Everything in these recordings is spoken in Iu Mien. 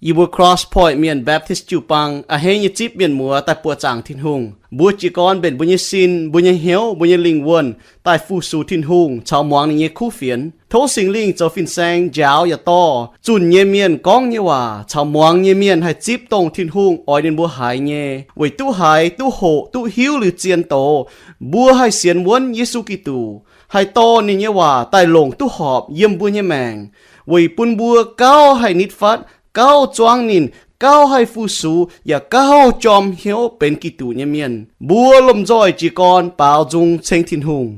Yie mbuo Cross Point Mienh Baptist jiu-baang a'hneiv nyei zipv mienh muoz daaih buoqc zaangc Tin-Hungh. Mbuo jiez gorn mbenc mbuo nyei sin, mbuo nyei hnyouv, mbuo nyei lingh wuonh daaih fu-sux Tin-Hungh caux muangx ninh nyei kuv fienx. Tov Singx Lingh zoux fin-saeng njaaux yaac dorh zunh nyei mienh gorngv nyei waac caux muangx nyei mienh haih zipv dongh Tin-Hungh oix ninh mbuo haiz nyei, weic duqv haiz, duqv hoqc, duqv hiuv liuz zien doz, mbuo haih sienx wuonv Yesu Giduc, haih dorh ninh nyei waac daaih longc duqv horpc yiem mbuo nyei maengc, weic bun mbuo gauh haih nitv fatv, gauh zuangv ninh, gauh haih fu-sux, yaac gauh jorm hnyouv benx Giduc nyei mienh. Mbuo lomh nzoih jiez gorn baaux nzung ceng Tin-Hungh.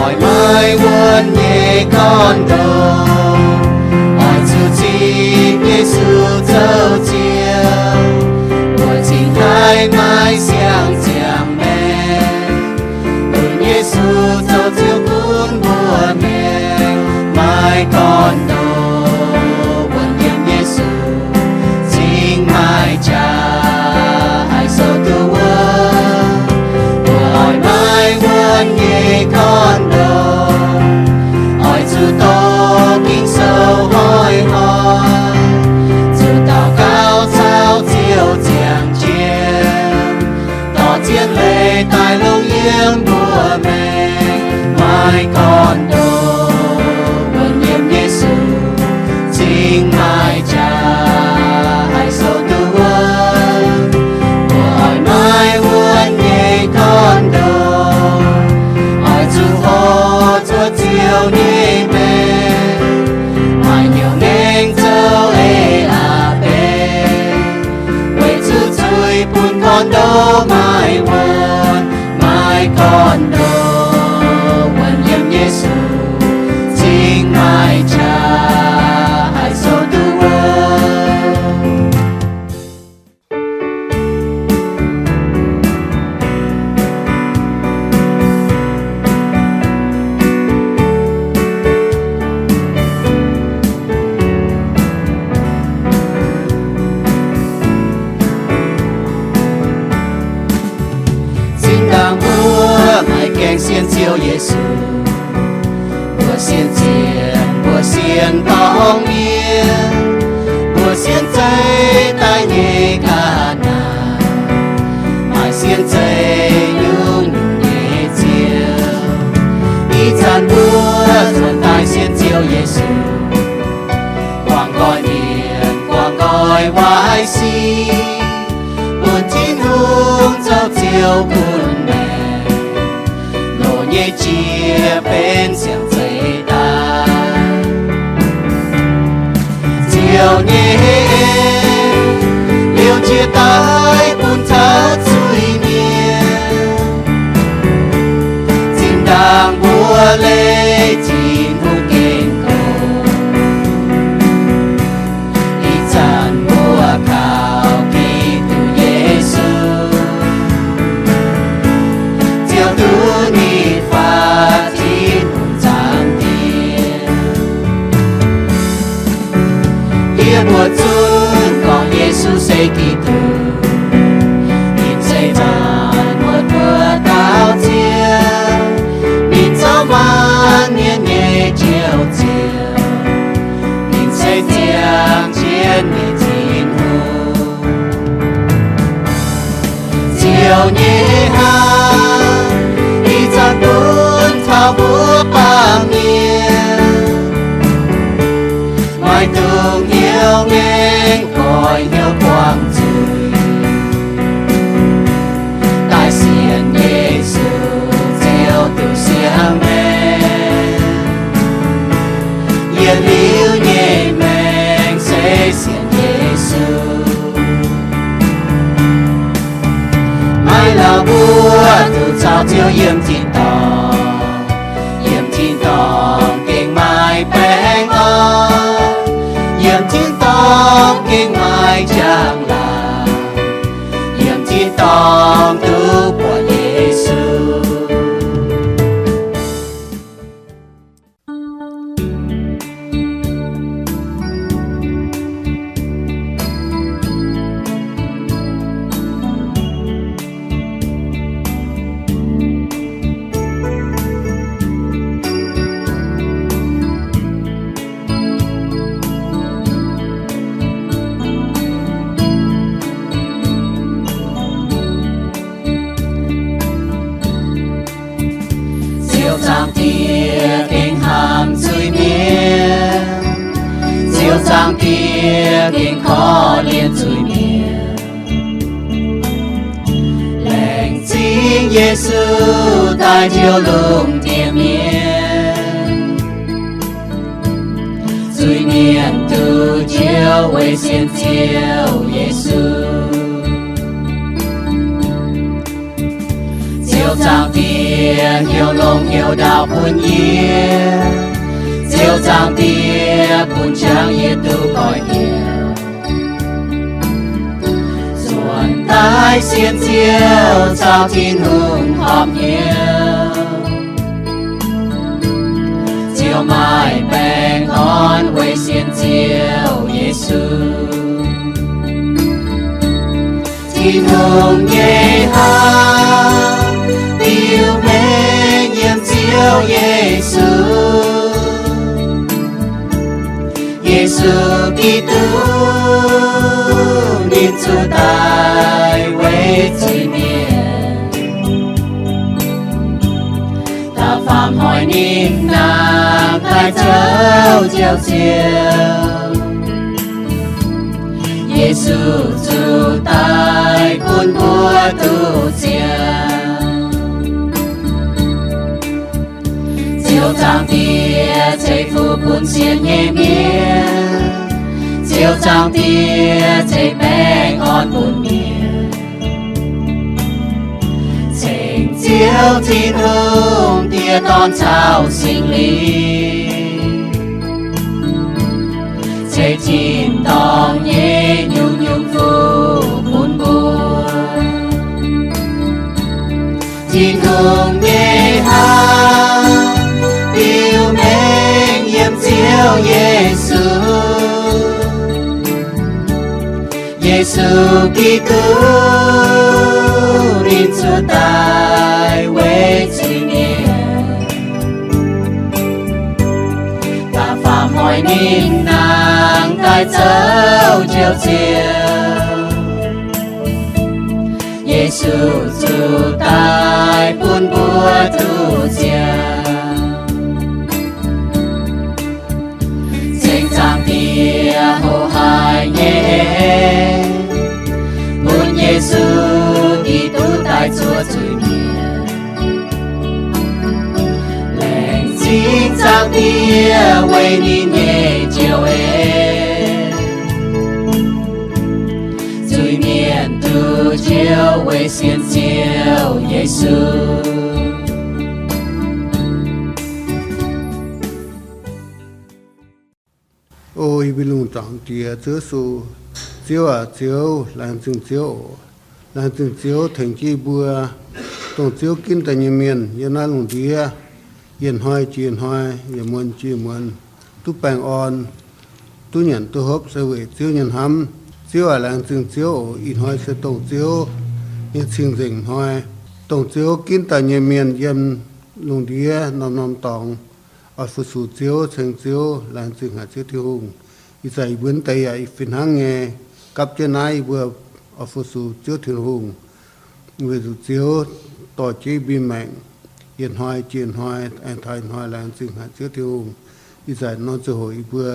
Oix maiv wuonv nyei gorn-ndoqv, oix zuqc zipv Yesu zoux Ziouv, mbuo cingx haih maiv siang ziangh maengc. Bun Yesu zoux Ziouv gunv mbuo maengc, maiv gorn-ndoqv wuonv yiem Yesu, cingx maaih jaax haih sou duqv wuov. Mbuo oix maiv wuonv nyei gorn-ndoqv, oix zuqc doqc Ging-Sou hnoi-hnoi, zuqc daux gaux caux Ziouv ziangh jienv, dorh zien leiz daaih longc yiem mbuo maengc, maiv gorn-ndoqv wuonv yiem Yesu, cingx maaih jaax haih sou duqv wuov. Mbuo oix maiv wuonv nyei gorn-ndoqv, oix zuqc hoqc zuqc Ziouv nyei maengc, maaih hnyouv ngaengc zoux eix-latc beiv, weic zuqc zuiz bun gorn-ndoqv maiv wuonv, maiv gorn-ndoqv wuonv yiem Yesu, cingx maaih jaax haih sou duqv wuov. Zinh ndaangc mbuo maiv gaengh sienx Ziouv Yesu, mbuo sienx zienh, mbuo sienx dorngx mienh, mbuo sienx zeiv daaih nyei ga'naaiv, maaih sienx zeiv nyungc-nyungc nyei ziouv. Ih zanc mbuo cuotv daaih sienx Ziouv Yesu, guangc nqoi mienh, guangc nqoi waaic sic, bun Tin-Hungh zoux Ziouv gunv maengc, loz nyei jiex benx siang-zeiv daaih. Ziouv nyei en liouh jiex daaih bun taux zuiz-mienh. Zinh ndaangc mbuo leih Tin-Hungh gengh gorngv, ih zanc mbuo kaux Giduc Yesu, Ziouv duqv nitv fatv Tin-Hungh zaangc Diex. Yie mbuo zungv gorngv Yesu se Giduc. Ninh se zaanc muotc mbuo dauh Ziouv. Ninh zoux maanc mienh nyei Njoux Ziouv. Ninh se ziangh jienv nyei Tin-Hungh. Ziouv nyei hnamv ih zanc bun taux mbuo baamh mienh, maiv dungx hnyouv ngaengc goix hnyouv buangh zuiz, daaih sienx Yesu Ziouv duqv siang maengc. Yietc liuz nyei maengc se sienx Yesu. Maiv lauh mbuo duqv caux Ziouv yiem tin-dorngh. Yiem tin-dorngh gengh maaih baengh orn. Yiem tin-dorngh gengh maaih njang-laangc. Yiem tin-dorngh duqv buatc Yesu. Zaangc Diex gengh hnamv zuiz-mienh, Ziouv Zaangc Diex gengh korv-lienh zuiz-mienh. Laengz zingh Yesu daaih njoux lungh ndiev mienh. Zuiz-mienh duqv njoux weic sienx Ziouv Yesu. Ziouv Zaangc Diex hnyouv longx hnyouv ndaauv bun yie. Ziouv Zaangc Diex bun jangx yie duqv goiv hnyouv. Nzuonx daaih sienx Ziouv caux Tin-Hungh horpc hnyouv. Ziouv maaih baengh orn weic sienx Ziouv Yesu. Tin-Hungh nyei hnamv biux mengh yiem Ziouv Yesu. Yesu Giduc, ninh zuqc daic weic zuiz-mienh. Da'faam hnoi ninh nangh daaih zoux Ziouv Ziouv. Yesu zuqc daic bun mbuo duqv ziangh. Ziouv Zaangc Diex ceix fuqv bun sienx nyei mienh. Ziouv Zaangc Diex ceix baengh orn bun mienh. Ceng Ziouv Tin-Hungh, Diex, Dorn caux Singx Lingh, ceix tin-dorngh nyei nyungc-nyungc fuqv bun mbuo. Tin-Hungh nyei hnamv biux mengh yiem Ziouv Yesu. Yesu Giduc, ninh zuqc daic weic zuiz-mienh. Da'faam hnoi ninh nangh daaih zoux Ziouv Ziouv. Yesu zuqc daic bun mbuo duqv ziangh. Ceng Zaangc Diex hoqc haic nyei, bun Yesu Giduc daaih zuov zuiz-mienh. Laengz zingh Zaangc Diex weic ninh nyei joux en. Zuiz-mienh duqv njoux weic sienx Ziouv Yesu. O yie mbuo lungh zaangc Diex Ziouv Yesu, Ziouv aac Ziouv, laengz zingh Ziouv oc. Laengz zingh Ziouv tengx jienv yie mbuo, dongh Ziouv ginv daaih nyei mienh yiem naaiv lungh ndiev, yietc hnoi jiex hnoi, yietc muonz jiex muonz, duqv baengh orn, duqv nyanc duqv hopv se weic Ziouv nyei hnamv. Ziouv aac, laengz zingh Ziouv oc. Ih hnoi se dongh Ziouv nyei cing-nzengc hnoi, dongh Ziouv ginv daaih nyei mienh yiem lungh ndiev norm-norm dorngx oix fu-sux Ziouv, ceng Ziouv, laengz zingh haic Ziouv Tin-Hungh. Ih zanc yie mbuo deix yaac fih hnangv nyei, gapv jienv naaiv yie mbuo oix fu-sux Ziouv Tin-Hungh, weic zuqc Ziouv dorh jienv mbuo maengc yietc hnoi jiex hnoi, aengx taux ih hnoi, laengz zingh haic Ziouv Tin-Hungh. Ih zanc nor ziangh hoc yie mbuo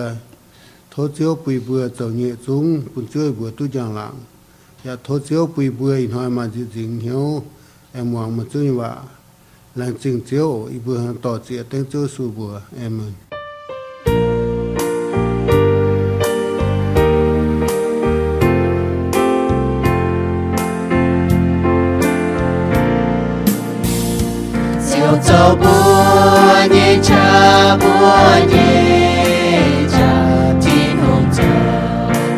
tov Ziouv bun yie mbuo zoux nyei yietc zungv bun Ziouv yie mbuo duqv njang-laangc. Yaac tov Ziouv bun yie mbuo ih hnoi maaih nzieqc nzingx hnyouv aengx muangx meih Ziouv nyei waac. Laengz zingh Ziouv oc. Yie mbuo dorh zieqc dengv Ziouv Yesu mbuox. Aamen. Ziouv zoux mbuo nyei qaqv, mbuo nyei qaqv. Tin-Hungh zoux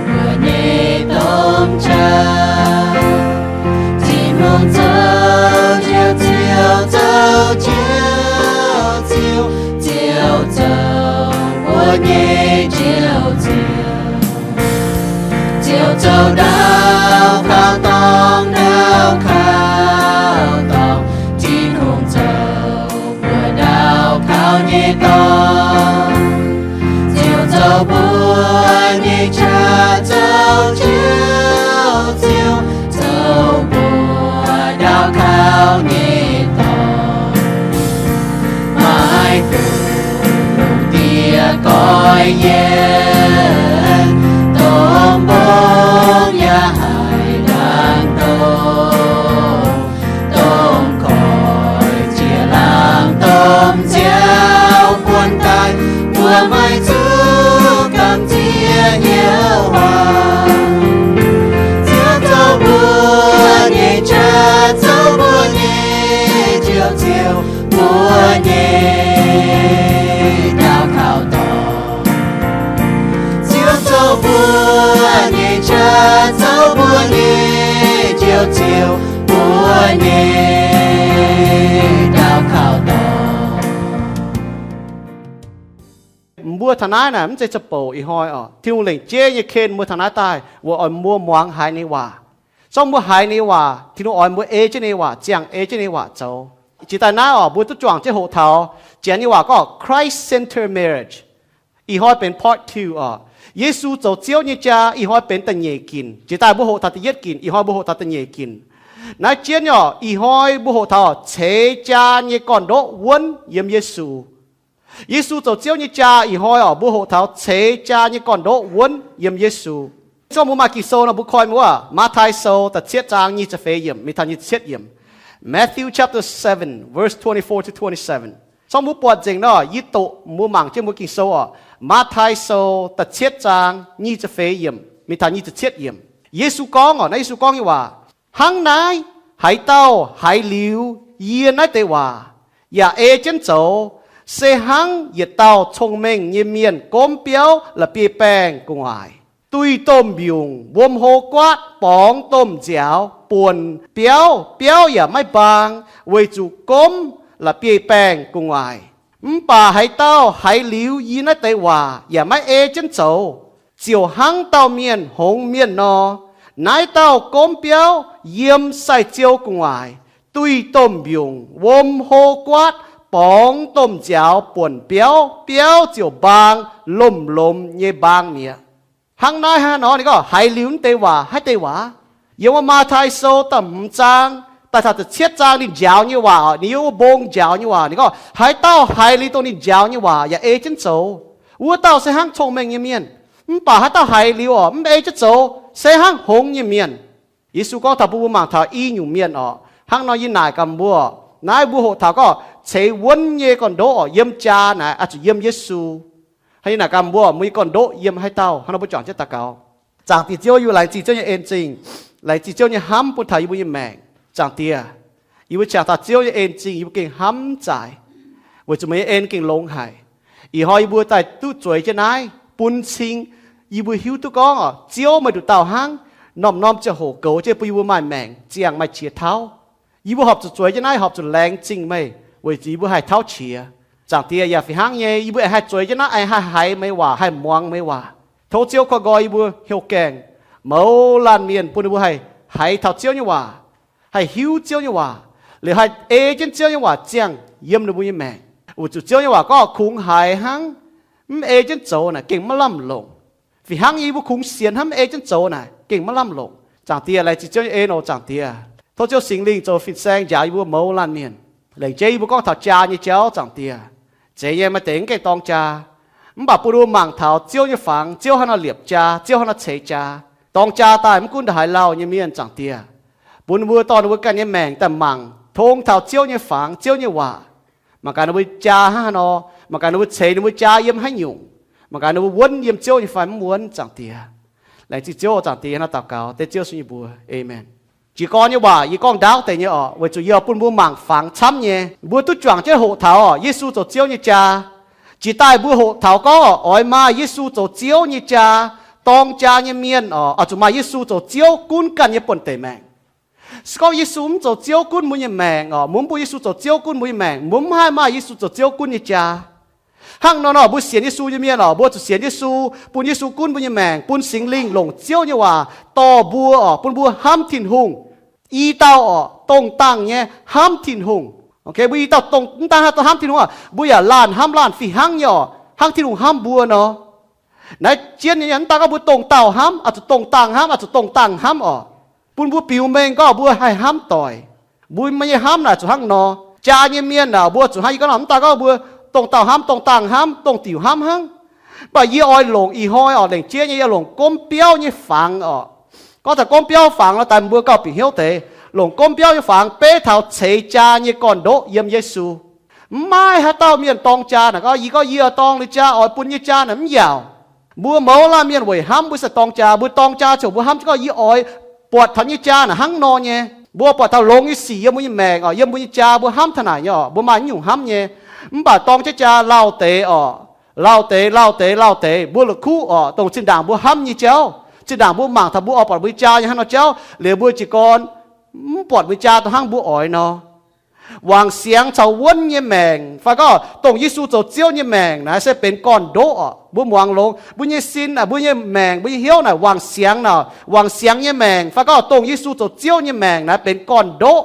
mbuo nyei domh qaqv. Tin-Hungh zoux Ziouv, Ziouv zoux Ziouv, Ziouv, Ziouv zoux mbuo nyei Njoux Ziouv. Ziouv zoux ndau kauv dorngh, ndau kauv dorngh. Tin-Hungh zoux mbuo ndau kauv nyei dorngh. Ziouv zoux mbuo nyei qaqv, zoux Ziouv, Ziouv zoux mbuo ndau kauv nyei dorngh. Maaih Yie domh mbong yaac haih ndaangc doz, dongh koiv jiex laangz domh nziaaux buonc daaih, mbuo maiv zuqc gamh nziex hnyouv waac. Ziouv zoux mbuo nyei jaax, zoux mbuo nyei Njoux Ziouv, mbuo nyei daux gaux dorngx. Ziouv zoux mbuo nyei jaax, zoux mbuo nyei Njoux Ziouv, mbuo nyei daux gaux dorngx. Mbuo taux naaiv naaic mv zeiz za'bouc ih hnoi oc. Tin-Hungh lengc jeiv nyei ken mbuo taux naaiv daaih weic oix mbuo muangx haiz ninh nyei waac. Zorqv mbuo haiz ninh nyei waac, Tin-Hungh oix mbuo ei jienv ninh nyei waac, ziangh ei jienv ninh nyei waac zoux. Jiex daaih naaiv oc, mbuo duqv juangc jienv hoqc taux, janx nyei waac gorngv Christ-centered marriage. Ih hnoi benx part two oc. Yesu zoux Ziouv nyei jaa, ih hnoi benx da'nyeic ginc. Jiex daaih mbuo hoqc taux da'yietv ginc, ih hnoi mbuo hoqc taux da'nyeic ginc. Naaiv jienv oc, ih hnoi mbuo hoqc taux ceix jaa nyei gorn-ndoqv wuonv yiem Yesu. Yesu zoux Ziouv nyei jaa, ih hnoi oc, mbuo hoqc taux ceix jaa nyei gorn-ndoqv wuonv yiem Yesu. Zorqv mbuo maaih Ging-Sou nor mbuo koi wuov, Matv^tai Sou da'cietv zaang nyic ziepc feix yiemc mingh taux nyic ziepc cietv yiemc. Matthew chapter seven, verse twenty-four to twenty-seven. Zorqv mbuo buatc nzengc nor, yie doqc mbuo mangc jienv mbuo Ging-Sou oc. Matv^tai Sou da'cietv zaang nyic ziepc feix yiemc mingh taux nyic ziepc cietv yiemc. Yesu gorngv oc, naaiv Yesu gorngv nyei waac, Hnangv naaiv, haaix dauh haiz liuz yie naaiv deix waac, yaac ei jienv zoux, se hnangv yietc dauh cong-mengh nyei mienh gomv biauv la'bieiv-baengh gu'nguaaic, duih domh mbiungc wuom hlo guaatv borngz domh nziaaux buonc biauv, biauv yaac maiv mbaang, weic zuqc gomv la'bieiv-baengh gu'nguaaic. Mv baac haaix dauh haiz liuz yie naaiv deix waac yaac maiv ei jienv zoux, ziouc hnangv dauh mienh hngongx mienh nor. Naaiv dauh gomv biauv yiem sai-ziou gu'nguaaic, duih domh mbiungc wuom hlo guaatv borngz domh nziaaux buonc biauv, biauv ziouc mbaang lomh lomh nyei mbaang mi'aqv. Hnangv naaiv hnangv nor, ninh gorngv haiz liuz naaiv deix waac, haaix deix waac? Yiem wuov Matv^tai Sou da'hmz zaang daaih taux da'cietv zaang ninh njaaux nyei waac, ninh yiem wuov mbong njaaux nyei waac. Ninh gorngv haaix dauh haiz liuz dongh ninh njaaux nyei waac yaac ei jienv zoux, wuov dauh se hnangv cong-mengh nyei mienh. Mv baac haaix dauh haiz liuz oc, mv ei jienv zoux, se hnangv hngongx nyei mienh. Yesu gorngv taux bun mbuo mangc taux i nyungc mienh oc. Hnangv nor yie naaic gaax mbuo, naaiv mbuo hoqc taux gorngv ceix wuonv nyei gorn-ndoqv oc, yiem jaa naaic oix zuqc yiem Yesu. Hnangv yie naaic gaax mbuo, mbuo nyei gorn-ndoqv yiem haaix dauh? Hnangv nor mbuo juangc jienv daux gaux. Zaangc Diex Ziouv, yie laengz zingh Ziouv nyei en-zingh, laengz zingh Ziouv nyei hnamv bun taux yie mbuo nyei maengc. Zaangc Diex, yie mbuo qangx taux Ziouv nyei en-zingh yie mbuo gengh hnamv zaaic, weic zuqc meih nyei en gengh longx haic. Ih hnoi yie mbuo daaih duqv zueiz jienv naaiv bun cing, yie mbuo hiuv duqv gorngv oc, Ziouv meih nduqc dauh hnangv, norm-norm ziangh hoc goux jienv bun yie mbuo maaih maengc, ziangh maaih qiex tauv. Yie mbuo horpc zuqc zueiz jienv naaiv, horpc zuqc laengz zingh meih weic zuqc yie mbuo haih tauv qiex. Zaangc Diex, yaac fih hnangv nyei, yie mbuo aengx haih zueiz jienv naaiv, aengx haih haiz meih waac, haih muangx meih waac. Tov Ziouv koi nqoi yie mbuo hnyouv gaengh mouz laanh mienh bun ninh mbuo haih haiz taux Ziouv nyei waac, haih hiuv Ziouv nyei waac, liuz haih ei jienv Ziouv nyei waac ziangh yiem ninh mbuo nyei maengc. Weic zuqc Ziouv nyei waac gorngv kungx haiz hnangv, mv ei jienv zoux naaic gengh maiv lamh longc. Fih hnangv nyei, yie mbuo kungx sienx hnangv mv ei jienv zoux naaic gengh maiv lamh longc. Zaangc Diex, laengz zingh Ziouv nyei en oc. Zaangc Diex, tov Ziouv Singx Lingh zoux fin-saeng njaaux yie mbuo mouz laanh mienh. Laengz jienv yie mbuo gorngv taux jaa nyei jauv, Zaangc Diex. Zeiz nyei, maaih deix mv gaengh dorng jaa, mv baac bun mbuo mangc taux Ziouv nyei fangx, Ziouv haaix nor liepc jaa, Ziouv haaix nor ceix jaa. Dorng jaa daaih mv gunv ndongc haaix lauh nyei mienh, Zaangc Diex, bun ninh mbuo dorh ninh mbuo ganh nyei maengc daaih mangc tong taux Ziouv nyei fangx, Ziouv nyei waac. Mangc gaax ninh mbuo jaa hnangv haaix nor, mangc gaax ninh mbuo ceix ninh mbuo jaa yiem haaix nyungc, mangc gaax ninh mbuo wuonv yiem Ziouv nyei fai mv wuonv, Zaangc Diex. Laengz zingh Ziouv oc. Zaangc Diex, hnangv naaiv daux gaux dengv Ziouv Yesu nyei mbuox, aamen. Jiez gorn nyei waac yie gorngv ndaauv deix nyei oc, weic zuqc yie oix bun mbuo mangc fangx camv nyei. Mbuo duqv juangc jienv hoqc taux oc, Yesu zoux Ziouv nyei jaa. Jiex daaih mbuo hoqc taux gorngv oc, oix maaih Yesu zoux Ziouv nyei jaa. Dorng jaa nyei mienh oc, oix zuqc maaih Yesu zoux Ziouv gunv ganh nyei buonv-deic maengc. Se gorngv Yesu mv zoux Ziouv gunv mbuo nyei maengc oc, mbuo mv bun Yesu zoux Ziouv gunv mbuo nyei maengc, mbuo mv haih maaih Yesu zoux Ziouv gunv nyei jaa. Hnangv nor nor, mbuo sienx Yesu nyei mienh oc, mbuo zuqc sienx Yesu, bun Yesu gunv mbuo nyei maengc, bun Singx Lingh longc Ziouv nyei waac dorh mbuo oc, bun mbuo hnamv Tin-Hungh. I dauh oc, dongh dangh nyei hnamv Tin-Hungh. Mbuo i dauh dongh, mv daan haaix dauh hnamv Tin-Hungh oc, mbuo yaac laanh hnamv laanh fih hnangv nyei oc, hnangv Tin-Hungh hnamv mbuo nor. Naaiv jienv nyei, mv daan gorngv mbuo dongh dauh hnamv, oix zuqc dongh dangh hnamv, oix zuqc dongh dangh hnamv oc. Bun mbuo biux mengh gorngv mbuo haih hnamv doic. Mbuo nyei hnamv naaic zuqc hnangv nor. Jaa nyei mienh naaic, mbuo zuqc hnangv yie gorngv nor, mv daan gorngv mbuo dongh dauh hnamv, dongh dangh hnamv, dongh diuc hnamv hnangv. Mv baac yie oix longc ih hnoi oc, lengc jeiv nyei yie longc gomv biauv nyei fangx oc. Gorngv taux gomv biauv fangx nor, daaih mbuo gauh bieqc hnyouv deix. Longc gomv biauv nyei fangx beiv taux ceix jaa nyei gorn-ndoqv yiem Yesu. Mv maaih haaix dauh mienh dorng jaa naaic gorngv, yie gorngv yie dorng liuz jaa oix bun nyei jaa naaic mv yaauc. Mbuo mouz laanh mienh weic hnamv mbuo se dorng jaa, mbuo dorng jaa ziouc mbuo hnamv gorngv yie oix buatc taux nyei jaa naaic hnangv nor nyei. Mbuo buatc taux longx nyei sic yiem mbuo nyei maengc oc, yiem mbuo nyei jaa mbuo hnamv taux naaic nyei oc, mbuo maaih nyungc hnamv nyei. Mv baac dorng jienv jaa lauh deix oc, lauh deix, lauh deix, lauh deix, mbuo la'kuqv oc, dongh zinh ndaangc mbuo hnamv nyei jauv, zinh ndaangc mbuo mangc taux mbuo oix buatc mbuo jaa nyei hnangv nor jauv, liuz mbuo jiez gorn mv buatc mbuo jaa dongh hnangv mbuo oix nor. Wangc siangx caux wuonv nyei maengc, fai gorngv dongh Yesu zoux Ziouv nyei maengc naaic se benx gorn-ndoqv oc. Mbuo muangx longx, mbuo nyei sin, mbuo nyei maengc, mbuo nyei hnyouv naaic wangc siangx naaic, wangc siangx nyei maengc, fai gorngv dongh Yesu zoux Ziouv nyei maengc naaic benx gorn-ndoqv.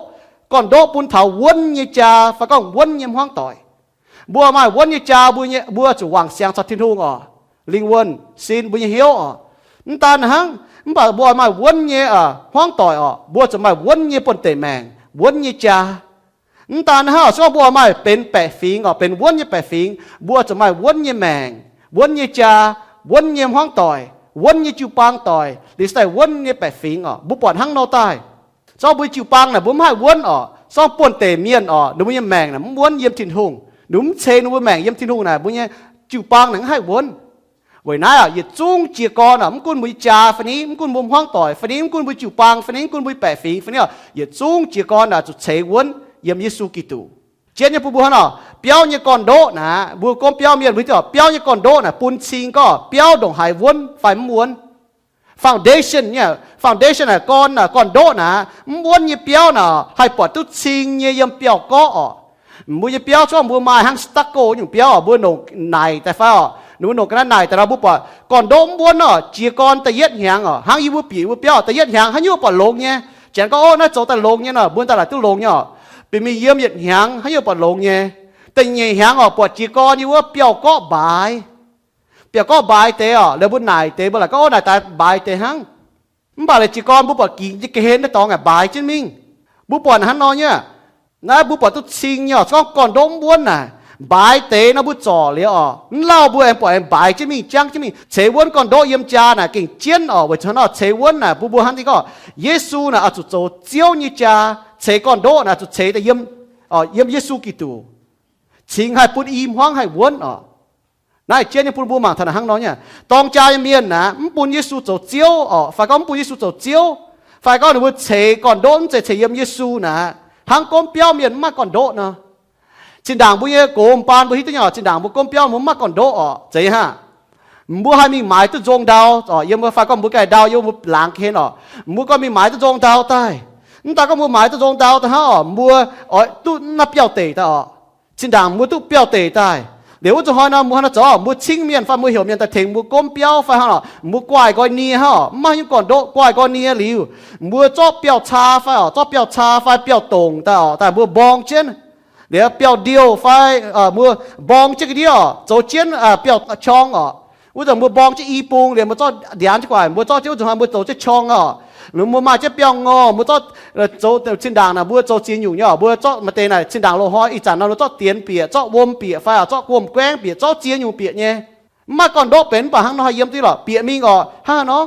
Gorn-ndoqv bun taux wuonv nyei jaa, fai gorngv wuonv nyei hmuangv doic. Mbuo maaih wuonv nyei jaa, mbuo nyei, mbuo zuqc wangc siangx caux Tin-Hungh oc, lingh wuonh, sin, mbuo nyei hnyouv oc. Mv daan hnangv, mv baac mbuo maaih wuonv nyei hmuangv doic oc, mbuo zuqc maaih wuonv nyei buonv-deic maengc, wuonv nyei jaa. Mv daan hnangv oc, se gorngv mbuo maaih benx baeqc fingx oc, benx wuonv nyei baeqc fingx, mbuo zuqc maaih wuonv nyei maengc, wuonv nyei jaa, wuonv nyei hmuangv doic, wuonv nyei jiu-baang doic, liuz se daaih wuonv nyei baeqc fingx oc. Mbuo buatc hnangv nor daaih, se gorngv mbuo jiu-baang naaic mbuo mv haih wuonv oc, se gorngv buonv-deic mienh oc, ninh mbuo nyei maengc naaic mv wuonv yiem Tin-Hungh, ninh mbuo mv ceix ninh mbuo maengc yiem Tin-Hungh naaic, mbuo nyei jiu-baang naaic mv haih wuonv. Weic naaiv oc, yietc zungv jiez gorn oc, mv gunv mbuo nyei jaa fai ni, mv gunv mbuo hmuangv doic fai ni, mv gunv mbuo jiu-baang fai ni, mv gunv mbuo baeqc fingx fai ni oc, yietc zungv jiez gorn naaic zuqc ceix wuonv yiem Yesu Giduc. Jienv nyei bun mbuo hnangv oc, biauv nyei gorn-ndoqv naaic, mbuo gomv biauv mienh mbuo hiuv duqv oc, biauv nyei gorn-ndoqv naaic bun cing gorngv biauv ndongc haaix wuonv fai mv wuonv. Foundation nyei, foundation naaic gorn, gorn-ndoqv naaic, mv wuonv nyei biauv naaic haih buatc duqv cing nyei yiem biauv-gorqv oc. Mbuo nyei biauv, se gorngv mbuo maaih hnangv stucco nyungc biauv oc, mbuo nongc naaic daaih fai oc, ninh mbuo nongc ga'naaiv naaic daaih nor, mbuo buatc gorn-ndoqv mv wuonv oc, jiez gorn da'yietv hnyangx oc, hnangv yie mbuo bieqc mbuo biauv da'yietv hnyangx haaix nyungc buatc longx nyei. Janx gorngv, ov, naaiv zoux daaih longx nyei nor, mbuo daaih laaic duqv longx nyei oc. Bieqc mingh yiem yietc hnyangx haaix nyungc buatc longx nyei. Da'nyeic hnyangx oc, buatc jiez gorn yiem wuov biauv-gorqv mbaaix. Biauv-gorqv mbaaix deix oc, liuz mbuo naaic deix, mbuo laaic gorngv, ov, naaic daaih mbaaix deix hnangv. Mv baac liuz jiez gorn mbuo buatc gingx nyei ga'hlen naaiv dorngx aac mbaaix jienv mingh. Mbuo buatc hnangv nor nyei. Naaiv mbuo buatc duqv cing nyei oc, se gorngv gorn-ndoqv mv wuonv naaic, mbaaix deix nor mbuo zorc liuz oc, mv lauh mbuo aengx buatc aengx mbaaix jienv mingh, jangv jienv mingh. Ceix wuonv gorn-ndoqv yiem jaa naaic gengh jienv oc. Weic zuqc hnangv nor ceix wuonv naaic, bun mbuo hnamv dingh gorngv Yesu naaic oix zuqc zoux Ziouv nyei jaa. Ceix gorn-ndoqv naaic zuqc ceix daaih yiem, yiem Yesu Giduc, cingx haih bun i hmuangv haih wuonv oc. Naaiv jienv nyei bun mbuo mangc taux naaic hnangv nor nyei. Dorng jaa nyei mienh naaic mv bun Yesu zoux Ziouv oc, fai gorngv mv bun Yesu zoux Ziouv, fai gorngv ninh mbuo ceix gorn-ndoqv mv zeiz ceix yiem Yesu naaic, hnangv gomv biauv mienh mv maaih gorn-ndoqv nor. Zinh ndaangc mbuo nyei gox m'baan mbuo hiuv duqv nyei oc, zinh ndaangc mbuo gomv biauv mbuo mv maaih gorn-ndoqv oc, zeiz haav. Mbuo haih mingh maaiz duqv nzong ndau oc, yiem mbuo fai gorngv mbuo ganh ndau yiem mbuo laangz ga'hlen oc, mbuo gorngv mingh maaiz duqv nzong ndau daaih. Mv daaih gorngv mbuo maaiz duqv nzong ndau daaih hnangv oc, mbuo oix duqv naaiv biauv-deic daaih oc. Zinh ndaangc mbuo duqv biauv-deic daaih, liuz wuov zuqc hnoi nor mbuo hnangv nor zoux, mbuo cingv mienh fai mbuo heuc mienh daaih tengx mbuo gomv biauv fai hnangv oc, mbuo guaih nqoi nie hnangv oc, mv maaih nyungc gorn-ndoqv, guaih nqoi nie liuz, mbuo zorqv biauv-caa fai oc, zorqv biauv-caa fai biauv-dongc daaih oc, daaih mbuo mborng jienv. Liuz biauv-ndiouh fai mbuo mborng jienv ga'ndiev oc, zoux jienv biauv-qorng oc. Wuov zanc mbuo mborng jienv i bung liuz mbuo zorqv ndiangx jienv guaaic, mbuo zorqv jienv wuov zuqc hnoi mbuo zoux jienv qorng oc. Liuz mbuo maaih jienv biauv-ngorh, mbuo zorqv zoux zinh ndaangc naaic, mbuo zoux ziex nyungc nyei oc, mbuo zorqv maaih deix naaic zinh ndaangc loz-hnoi ih zanc nor mbuo zorqv dienx bieqc, zorqv wuom bieqc fai oc, zorqv guom guaengv bieqc, zorqv ziex nyungc bieqc nyei. Mv maaih gorn-ndoqv benx, mv baac hnangv nor haih yiem duqv lorqc, bieqc mingh oc, hnangv haaix nor.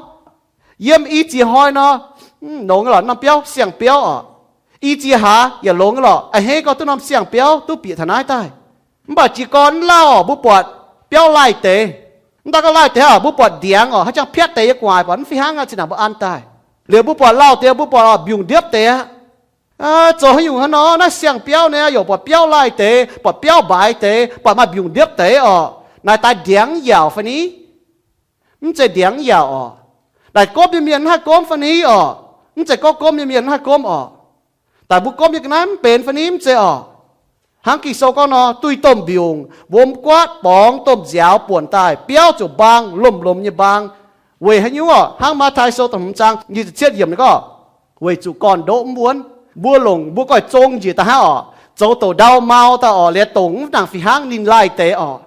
Yiem i ziex hnoi nor, longx nyei lorqc, norm biauv siang-biauv oc. I ziex hlaax yaac longx nyei lorqc, a'hneiv gorngv duqv norm siang-biauv duqv bieqc taux naaiv daaih. Mv baac jiez gorn mv lauh oc, mbuo buatc biauv laih deix. Mv daan gorngv laih deix oc, mbuo buatc ndiangx oc, haaix jangx piatv deix yiem gu'nguaaic, buatc mv fih hnangv aqv, zinh ndaangc mbuo an daaih. Liuz mbuo buatc lauh deix, mbuo buatc oc, mbiungc ndiepv deix aqv. Zoux haaix nyungc hnangv nor, naaiv siang-biauv naaiv yaac buatc biauv laih deix, buatc biauv mbaaix deix, buatc maaih mbiungc ndiepv deix oc. Naaic daaih ndiangx mv yaauc fai ni? Mv zeiz ndiangx mv yaauc oc. Naaic gomv nyei mienh mv haih gomv fai ni oc. Mv zeiz gorngv gomv nyei mienh mv haih gomv oc. Daaih mbuo gomv nyei ga'naaiv mv benx fai ni? Mv zeiz oc. Hnangv Ging-Sou gorngv nor, duih domh mbiungc, wuom guaatv borngz domh nziaaux buonc daaih, biauv ziouc mbaang, lomh lomh nyei mbaang. Weic haaix nyungc oc? Hnangv Matv^taai Sou da'hmz zaang nyic ziepc cietv yiemc ninh gorngv, weic zuqc gorn-ndoqv mv wuonv. Mbuo longc mbuo goiv zong njiec daaih hnangv oc, zoux douc ndau mau daaih oc, liuz dongc mv nangc fih hnangv ninh laih deix oc.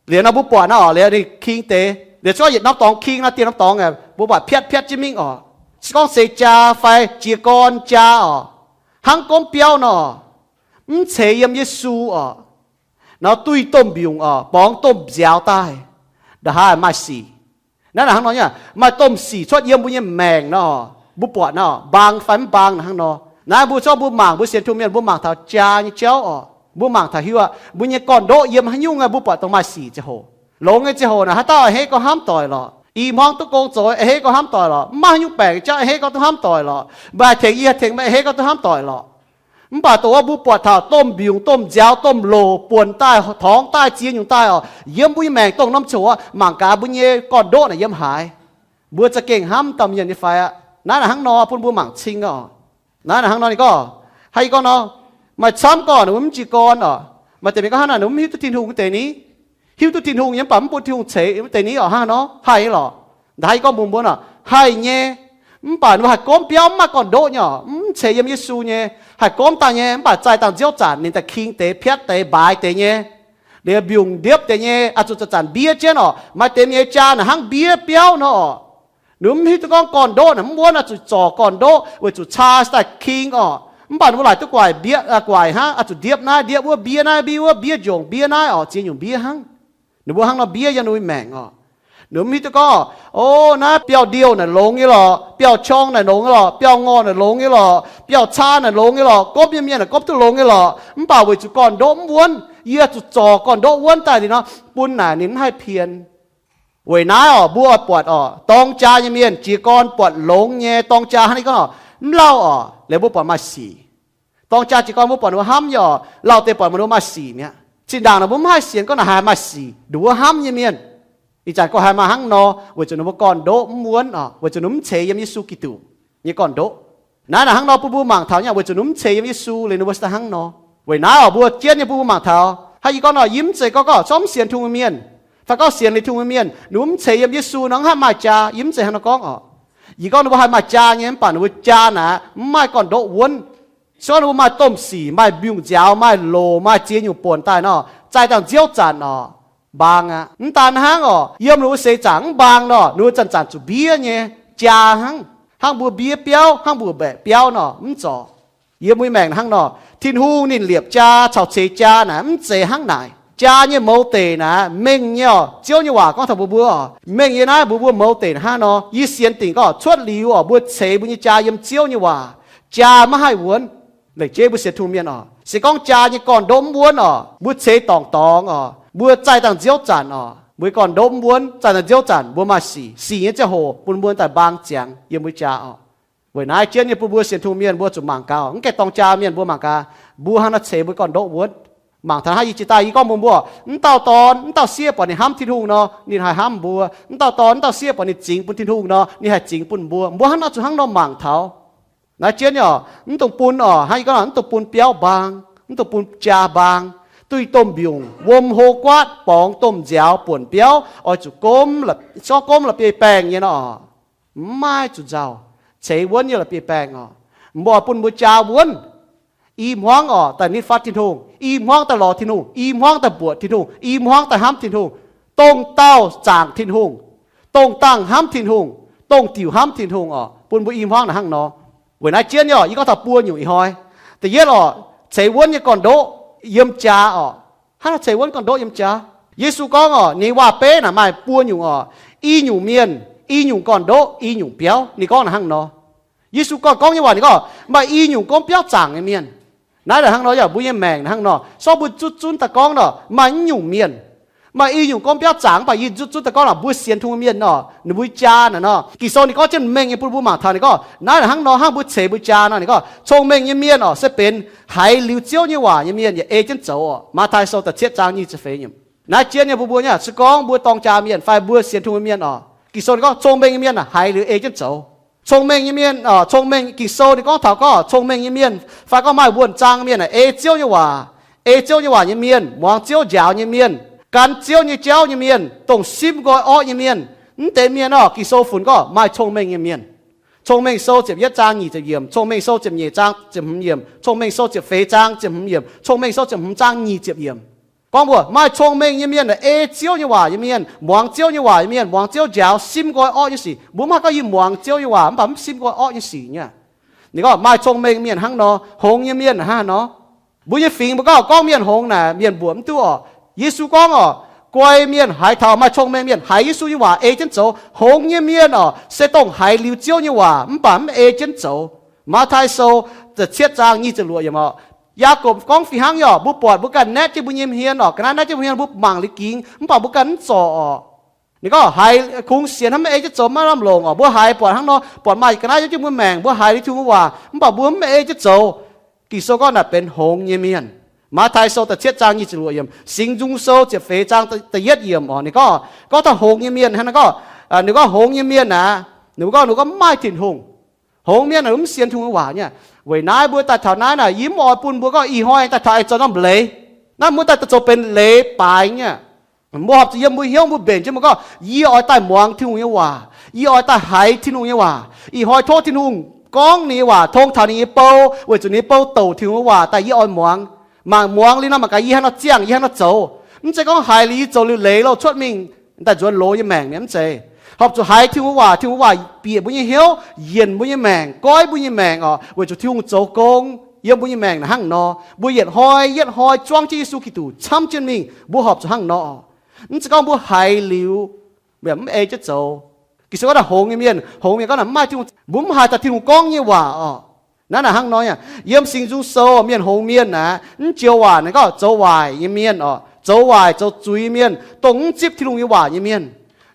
Liuz nor mbuo buatc naaiv oc, liuz ninh king deix, liuz se gorngv yietc norm dorngx king nor, dieh norm dorngx mbuo buatc piatv piatv jienv mingh oc. Se gorngv seix jaa fai jiez gorn jaa oc, hnangv gomv biauv nor, mv ceix yiem Yesu oc, nor duih domh mbiungc oc, borngz domh nziaaux daaih, Nda'haaix maaih sic. Naaiv hnangv nor nyei, maaih domh sic cuotv yiem mbuo nyei maengc nor, mbuo buatc nor, mbaang fai mv mbaang hnangv nor. Naaiv mbuo zorqv mbuo mangc, mbuo sienx Tin-Hungh mienh mbuo mangc taux jaa nyei jauv oc. Mbuo mangc taux hiuv aqv, mbuo nyei gorn-ndoqv yiem haaix nyungc mbuo buatc dongh maaih sic ziangh hoc. Longx nyei ziangh hoc naaic haaix dauh a'hneiv gorngv hnamv doic lorqc. I hmuangv duqv gong zoux a'hneiv gorngv hnamv doic lorqc. Mv maaih haaix nyungc baengc jauv a'hneiv gorngv duqv hnamv doic lorqc. Meih haih tengx yie, haih tengx meih, a'hneiv gorngv duqv hnamv doic lorqc. Mv baac dongh wuov mbuo buatc taux domh mbiungc domh nziaaux domh loc buonc daaih torngx daaih ziex nyungc daaih oc, yiem mbuo nyei maengc dongh norm ziangh hoc mangc gaax mbuo nyei gorn-ndoqv naaic yiem haaix. Mbuo za'gengh hnamv dauh mienh nyei fai aqv. Naaiv naaic hnangv nor bun mbuo mangc cing oc. Naaiv naaic hnangv nor ninh gorngv, haaix, yie gorngv nor, maaih camv gorngv ninh mbuo mv jiez gorn oc. Maaih deix mienh gorngv hnangv naaic, ninh mbuo mv hiuv duqv Tin-Hungh wuov deix ni, hiuv duqv Tin-Hungh nyei mv baac mv bun Tin-Hungh ceix wuov deix ni oc, hnangv nor haih nyei lorqc. Nda'haaix yie gorngv mbuox mbuo nor, haih nyei. Mv baac ninh mbuo haih gomv biauv mv maaih gorn-ndoqv nyei oc, mv ceix yiem Yesu nyei, haih gomv daaih nyei, mv baac zaih dangh nziouv zanc ninh daaih king deix, piatv deix, mbaaix deix nyei, liuz mbiungc ndiepv deix nyei, oix zuqc zanc-zanc mbiev jienv oc. Maaih deix mienh nyei jaa naaic hnangv mbiev biauv nor oc. Ninh mbuo mv hiuv duqv gorngv gorn-ndoqv naaic mv wuonv, oix zuqc zorc gorn-ndoqv weic zuqc caa daaih king oc. Mv baac ninh mbuo laaic duqv guaic mbiev, guaic hnangv, oix zuqc ndiepv naaiv ndiepv wuov, mbiev naaiv mbiev wuov, mbiev njongc mbiev naaiv oc, ziex nyungc mbiev hnangv. Ninh mbuo hnangv nor mbiev yiem ninh mbuo maengc oc. Ninh mbuo mv hiuv duqv gorngv, o, naaiv biauv-ndiouh naaic longx nyei lorqc, biauv-qorng naaic longx nyei lorqc, biauv-ngorh naaic longx nyei lorqc, biauv-caa naaic longx nyei lorqc, gomv nyei mienh naaic gomv duqv longx nyei lorqc, mv baac weic zuqc gorn-ndoqv mv wuonv, yie zuqc zorc gorn-ndoqv wuonv daaih liuz nor, bun naaic ninh mv haih pien. Weic naaiv oc, mbuo oix buatc oc, dorng jaa nyei mienh jiez gorn buatc longx nyei dorng jaa hnangv naaiv gorngv oc, mv lauh oc, liuz mbuo buatc maaih sic. Dorng jaa jiez gorn mbuo buatc ninh mbuo hnamv nyei oc, lauh deix buatc ninh mbuo maaih sic mi'aqv. Zinh ndaangc naaic mbuo mv haih sienx gorngv naaic haaix maaih sic, ninh mbuo hnamv nyei mienh. Ih zanc gorngv haaix maaih hnangv nor, weic zuqc ninh mbuo gorn-ndoqv mv wuonv oc, weic zuqc ninh mbuo mv ceix yiem Yesu Giduc nyei gorn-ndoqv. Naaiv naaic hnangv nor bun mbuo mangc taux nyei, weic zuqc ninh mbuo mv ceix yiem Yesu liuz ninh mbuo se hnangv nor. Weic naaiv oc, mbuo jienv nyei bun mbuo mangc taux, hnangv yie gorngv nor, yie mv zeiz gorngv gorngv zorqv mv sienx Tin-Hungh mienh, fai gorngv sienx liuz Tin-Hungh mienh ninh mbuo mv ceix yiem Yesu nor mv haih maaih jaa. Yie mv zeiz hnangv nor gorngv oc. Yie gorngv ninh mbuo haih maaih jaa nyei, mv baac ninh mbuo jaa naaic mv maaih gorn-ndoqv wuonv. Se gorngv ninh mbuo maaih domh sic, maaih mbiungc nziaaux, maaih loc, maaih ziex nyungc buonc daaih nor, zaih dangh nziouv zanc oc, mbaang aqv. Mv daan hnangv oc, yiem ninh mbuo seix zaangc mv mbaang nor, ninh mbuo zanc-zanc zuqc mbiev nyei jaa hnangv, hnangv mbuo mbiev biauv, hnangv mbuo mbaeqc biauv nor, mv zorc. Yiem mbuo maengc hnangv nor, Tin-Hungh ninh liepc jaa caux ceix jaa naaic mv zeiz hnangv naaic. Jaa nyei mouz deic naaic mengh nyei oc. Ziouv nyei waac gorngv taux mbuo mbuo oc, mengh nyei naaiv mbuo mbuo mouz deic hnangv nor. Yie sienx dingc gorngv cuotv liuz oc, mbuo ceix mbuo nyei jaa yiem Ziouv nyei waac, jaa maiv haih wuonv. Lengc jeiv mbuo sienx Tin-Hungh mienh oc, se gorngv jaa nyei gorn-ndoqv mv wuonv oc, mbuo ceix dorngc dorngx oc, mbuo zaih dangh nziouv zanc oc, mbuo gorn-ndoqv mv wuonv, zaih dangh nziouv zanc mbuo maaih sic. Sic nyei ziangh hoc bun mbuo daaih mbaang ziangx yiem mbuo jaa oc. Weic naaiv jienv nyei bun mbuo sienx Tin-Hungh mienh mbuo zuqc mangc gaax, mv gaengh dorng jaa mienh mbuo mangc gaax, mbuo hnangv nor ceix mbuo gorn-ndoqv wuonv. Mangc taux hnangv yie jiex daaih yie gorngv mbuox mbuo, mv dauh dorn, mv dauh sieqv buatc ninh hnamv Tin-Hungh nor, ninh haih hnamv mbuo. Mv dauh dorn, mv dauh sieqv buatc ninh zingx bun Tin-Hungh nor, ninh haih zingx bun mbuo. Mbuo hnangv nor zuqc hnangv nor mangc taux. Naaiv jienv oc, mv dungx bun oc, hnangv yie gorngv, mv dungx bun biauv mbaang, mv dungx bun jaa mbaang, duih domh mbiungc, wuom hlo guaatv, borngz domh nziaaux buonc biauv, oix zuqc gomv, zorqv gomv la'bieiv-baengh nyei nor. Mv maaih zuqc nzauh, ceix wuonv nyei la'bieiv-baengh oc. Mbuo bun mbuo jaa wuonv. I hmuangv oc daaih nitv fatv Tin-Hungh, i hmuangv daaih lorz Tin-Hungh, i hmuangv daaih mbuoqc Tin-Hungh, i hmuangv daaih hnamv Tin-Hungh. Dongh dauh zaangc Tin-Hungh, dongh dangh hnamv Tin-Hungh, dongh diuc hnamv Tin-Hungh oc, bun mbuo i hmuangv naaic hnangv nor. Weic naaiv jienv nyei oc, yie gorngv taux buo nyungc ih hnoi. Da'yietv oc, ceix wuonv nyei gorn-ndoqv yiem jaa oc. Hnangv naaiv ceix wuonv gorn-ndoqv yiem jaa. Yesu gorngv oc, ninh waac-beiv naaic maaih buo nyungc oc. I nyungc mienh, i nyungc gorn-ndoqv, i nyungc biauv. Ninh gorngv naaic hnangv nor. Yesu gorngv, gorngv nyei waac ninh gorngv maaih i nyungc gomv biauv zaangc nyei mienh. Naaiv naaic hnangv nor yaac mbuo nyei maengc naaic hnangv nor, sortv mbuo zutv zunv daaih gorngv nor maaih i nyungc mienh. Maaih i nyungc gomv biauv zaangc, mv baac yie zutv zunv daaih gorngv naaic mbuo sienx Tin-Hungh mienh oc, ninh mbuo jaa naaic nor. Ging-Sou ninh gorngv jienv mengh nyei bun mbuo mangc taux ninh gorngv naaiv naaic hnangv nor, hnangv mbuo ceix mbuo jaa nor ninh gorngv, cong-mengh nyei mienh oc se benx haiz liuz Ziouv nyei waac nyei mienh yaac ei jienv zoux oc. Matv^taai Sou da'cietv zaang nyic ziepc feix nyei. Naaiv jienv nyei mbuo mbuo nyei aqv, se gorngv mbuo dorng jaa mienh fai mbuo sienx Tin-Hungh mienh oc, Ging-Sou ninh gorngv cong-mengh nyei mienh haiz liuz ei jienv zoux. Cong-mengh nyei mienh oc, cong-mengh, Ging-Sou ninh gorngv taux gorngv cong-mengh nyei mienh fai gorngv maaih wuonh zaang mienh aeqv, ei Ziouv nyei waac, ei Ziouv nyei waac nyei mienh, muangx Ziouv njaaux nyei mienh, gan Ziouv nyei jauv nyei mienh, dongh simv nqoi orqv nyei mienh. Mv deix mienh oc, Ging-Sou funx gorngv maaih cong-mengh nyei mienh. Cong-Mengh Sou ziepc yietv zaang nyic ziepc yiemc, Cong-Mengh Sou ziepc nyeic zaang ziepc hmz yiemc, Cong-Mengh Sou ziepc feix zaang ziepc hmz yiemc, Cong-Mengh Sou ziepc hmz zaang nyic ziepc yiemc. Gorngv mbuox maaih cong-mengh nyei mienh, ei Ziouv nyei waac nyei mienh, muangx Ziouv nyei waac nyei mienh, muangx Ziouv njaaux, simv nqoi orqv nyei sic. Mbuo mv haih gorngv yie muangx Ziouv nyei waac mv baac mv simv nqoi orqv nyei sic nyei. Ninh gorngv maaih cong-mengh mienh hnangv nor, hngongx nyei mienh hnangv nor. Mbuo nyei fingx mbuo gorngv, gorngv mienh hngongx naaic mienh mbuoqc mv duqv oc. Yesu gorngv oc, Guai mienh haiz taux, maaih cong-mengh mienh haiz Yesu nyei waac ei jienv zoux. Hngongx nyei mienh orqc, se dongh haiz liuz Ziouv nyei waac mv baac mv ei jienv zoux. Matv^taai Sou da'cietv zaang nyic ziepc luoqc yiemc orqc. Yaagorpc gorngv fih hnangv nyei orqc, mbuo buatc mbuo ganh naetv jienv mbuo nyei hmien orqc, ga'naaiv naetv jienv mbuo hmien, mbuo mangc liuz gingx mv baac mbuo ganh mv zorc orqc. Ninh gorngv haiz kungx sienx hnangv mv ei jienv zoux, maiv lamh longc orqc. Mbuo haiz buatc hnangv nor, buatc maaih ga'naaiv yiem jienv mbuo maengc, mbuo haiz liuz Tin-Hungh waac mv baac mbuo mv ei jienv zoux. Ging-Sou gorngv naaic benx hngongx nyei mienh. Matv^taai Sou da'cietv zaang nyic ziepc luoqc yiemc, Singx Nzung Sou ziepc feix zaang da'yietv yiemc orqc, ninh gorngv, gorngv taux hngongx nyei mienh hnangv naaiv gorngv, ninh gorngv hngongx nyei mienh aac, ninh mbuo gorngv, ninh mbuo gorngv mv maaih Tin-Hungh. Hngongx mienh mv sienx Tin-Hungh waac nyei. Weic naaiv mbuo daaih taux naaiv naaic, yie mv oix bun mbuo gorngv ih hnoi daaih taux aengx zoux norm leiz. Naaiv mbuo daaih zoux benx leiz baaix nyei. Mbuo horpc zuqc yiem mbuo hnyouv mbuo mbenc jienv mbuo gorngv, yie oix daaih muangx Tin-Hungh nyei waac, yie oix daaih haiz Tin-Hungh nyei waac. Ih hnoi tov Tin-Hungh gorngv ninh nyei waac tong taux ninh nyei bou, weic zuqc ninh nyei bou douc Tin-Hungh nyei waac daaih yie oix muangx. Mangc muangx liuz nor mangc gaax yie hnangv nor ziangh, yie hnangv nor zoux. Mv zeiz gorngv haiz liuz yie zoux liuz leiz lo cuotv mingh daaih nzuonx loz nyei maengc mi'aqv, mv zeiz. Horpc zuqc haiz Tin-Hungh waac, Tin-Hungh waac bieqc mbuo nyei hnyouv, yienc mbuo nyei maengc, goiv mbuo nyei maengc orqc, weic zuqc Tin-Hungh zoux gong yiem mbuo nyei maengc naaic hnangv nor. Mbuo yietc hnoi yietc hnoi zuangv jienv Yesu Giduc camv jienv mingh, mbuo horpc zuqc hnangv nor. Mv zeiz gorngv mbuo haiz liuz mv ei jienv zoux. Ging-Sou gorngv naaic hngongx nyei mienh, hngongx mienh gorngv naaic mv maaih Tin-Hungh, mbuo mv haiz taux Tin-Hungh gorngv nyei waac orqc. Naaiv naaic hnangv nor nyei. Yiem Singx Nzung Sou mienh hngongx mienh naaic, mv joux waac naaic gorngv zoux waaic nyei mienh orqc, zoux waaic zoux zuiz nyei mienh, dongh mv zipv Tin-Hungh nyei waac nyei mienh.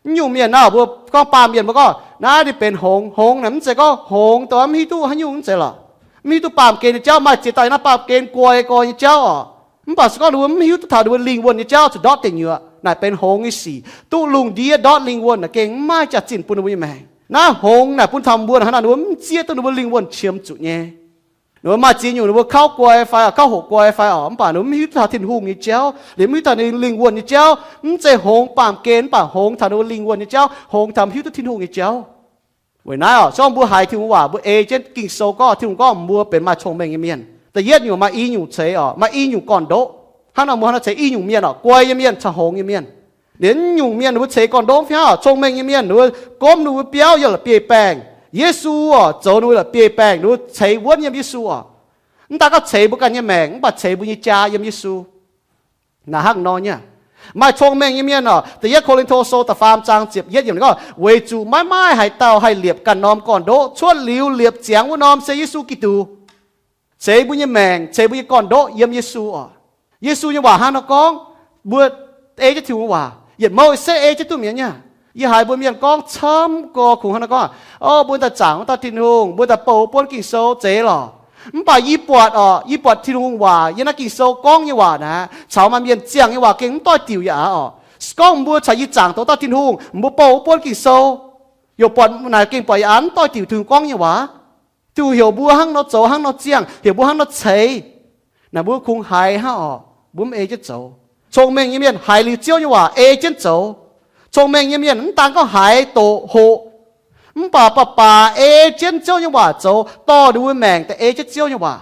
Mv nyungc mienh naaic mbuo gorngv baamh mienh mbuo gorngv naaiv ninh benx hngongx. Hngongx naaic mv zeiz gorngv hngongx dongh mv hiuv duqv haaix nyungc, mv zeiz lorqc. Mv hiuv duqv baamh gen nyei jauv, maaih ziex dauh yiem naaiv baamh gen guai guai nyei jauv orqc. Mv baac se gorngv ninh mbuo mv hiuv duqv taux ninh mbuo lingh wuonh nyei jauv zuqc ndortv deic nyuoqc, naaic benx hngongx nyei sic. Duqv lungh ndiev ndortv lingh wuonh naaic gengh mv maaih jaax-zinh bun ninh mbuo nyei maengc. Naaiv hngongx naaic bun taux mbuo hnangv naaic, ninh mbuo mv zieqv duqv ninh mbuo lingh wuonh qiemx zuqc nyei. Ninh mbuo maaih ziex nyungc ninh mbuo kauv guai fai orqc, kauv hoqc guai fai orqc, mv baac ninh mbuo mv hiuv duqv taux Tin-Hungh nyei jauv, liemh mv hiuv taux ninh lingh wuonh nyei jauv. Mv zeiz hngongx baamh gen, mv baac hngongx taux ninh mbuo lingh wuonh nyei jauv, hngongx taux mv hiuv duqv Tin-Hungh nyei jauv. Weic naaiv orqc, se gorngv mbuo haiz Tin-Hungh waac, mbuo ei jienv Ging-Sou gorngv, Tin-Hungh gorngv mbuo benx maaih cong-mengh nyei mienh. Da'yietv nyungc maaih i nyungc ceix orqc, maaih i nyungc gorn-ndoqv. Hnangv nor mbuo hnangv nor ceix i nyungc mienh orqc, guai nyei mienh caux hngongx nyei mienh. Liemh nyungc mienh ninh mbuo ceix gorn-ndoqv fai orqc, cong-mengh nyei mienh ninh mbuo gomv ninh mbuo biauv yiem la'bieiv-baengh. Yesu orqc, zoux ninh mbuo la'bieiv-baengh, ninh mbuo ceix wuonv yiem Yesu orqc. Mv daan gorngv ceix mbuo ganh nyei maengc, mv baac ceix mbuo nyei jaa yiem Yesu. Naaic hnangv nor nyei. Maaih cong-mengh nyei mienh orqc, Da'yietv Ko^lin^to Sou da'faam zaang ziepc yietv yiemc gorngv, weic zuqc maiv maaih haaix dauh haih liepc ganh norm gorn-ndoqv cuotv liuz liepc ziangx wuov norm se Yesu Giduc. Ceix mbuo nyei maengc, ceix mbuo nyei gorn-ndoqv yiem Yesu orqc. Yesu nyei waac hnangv nor gorngv, mbuo ei jienv Tin-Hungh waac, yietc mouh se ei jienv duqv mi'aqv nyei. Yie haiz mbuo mienh gorngv camv gorx kungx hnangv nor gorngv, o, mbuo daaih zaangc wuov dauh Tin-Hungh, mbuo daaih bouh buonv Ging-Sou zeiz lorqc. Mv baac yie buatc orqc, yie buatc Tin-Hungh waac, yie naaiv Ging-Sou gorngv nyei waac naaic, caux maaih mienh ziangh nyei waac gengh mv doix diuc yaac aqv orqc. Se gorngv mbuo caux yie zaangc douz dauh Tin-Hungh, mbuo bouh wuov buonv Ging-Sou, youc buatc naaic gengh buatc yaac aqv, mv doix diuc Tin-Hungh gorngv nyei waac. Tin-Hungh heuc mbuo hnangv nor zoux, hnangv nor ziangh, heuc mbuo hnangv nor ceix. Naaic mbuo kungx haiz hnangv orqc, mbuo mv ei jienv zoux. Cong-mengh nyei mienh haiz liuz Ziouv nyei waac ei jienv zoux. Cong-mengh nyei mienh mv daan gorngv haiz doqc hoqc, mv baac baac baac ei jienv Ziouv nyei waac zoux, dorh ninh mbuo maengc daaih ei jienv Ziouv nyei waac.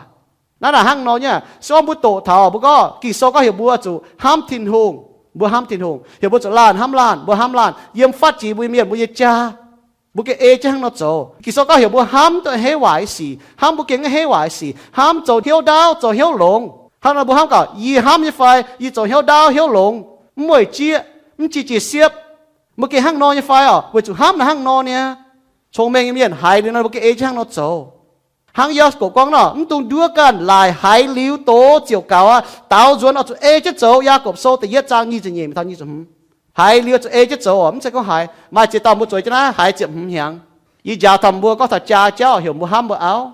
Naaiv naaic hnangv nor nyei. Se gorngv mbuo doqc taux, mbuo gorngv Ging-Sou gorngv heuc mbuo zuqc hnamv Tin-Hungh, mbuo hnamv Tin-Hungh. Heuc mbuo zuqc laanh hnamv laanh, mbuo hnamv laanh. Yiem fatv jiex mbuo nyei mienh mbuo nyei jaa, mbuo gengh ei jienv hnangv nor zoux. Ging-Sou gorngv heuc mbuo hnamv duqv hei waaic nyei sic, hnamv mbuo gengh maiv hei waaic nyei sic, hnamv zoux hnyouv ndaauv zoux hnyouv longx. Hnangv nor mbuo hnamv gaax, yie hnamv nyei fai yie zoux hnyouv ndaauv hnyouv longx, mv mueic jieqv, mv jiex jiex siepv, mbuo gengh hnangv nor nyei fai orqc? Weic zuqc hnamv naaic hnangv nor niaa. Cong-mengh nyei mienh haiz liuz nor mbuo gengh ei jienv hnangv nor zoux. Hnangv Yaagorpc gorngv nor, mv dungx nduov ganh, laaic haiz liuz doz ziouc gaux aqv. Daaux nzuonx oix zuqc ei jienv zoux. Yaagorpc Sou da'yietv zaang nyic ziepc nyeic taux nyic ziepc hmz. Haiz liuz zuqc ei jienv zoux orqc? Mv zeiz gorngv haiz. Maaih ziex dauh mbuo zueiz jienv naaiv haiz ziepc hmz hnyangx. Yie njaaux taux mbuo gorngv taux jaa jauv heuc mbuo hnamv mbuo auv.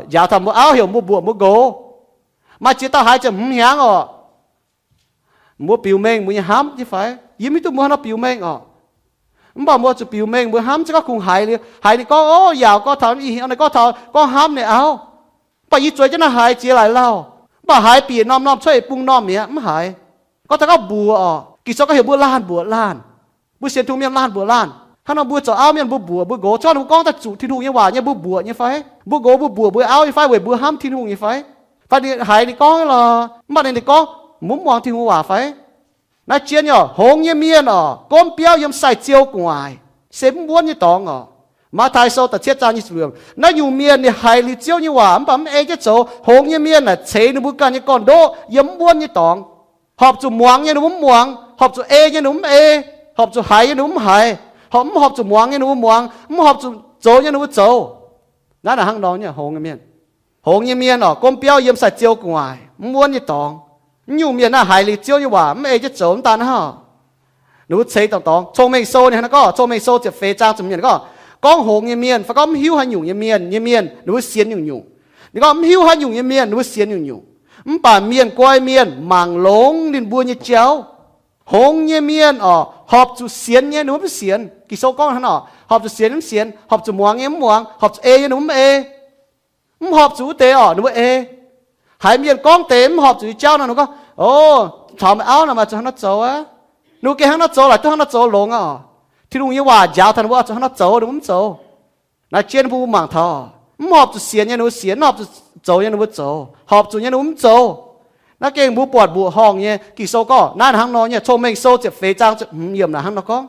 Njaaux taux mbuo auv heuc mbuo mbuoqc mbuo nqox. Maaih ziex dauh haiz ziepc hmz hnyangx orqc, mbuo biux mengh mbuo nyei hnamv nyei fai? Yie mv hiuv duqv mbuo hnangv nor biux mengh orqc. Mv baac mbuo zuqc biux mengh mbuo hnamv, se gorngv kungx haiz liuz, haiz ninh gorngv, o, yaauc gorngv taux, ninh gorngv taux gorngv hnamv ninh auv. Mv baac yie zueiz jienv naaiv haiz ziex laaix lauh, mv baac haiz bieqc norm-norm cuotv bung norm mi'aqv, mv haiz. Gorngv taux gorngv mbuoqc orqc, Ging-Sou gorngv heuc mbuo laanh mbuoqc laanh. Mbuo sienx Tin-Hungh mienh laanh mbuoqc laanh. Hnangv nor mbuo zoux auv mienh mbuo mbuoqc mbuo nqox, gorngv mbuo gorngv daaih zuqc Tin-Hungh nyei waac nyei mbuo mbuoqc nyei fai? Mbuo nqox mbuo mbuoqc mbuo auv nyei fai weic mbuo hnamv Tin-Hungh nyei fai? Fai ninh haiz ninh gorngv lorqc, mv baac ninh, ninh gorngv, mv muangx Tin-Hungh waac fai? Naaiv jienv nyei orqc, hngongx nyei mienh orqc, gomv biauv yiem sai-ziou gu'nguaaic, se mv wuonv nyei dorngx orqc. Matv^taai Sou da'cietv zaang nyic ziepc luoqc, naaiv nyungc mienh ninh haiz liuz Ziouv nyei waac mv baac mv ei jienv zoux. Hngongx nyei mienh naaic ceix ninh mbuo ganh nyei gorn-ndoqv yiem mv wuonv nyei dorngx. Horpc zuqc muangx nyei ninh mbuo mv muangx, horpc zuqc ei nyei ninh mbuo mv ei, horpc zuqc haiz nyei ninh mbuo mv haiz, horpc, mv horpc zuqc muangx nyei ninh mbuo muangx, mv horpc zuqc zoux nyei ninh mbuo zoux. Naaiv naaic hnangv nor nyei hngongx nyei mienh. Hngongx nyei mienh oc, gomv biauv yiem sai-ziou gu'nguaaic, mv wuonv nyei dorngx. Mv nyungc mienh naaiv haiz liuz Ziouv nyei waac mv ei jienv zoux mv daan hnangv. Ninh mbuo ceix dangx dorngx. Cong-mengh sou ninh hnangv naaiv gorngv, Cong-mengh sou ziepc feix zaang ziepc hmz gorngv, gorngv hngongx nyei mienh fai gorngv mv hiuv haaix nyungc nyei mienh, nyei mienh ninh mbuo sienx nyungc-nyungc. Ninh gorngv mv hiuv haaix nyungc nyei mienh ninh mbuo sienx nyungc-nyungc. Mv baac mienh guai mienh mangc longx ninh mbuo nyei jauv. Hngongx nyei mienh oc, horpc zuqc sienx nyei ninh mbuo mv sienx. Ging-Sou gorngv hnangv oc, horpc zuqc sienx nyei mv sienx, horpc zuqc muangx nyei mv muangx, horpc zuqc ei nyei ninh mbuo mv ei. Mv horpc zuqc wuov deix oc ninh mbuo ei. Haiz mienh gorngv deix mv horpc zuqc nyei jauv nor, ninh gorngv, O, taux meih auv nor maaih zuqc hnangv naaiv zoux aqv. Ninh mbuo gengh hnangv naaiv zoux, laaic duqv hnangv naaiv zoux longx aqv oc. Tin-Hungh nyei waac njaaux taux ninh mbuo oix zuqc hnangv naaiv zoux, ninh mbuo mv zoux. Naaiv jienv mbuo mangc taux, mv horpc zuqc sienx nyei ninh mbuo sienx, mv horpc zuqc zoux nyei ninh mbuo zoux, horpc zuqc nyei ninh mbuo mv zoux. Naaiv gengh mbuo buatc mbuoqc horngh nyei Ging-Sou gorngv naaiv hnangv nor nyei. Cong-Mengh Sou ziepc feix zaang ziepc hmz yiemc naaic hnangv nor gorngv.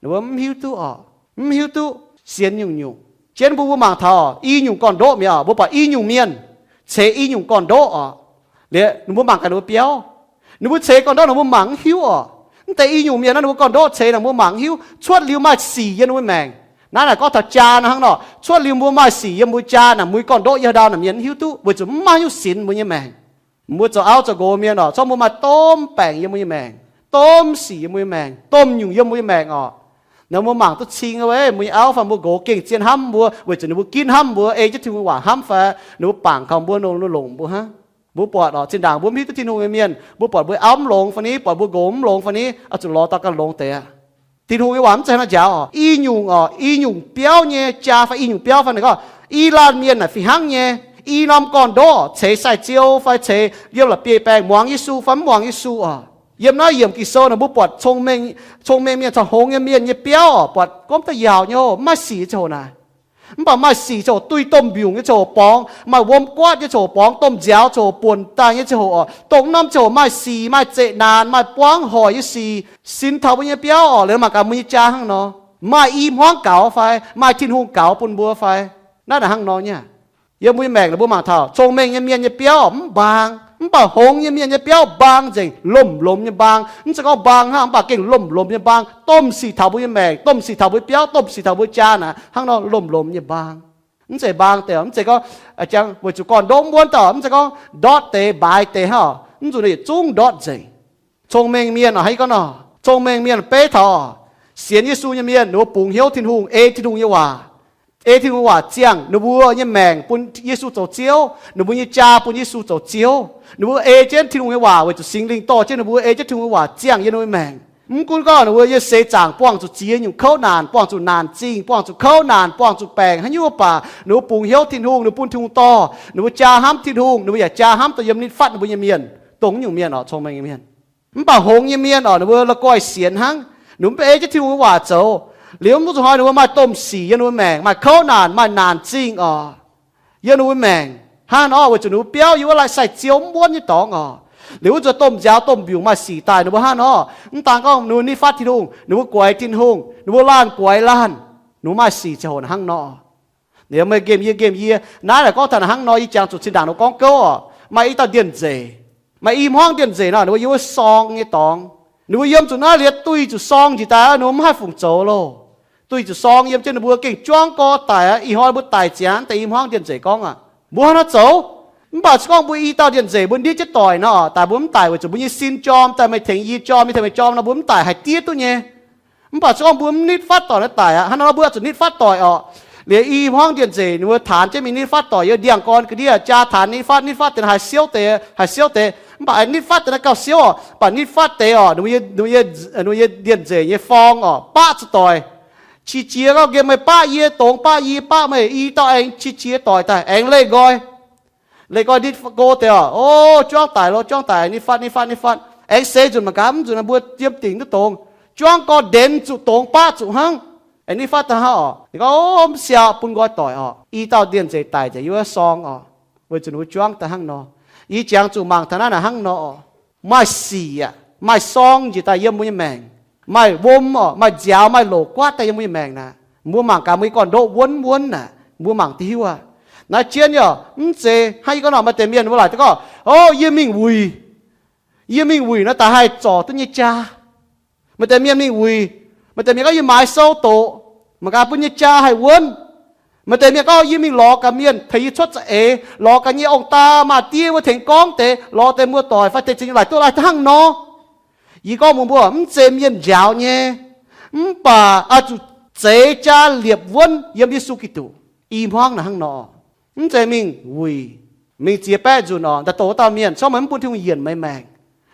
Ninh mbuo mv hiuv duqv oc, mv hiuv duqv sienx nyungc-nyungc. Jienv mbuo mbuo mangc taux i nyungc gorn-ndoqv mi'aqv. Mbuo buatc i nyungc mienh ceix i nyungc gorn-ndoqv oc. Liuz ninh mbuo mangc gaax ninh mbuo biauv. Ninh mbuo ceix gorn-ndoqv ninh mbuo mangc mv hiuv oc. Mv deix i nyungc mienh naaiv ninh mbuo gorn-ndoqv ceix naaic mbuo mangc mv hiuv. Cuotv liuz maaih sic yiem ninh mbuo maengc. Naaiv naaic gorngv taux jaa nor hnangv nor. Cuotv liuz mbuo maaih sic yiem mbuo jaa naaic, mbuo nyei gorn-ndoqv yiem haaix ndau naaic mienh mv hiuv duqv, weic zuqc mv maaih nyungc sinx mbuo nyei maengc. Mbuo zoux auv zoux nqox mienh oc, corc mbuo maaih domh baengc yiem mbuo nyei maengc, domh sic yiem mbuo nyei maengc, domh nyungc yiem mbuo nyei maengc oc. Naaiv mbuo mangc duqv cing wuov, mbuo nyei auv fai mbuo nqox gengh zien hnamv mbuo weic zuqc ninh mbuo ginv hnamv mbuo, ei jienv Tin-Hungh waac hnamv fai, ninh mbuo bangc kaux mbuo, longc longc mbuo hnangv. Mbuo buatc oc, zinh ndaangc mbuo mv hiuv duqv Tin-Hungh nyei mienh, mbuo buatc mbuo auv mv longx fai ni, buatc mbuo nqox mv longx fai ni, oix zuqc lorz dauh ganh longx deix aqv. Tin-Hungh nyei waac mv zeiz hnangv njaaux oc. I nyungc oc, i nyungc biauv nyei jaa fai i nyungc biauv fai ninh gorngv, i laanh mienh naaic fih hnangv nyei, i norm gorn-ndoqv ceix sai-ziou fai ceix yiem la'bieiv-baengh muangx Yesu fai mv muangx Yesu oc. Yiem naaiv yiemc Ging-Sou naaic mbuo buatc cong-mengh mienh caux hngongx nyei mienh nyei biauv oc, buatc gomv da'yaauc nyei, mv maaih sic ziangh hoc naaic. Mv baac maaih sic ziangh hoc, duih domh mbiungc nyei ziangh hoc borngz, maaih wuom guaatv nyei ziangh hoc borngz, domh nziaaux ziangh hoc buonc daaih nyei ziangh hoc oc, dongh norm ziangh hoc maaih sic, maaih zeqc naanc, maaih buangv hoic nyei sic sin taux mbuo nyei biauv oc. Liuz mangc gaax mbuo nyei jaa hnangv nor, maaih i hmuangv gaux fai, maaih Tin-Hungh gaux bun mbuo fai. Naaiv naaic hnangv nor nyei. Yiem mbuo nyei maengc naaic mbuo mangc taux cong-mengh nyei mienh nyei biauv mv mbaang, mv baac hngongx nyei mienh nyei biauv mbaang nzengc, lomh lomh nyei mbaang. Mv zeiz gorngv mbaang hnangv, mv baac gengh lomh lomh nyei mbaang. Domh sic taux mbuo nyei maengc, domh sic taux mbuo biauv, domh sic taux mbuo jaa naaic hnangv nor lomh lomh nyei mbaang. Mv zeiz mbaang deix, mv zeiz gorngv weic zuqc gorn-ndoqv mv wuonv daaih, mv zeiz gorngv ndortv deix mbaaix deix hnangv, mv zuqc ninh yietc zungv ndortv nzengc. Cong-mengh mienh oc, hnangv yie gorngv nor, cong-mengh mienh beiv taux sienx Yesu nyei mienh, ninh mbuo bungx hnyouv Tin-Hungh, ei Tin-Hungh nyei waac, ei Tin-Hungh nyei waac ziangh ninh mbuo nyei maengc bun Yesu zoux Ziouv, ninh mbuo nyei jaa bun Yesu zoux Ziouv. Ninh mbuo ei jienv Tin-Hungh nyei waac weic zuqc Singx Lingh dorh jienv ninh mbuo ei jienv Tin-Hungh nyei waac ziangh yiem ninh mbuo maengc. Mv gunv gorngv ninh mbuo nyei seix zaangc buangh zuqc ziex nyungc kouv naanc, buangh zuqc naanc zingh, buangh zuqc kouv naanc, buangh zuqc baengc haaix nyungc, mv baac ninh mbuo bungx hnyouv Tin-Hungh, ninh mbuo bun Tin-Hungh dorh, ninh mbuo jaa hnamv Tin-Hungh, ninh mbuo yaac jaa hnamv dongh yiem nitv fatv ninh mbuo nyei mienh, dongh naaiv nyungc mienh oc, cong-mengh nyei mienh. Mv baac hngongx nyei mienh oc, ninh mbuo la'guaih sienx hnangv, ninh mbuo mv ei jienv Tin-Hungh nyei waac zoux. Liuz mv zuqc hnoi ninh mbuo maaih domh sic yiem ninh mbuo maengc, maaih kouv naanc, maaih naanc zingh oc, yiem ninh mbuo maengc. Hnangv nor weic zuqc ninh mbuo biauv yiem wuov laih sai-ziou mv wuonv nyei dorngx oc. Liuz wuov nzuonx domh nziaaux domh mbiungc maaih sic daaih ninh mbuo hnangv nor. Mv daan gorngv ninh mbuo nitv fatv Tin-Hungh, ninh mbuo guaix Tin-Hungh, ninh mbuo laanh guaix laanh, ninh mbuo maaih sic ziangh hoc hnangv nor. Liuz meih nqemh yie, nqemh yie, naaiv naaic gorngv taux hnangv nor, yie jangx zuqc zinh ndaangc ninh mbuo gorngv gouv oc, maaih i dauh ndie-nzeic, maaih i hmuangv ndie-nzeic nor, ninh mbuo yiem wuov sorng nyei dorngx. Ninh mbuo yiem zuqc naaiv liuz duih zuqc sorng njiec daaih, ninh mbuo mv haih fungc zoux loh. Duih zuqc sorng yiem jienv ninh mbuo gengh juangv gorx daic aqv. Ih hnoi mbuo daic ziangx deix, i hmuangv ndie-nzeic gorngv aqv, mbuo hnangv naaiv zoux. Mv baac se gorngv mbuo i dauh ndie-nzeic mbuo nitv jienv doic nor, daaih mbuo mv daic weic zuqc mbuo nyei sin jorm daaih, meih tengx yie jorm, yie tengx meih jorm nor, mbuo mv daic haih diev duqv nyei. Mv baac se gorngv mbuo mv nitv fatv doic naaiv daic aqv, hnangv nor mbuo zuqc nitv fatv doic oc. Liuz i hmuangv ndie-nzeic ninh mbuo taanx jienv mingh nitv fatv doic, yiem ndiangx-gorn ga'ndiev jaa taanx nitv fatv, nitv fatv deix haih siouv deix, haih siouv deix. Mv baac nitv fatv deix naaiv gauh siouv oc. Mv baac nitv fatv deix oc, ninh mbuo nyei ndie-nzeic nyei forng oc, baqv zuqc doic, qiex jiez gorngv, nqemh meih baqv yie dongz, baqv yie, baqv meih, i dauh aengx qiex jiez doic daaih aengx leih nqoi. Leih nqoi nitv go deix oc, o, juangv daic loh, juangv daic, nitv fatv, nitv fatv, nitv fatv, aengx seix nzunc mangc gaax, mv nzunc mbuo yiem dingc duqv dongz. Juangv gorx ndenz zuqc dongz, baqv zuqc hnangv. Aengx nitv fatv daaih hnangv oc, ninh gorngv, o, mv siaauc, bun nqoi doic oc. I dauh ndie-nzeic daic nzengc yiem wuov sorng oc, weic zuqc ninh mbuo juangv daaih hnangv nor. Yie jangx zuqc mangc taux naaiv naaic hnangv nor oc, maaih sic aqv, maaih sorng njiec daaih yiem mbuo nyei maengc, maaih wuom oc, maaih nziaaux, maaih loc guaatv daaih yiem mbuo nyei maengc naaic. Mbuo mangc gaax mbuo nyei gorn-ndoqv wuonv wuonv naaic, mbuo mangc diuh hiuv aqv. Naaiv jienv yaac mv zeiz hnangv yie gorngv nor, maaih deix mienh mbuo laaic gorngv, o, yie mingh wuic, Yie mingh wuic nor daaih haih zorc duqv nyei jaa. Maaih deix mienh mingh wuic, maaih deix mienh gorngv yie maaiz sou doqc, mangc gaax bun nyei jaa haih wuonv. Maaih deix mienh gorngv yie mingh lorz gaax mienh tengx yie cuotv za'eix, lorz gaax nyei ong-daa maa-die wuov tengx gorngv deix, lorz deix muoz-doic fai deix zingh laaic duqv laai hnangv nor. Yie gorngv mbuox mbuo, mv zeiz mienh njaaux nyei, mv baac oix zuqc zeix jaa liepc wuonv yiem Yesu Giduc. I hmuangv naaic hnangv nor. Mv zeiz mingh wuic, mingh ziex baeqv nzunc oc, daaih doqc wuov dauh mienh, se gorngv meih mv bun Tin-Hungh yienc meih maengc,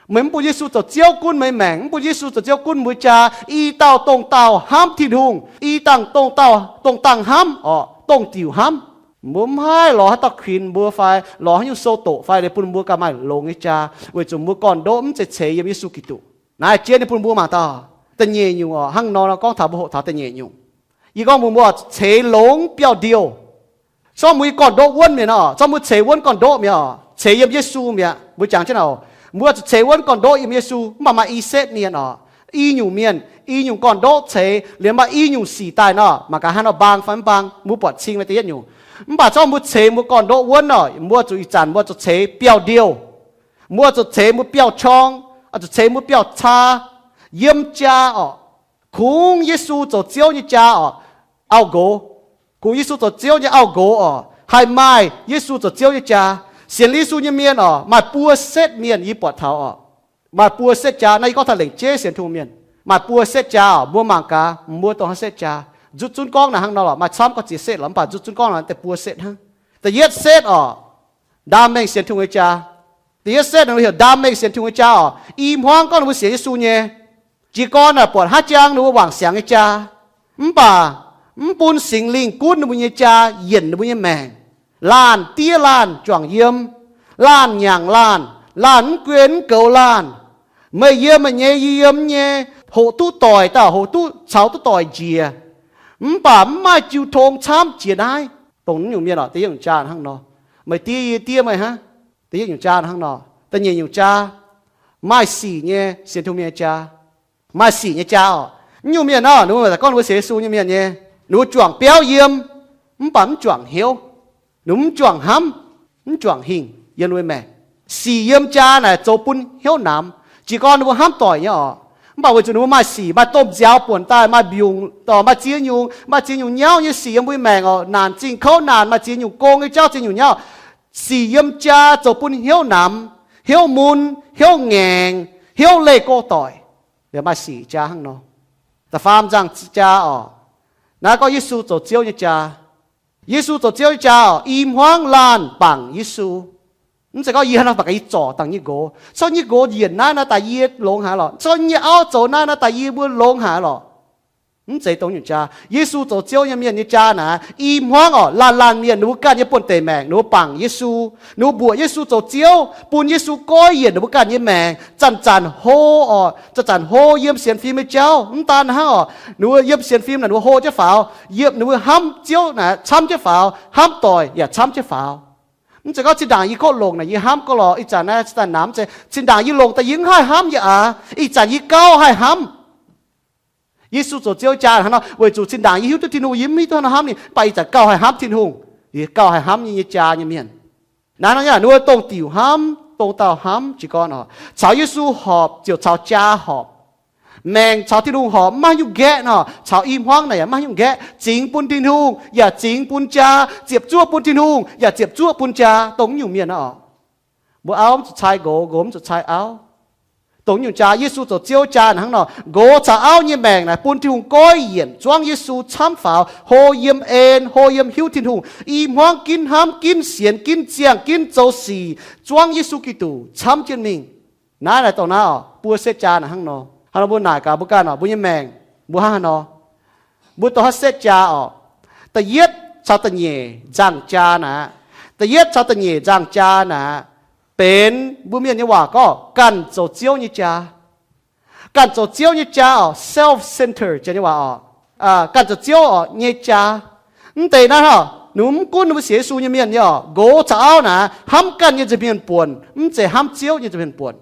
meih mv bun Yesu zoux Ziouv gunv meih maengc, mv bun Yesu zoux Ziouv gunv mbuo jaa, i dauh dongh dauh hnamv Tin-Hungh, i dauh dongh dauh dongh dangh hnamv oc, dongh diuc hnamv. Mbuo mv haih lorz haaix dauh kuinx mbuo fai lorz haaix nyungc sou doqc fai leiz bun mbuo gauh maaih longx nyei jaa, weic zuqc mbuo gorn-ndoqv mv zeiz ceix yiem Yesu Giduc. Naaiv jien ninh bun mbuo mangc dauh da'nyeic nyungc oc, hnangv nor nor gorngv taux mbuo hoqc taux da'nyeic nyungc. Yie gorngv mbuox mbuo, ceix longx biauv-ndiouh. Se gorngv mbuo nyei gorn-ndoqv wuonv mi'aqv nor, se gorngv mbuo ceix wuonv gorn-ndoqv mi'aqv oc, ceix yiem Yesu mi'aqv. Mbuo jangx jienv naaic oc, mbuo zuqc ceix wuonv gorn-ndoqv yiem Yesu. Mv baac maaih i setv mienh oc, i nyungc mienh, i nyungc gorn-ndoqv ceix liemh maaih i nyungc sic daaih nor, mangc gaax hnangv nor mbaang fai mv mbaang, mbuo buatc cing meih da'yietv nyungc. Mv baac se gorngv mbuo ceix mbuo gorn-ndoqv wuonv oc, mbuo zuqc ih zanc mbuo zuqc ceix biauv-ndiouh. Mbuo zuqc ceix mbuo biauv-qorng, zuqc ceix mbuo biauv-caa yiem jaa oc. Kungx Yesu zoux Ziouv nyei jaa oc, auv-nqox. Kungx Yesu zoux Ziouv nyei auv-nqox oc, haih maaih Yesu zoux Ziouv nyei jaa. Sienx Yesu nyei mienh oc, maaih buo setv mienh yie buatc taux oc. Maaih buo setv jaa. Naaiv yie gorngv taux lengc jeiv sienx Tin-Hungh mienh, maaih buo setv jaa oc. Mbuo mangc gaax mbuo dongh haaix setv jaa. Nzutv zunv gorngv naaic hnangv nor lorqc, maaih camv gorngv ziex setv lorqc, mv baac nzutv zunv gorngv naaic deix buo setv hnangv. Da'yietv setv oc, ndaam mengh sienx Tin-Hungh nyei jaa. Da'yietv setv ninh mbuo heuc ndaam mengh sienx Tin-Hungh nyei jaa oc. I hmuangv gorngv ninh mbuo sienx Yesu nyei, jiez gorn naaic buatc haaix jangx ninh mbuo wangc siangx nyei jaa. Mv baac mv bun Singx Lingh gunv ninh mbuo nyei jaa yienc ninh mbuo nyei maengc. Laanh diev laanh juangc yiem, laanh nyanc laanh, laanh mv gunv mv goux laanh. Meih yiem meih nyei, yie yiem nyei, hoqc duqv doic dauh hoqc duqv caux duqv doic njiec. Mv baac mv maaih jiu tong camv jiex naaiv. Dongh naaiv nyungc mienh oc, da'yietv nyungc jaa hnangv nor. Meih diev yie diev meih hnangv. Da'yietv nyungc jaa hnangv nor. Da'nyeic nyungc jaa, maaih sic nyei sienx Tin-Hungh mienh nyei jaa. Maaih sic nyei jaa oc. Naaiv nyungc mienh nor, ninh mbuo gorngv ninh mbuo sienx Yesu nyei mienh nyei, ninh mbuo juangc biauv yiem, mv baac mv juangc hnyouv. Ninh mbuo mv juangc hnamv, mv juangc hingh yiem ninh mbuo maengc. Sic yiem jaa naaic zoux bun hnyouv namx. Jiez gorn ninh mbuo hnamv doic nyei oc, mv baac weic zuqc ninh mbuo maaih sic, maaih domh nziaaux buonc daaih, maaih mbiungc, maaih ziex nyungc, maaih ziex nyungc nyauv nyei sic yiem mbuo maengc oc. Naanc zingh kouv naanc, maaih ziex nyungc gong nyei jauv, ziex nyungc nyauv. Sic yiem jaa zoux bun hnyouv namx, hnyouv mun, hnyouv ngaengc, hnyouv leih go doic. Maaih sic jaa hnangv nor. Da'faam nzangh jaa oc, naaiv gorngv Yesu zoux Ziouv nyei jaa. Yesu zoux Ziouv nyei jaa oc, i hmuangv laanh bangc Yesu. Mv zeiz gorngv yie hnangv naaiv baac gaax yie zorc dangh nyei nqox, caux nyei nqox yienc naaiv naaiv daaih yie longx haic lorqc, caux nyei auv zoux naaiv naaiv daaih yie mbuo longx haic lorqc. Mv zeiz dongh nyungc jaa. Yesu zoux Ziouv nyei mienh nyei jaa naaic, i hmuangv oc, laanh laanh mienh ninh mbuo ganh nyei buonv-deic maengc ninh mbuo bangc Yesu. Ninh mbuo mbuoqc Yesu zoux Ziouv, bun Yesu goiv yienc ninh mbuo ganh nyei maengc. Zanc-zanc hlo oc, zanc-zanc hlo yiem sienx fim nyei jauv. Mv daan hnangv oc, ninh mbuo yiem sienx fim naaic ninh mbuo hlo jienv faaux, yiem ninh mbuo hnamv Ziouv naaic camv jienv faaux, hnamv doic yaac camv jienv faaux. Mv zeiz gorngv zinh ndaangc yie kov longc naaic yie hnamv gauh lorqc, ih zanc naaiv cingx daaih namx. Mv zeiz, zinh ndaangc yie longc daaih yie mv haih hnamv yie aqv. Ih zanc yie gauh haih hnamv. Yesu zoux Ziouv jaa hnangv nor, weic zuqc zinh ndaangc yie hiuv duqv Tin-Hungh yie mv hiuv duqv hnangv nor hnamv ninh, mv baac ih zanc gauh haih hnamv Tin-Hungh. Yie gauh haih hnamv nyei, nyei jaa nyei mienh. Naaiv nor yaac ninh mbuo dongh diuc hnamv, dongh dauh hnamv jiez gorn oc. Caux Yesu horpc ziouc caux jaa horpc. Maengc caux Tin-Hungh horpc mv maaih haaix nyungc nqaeqv nor, caux i hmuangv naaic yaac mv maaih haaix nyungc nqaeqv. Zingx bun Tin-Hungh yaac zingx bun jaa, ziepc zuoqv bun Tin-Hungh yaac ziepc zuoqv bun jaa, dongh naaiv nyungc mienh nor oc. Mbuo auv mv zuqc cai nqox, nqox mv zuqc cai auv. Dongh naaiv nyungc jaa, Yesu zoux Ziouv jaa hnangv nor, nqox caux auv nyei maengc naaic bun Tin-Hungh goiv yienc, zuangv Yesu camv faaux, hlo yiem en, hlo yiem hiuv Tin-Hungh. I hmuangv ginv hnamv, ginv sienx, ginv ziangh, ginv zoux sic, zuangv Yesu Giduc camv jienv mingh. Naaiv naaic dongh naaiv oc, buo setv jaa naaic hnangv nor. Hnangv nor mbuo naaic gaax mbuo ganh oc, mbuo nyei maengc mbuo hnangv haaix nor? Mbuo dongh haaix setv jaa oc? Da'yietv caux da'nyeic nzangh jaa naaic, da'yietv caux da'nyeic nzangh jaa naaic, benx mbuo mienh nyei waac gorngv ganh zoux Ziouv nyei jaa. Ganh zoux Ziouv nyei jaa oc, self-centered nyei waac oc. Ganh zoux Ziouv oc nyei jaa. Mv deix naaiv oc, ninh mbuo mv gunv ninh mbuo sienx Yesu nyei mienh nyei oc, nqox caux auv naaic hnamv ganh nyei nza'hmien buonc, mv zeiz hnamv Ziouv nyei nza'hmien buonc.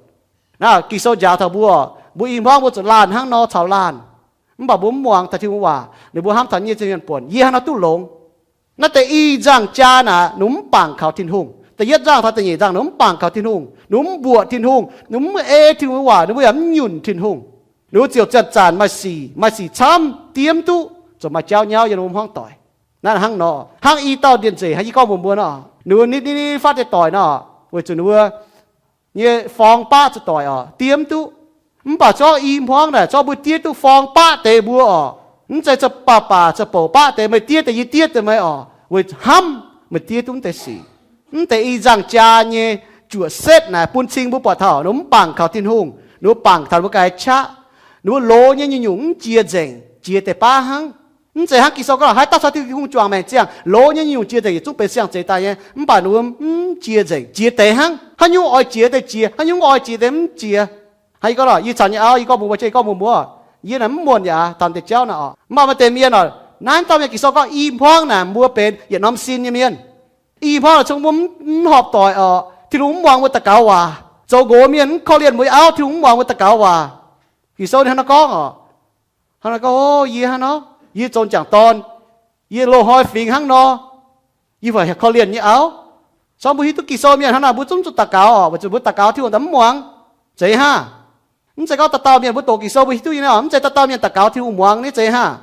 Naaiv Ging-Sou njaaux taux mbuo, mbuo i hmuangv mbuo zuqc laanh hnangv nor caux laanh. Mv baac mbuo mv muangx taux Tin-Hungh waac, ninh mbuo hnamv taux nyei nza'hmien buonc, yie hnangv nor duqv longx. Naaiv deix i nzangh jaa naaic, ninh mv bangc kaux Tin-Hungh. Da'yietv nzangh taux da'nyeic nzangh ninh mv bangc kaux Tin-Hungh, ninh mv mbuoqc Tin-Hungh, ninh mv ei Tin-Hungh nyei waac, ninh mbuo yaac mv nyunc Tin-Hungh. Ninh mbuo ziouc zanc-zanc maaih sic, maaih sic camv, diev mv duqv, ziouc maaih jauv nyauv yiem ninh mbuo hmuangv doic. Naaiv hnangv nor, hnangv i dauh ndie-nzeic hnangv yie gorngv mbuox mbuo nor, ninh mbuo nitv nitv nitv fatv deix doic nor, weic zuqc ninh mbuo nyei forng baqv zuqc doic oc, diev mv duqv. Mv baac zorqv i hmuangv naaic zorqv mbuo diev duqv forng baqv deix mbuo oc. Mv zeiz baac baac zoux bouc baqv deix, meih diev deix yie diev deix meih oc, weic hnamv meih diev duqv mv deix sic. Mv deix i nzangh jaa nyei juoqc setv naaic bun cing mbuo buatc taux ninh mbuo mv bangc kaux Tin-Hungh, ninh mbuo bangc taux ninh mbuo ganh qaqv, ninh mbuo loz nyei nyungc-nyungc mv jiex nzengc, jiex deix baav hnangv. Mv zeiz hnangv Ging-Sou gorngv haaix dauh caux Tin-Hungh juangc maengc ziangh, loz nyei nyungc jiex nzengc, yietc zungv benx siang-zeix daaih nyei. Mv baac ninh mbuo mv jiex nzengc, jiex deix hnangv. Haaix nyungc oix jiex deix jiex, haaix nyungc mv oix jiex deix mv jiex. Hnangv yie gorngv, yie caux nyei auv, yie gorngv mbuox mbuo, yie gorngv mbuox mbuo, yie naaic mv muonh yaac taux deix jauv naaic oc. Mv baac maaih deix mienh oc, naaiv dauh mienh Ging-Sou gorngv i hmuangv naaic mbuo benx yietc norm sin nyei mienh. I hmuangv naaic cong mbuo mv horpc doic oc, Tin-Hungh mv muangx mbuo daux gaux waac. Zoux nqox mienh mv korv-lienh mbuo nyei auv, Tin-Hungh mv muangx mbuo daux gaux waac. Ging-Sou ninh hnangv naaiv gorngv oc. Hnangv naaiv gorngv, o, yie hnangv nor, yie zoux m'jangc dorn, yie loz-hnoi fingx hnangv nor, yie fai korv-lienh nyei auv. Cong mbuo hiuv duqv Ging-Sou mienh hnangv naaic mbuo zungv zuqc daux gaux oc, weic zuqc mbuo daux gaux Tin-Hungh daaih mv muangx. Zeiz hnangv. Mv zeiz gorngv dauh dauh mienh mbuo doqc Ging-Sou mbuo hiuv duqv nyei, mv zeiz dauh dauh mienh daux gaux Tin-Hungh muangx nyei, zeiz hnangv.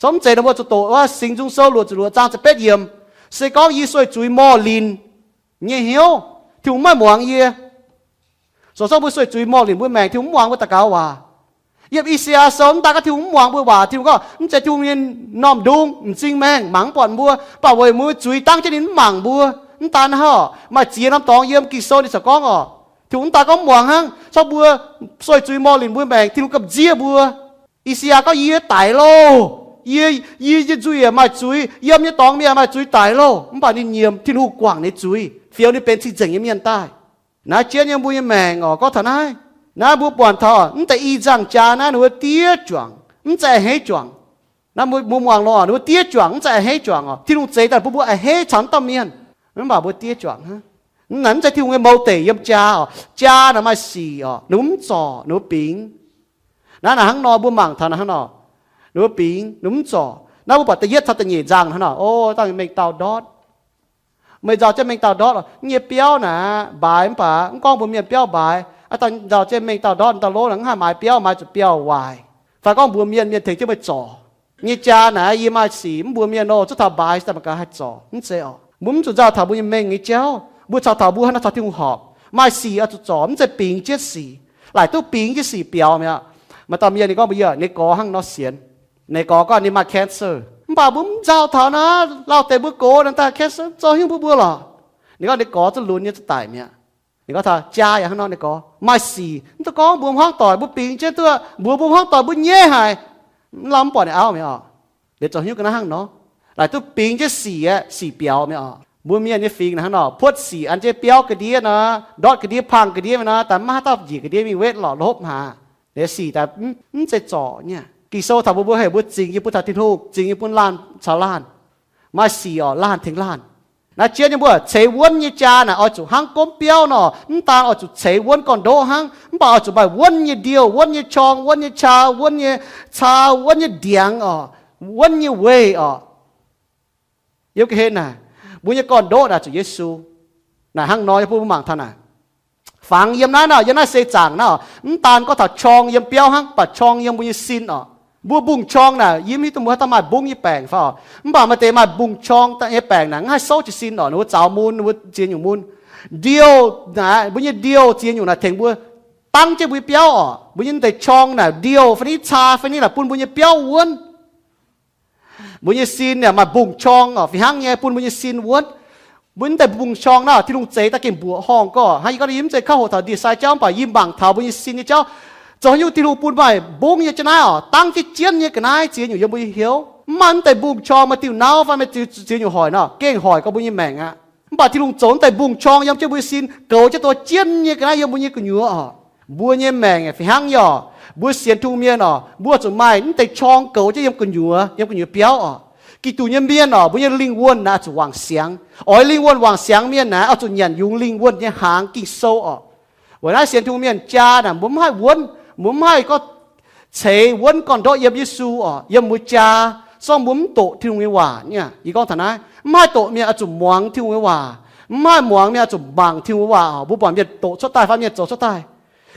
Cong mv zeiz nor mbuo zuqc doqc wuov Singx Nzung Sou luoqc ziepc luoqc zaang ziepc betv yiemc, se gorngv yie sueih zuiz morh linc nyei hnyouv, Tin-Hungh maiv muangx yie. Zoux cong mbuo sueih zuiz morh linc mbuo maengc, Tin-Hungh mv muangx mbuo daux gaux waac. Yiem I^saa^yaa Sou mv daan gorngv Tin-Hungh mv muangx mbuo waac, Tin-Hungh gorngv mv zeiz Tin-Hungh nyei norm ndung m'zing maengh mangc mv buatc mbuo, mv baac weic mbuo zuiz dangv jienv ninh mv mangc mbuo. Mv daan hnangv, maaih ziex norm dorngx yiem Ging-Sou ninh corc gorngv oc, Tin-Hungh mv daan gorngv mv muangx hnangv, cong mbuo sueih zuiz morh linc mbuo maengc, Tin-Hungh gamh nziev mbuo. I^saa^yaa gorngv, yie daic loh, yie, yie nyei nzuih yaac maaih zuiz, yiem nyei dorngx mienh maaih zuiz daic loh. Mv baac ninh nyiemc, Tin-Hungh guangc ninh zuiz, fioux ninh benx cing-nzengc nyei mienh daaih. Naaiv jienv yiem mbuo nyei maengc oc, gorngv taux naaiv, naaiv mbuo buatc taux mv deix i nzangh jaa naaiv ninh mbuo diev juangc, mv zeiz a'hneiv juangc. Naaiv mbuo muangx longx oc, ninh mbuo diev juangc mv zeiz a'hneiv juangc oc. Tin-Hungh zeix daaih bun mbuo a'hneiv caux naaiv dauh mienh. Mv baac mbuo diev juangc hnangv. Mv naaic mv zeiz Tin-Hungh nyei mouc deic yiem jaa oc. Jaa naaic maaih sic oc, ninh mbuo mv zorc, ninh mbuo bingx. Naaiv naaic hnangv nor mbuo mangc taux naaic hnangv nor, ninh mbuo bingx, ninh mbuo mv zorc. Naaiv mbuo buatc da'yietv caux da'nyeic nzangh hnangv nor, o, dangh mengh dauh ndortv. Meih nzauh jienv mengh dauh ndortv, nyei biauv naaic mbaaix mv baac mv gorngv mbuox mienh biauv mbaaix. Aa, dangh nzauh jienv mengh dauh ndortv, dauh lov naaic mv haih maaiz biauv, maaiz zuqc biauv waaic. Fai gorngv mbuox mienh, mienh tengx jienv meih zorc. Nyei jaa naaic yie maaih sic, mv mbuox mienh nor, zuov taux mbaaix daaih mangc gaax haih zorc. Mv zeiz oc. Mbuo mv zuqc nzauh taux mbuo nyei mengh nyei jauv. Mbuo caux taux mbuo hnangv nor taux Tin-Hungh horpc. Maaih sic oix zuqc zorc, mv zeiz bingx jienv sic. Laaic duqv bingx jienv sic biaux mi'aqv. Maaih dauh mienh ninh gorngv mbuox yie, ninh gorx hnangv nor sienx. Ninh gorx gorngv ninh maaih cancer. Mv baac mbuo mv nzauh taux naaiv, lauh deix mbuo gox naaic daaih cancer zoux haaix nyungc bun mbuo lorqc. Ninh gorngv ninh gorx zuqc lunx nyei zuqc daic mi'aqv. Ninh gorngv taux jaa yaac hnangv nor, ninh gorx maaih sic, mv dungx gorngv mbuox hmuangv doic, mbuo bingx jienv duqv, mbuox mbuo hmuangv doic mbuo nyaiv haic, mv lamh mv buatc ninh auv mi'aqv oc. Liuz zoux haaix nyungc ga'naaiv hnangv nor, laaic duqv bingx jienv sic aeqv, sic biaux mi'aqv oc. Mbuo mienh nyei fingx naaic hnangv nor, puotv sic an jienv biauv ga'ndiev nor, ndortv ga'ndiev, pang ga'ndiev mi'aqv nor, daaih maiv haaix dauh njiec ga'ndiev mingh wetv lorqc, lopv haaix. Liuz sic daaih mv zeiz zorc nyei. Ging-Sou taux mbuo, mbuo heuc mbuo zingx yie bun taux Tin-Hungh, zingx yie bun laanh caux laanh. Maaih sic oc, laanh tengx laanh. Naaiv jienv nyei mbuo ceix wuonv nyei jaa naaic oix zuqc hnangv gomv biauv nor, mv daan oix zuqc ceix wuonv gorn-ndoqv hnangv, mv baac oix zuqc maaih wuonv nyei ndiouh, wuonv nyei qorng, wuonv nyei qaa, wuonv nyei caa, wuonv nyei ndiangx oc, wuonv nyei weih oc. Yiem ga'hlen naaic, mbuo nyei gorn-ndoqv naaic zuqc Yesu. Naaic hnangv nor yie bun mbuo mangc taux naaic. Fangx yiem naaiv nor, yiem naaiv seix zaangc naaiv oc, mv daan gorngv taux qorng yiem biauv hnangv, mv baac qorng yiem mbuo nyei sin oc. Mbuo mbungv qorng naaic, yie mv hiuv duqv mbuo haaix dauh maaih mbungv nyei baengc fai oc. Mv baac maaih deix maaih mbungv qorng nyei baengc naaic, mv haih souv jiez sin oc, ninh mbuo zaux mun, ninh mbuo ziex nyungc mun. Ndiouh naaic, mbuo nyei ndiouh ziex nyungc naaic tengx mbuo dangv jienv mbuo nyei biauv oc. Mbuo nyei deix qorng naaic ndiouh fai niv caa fai niv naaic bun mbuo nyei biauv wuonv. Mbuo nyei sin yaac maaih mbungv qorng oc, fih hnangv nyei bun mbuo nyei sin wuonv. Mbuo mv deix mbungv qorng naaiv, Tin-Hungh zeix daaih gengh mbuoqc horngh gorx. Hnangv yie gorngv yie mv zeiz kouv hoqc taux ndie-sai jauv, mv baac yie mangc taux mbuo nyei sin nyei jauv. Zoux haaix nyungc Tin-Hungh bun maaih mbungv nyei jaa naaiv oc, dangv jienv jienv nyei ga'naaiv ziex nyungc yiem mbuo nyei hnyouv. Mv maaih mv deix mbungv qorng maaih diuh nauv fai maaih ziex nyungc hoic nor, gengh hoic gorx mbuo nyei maengc aqv. Mv baac Tin-Hungh zoux mv deix mbungv qorng yiem jienv mbuo nyei sin, goux jienv dongh jienv nyei ga'naaiv yiem mbuo nyei gu'nyuoz oc. Mbuo nyei maengc fih hnangv nyei oc. Mbuo sienx Tin-Hungh mienh oc, mbuo zuqc maaih mv deix qorng goux jienv yiem gu'nyuoz, yiem gu'nyuoz biauv oc. Giduc nyei mienh oc, mbuo nyei lingh wuonh naaic oix zuqc wangc siangx. Oix lingh wuonh wangc siangx mienh naaic oix zuqc nyanc yungz lingh wuonh nyei hnaangx Ging-Sou oc. Weic naaiv sienx Tin-Hungh mienh jaa naaic mbuo mv haih wuonv, mbuo mv haih gorngv ceix wuonv gorn-ndoqv yiem Yesu oc, yiem mbuo jaa, se gorngv mbuo mv doqc Tin-Hungh nyei waac nyei. Yie gorngv taux naaiv, mv haih doqc mienh oix zuqc muangx Tin-Hungh nyei waac. Mv haih muangx mienh oix zuqc mangc Tin-Hungh waac oc. Mbuo buatc mienh doqc cuotv daaih fai mienh zoux cuotv daaih.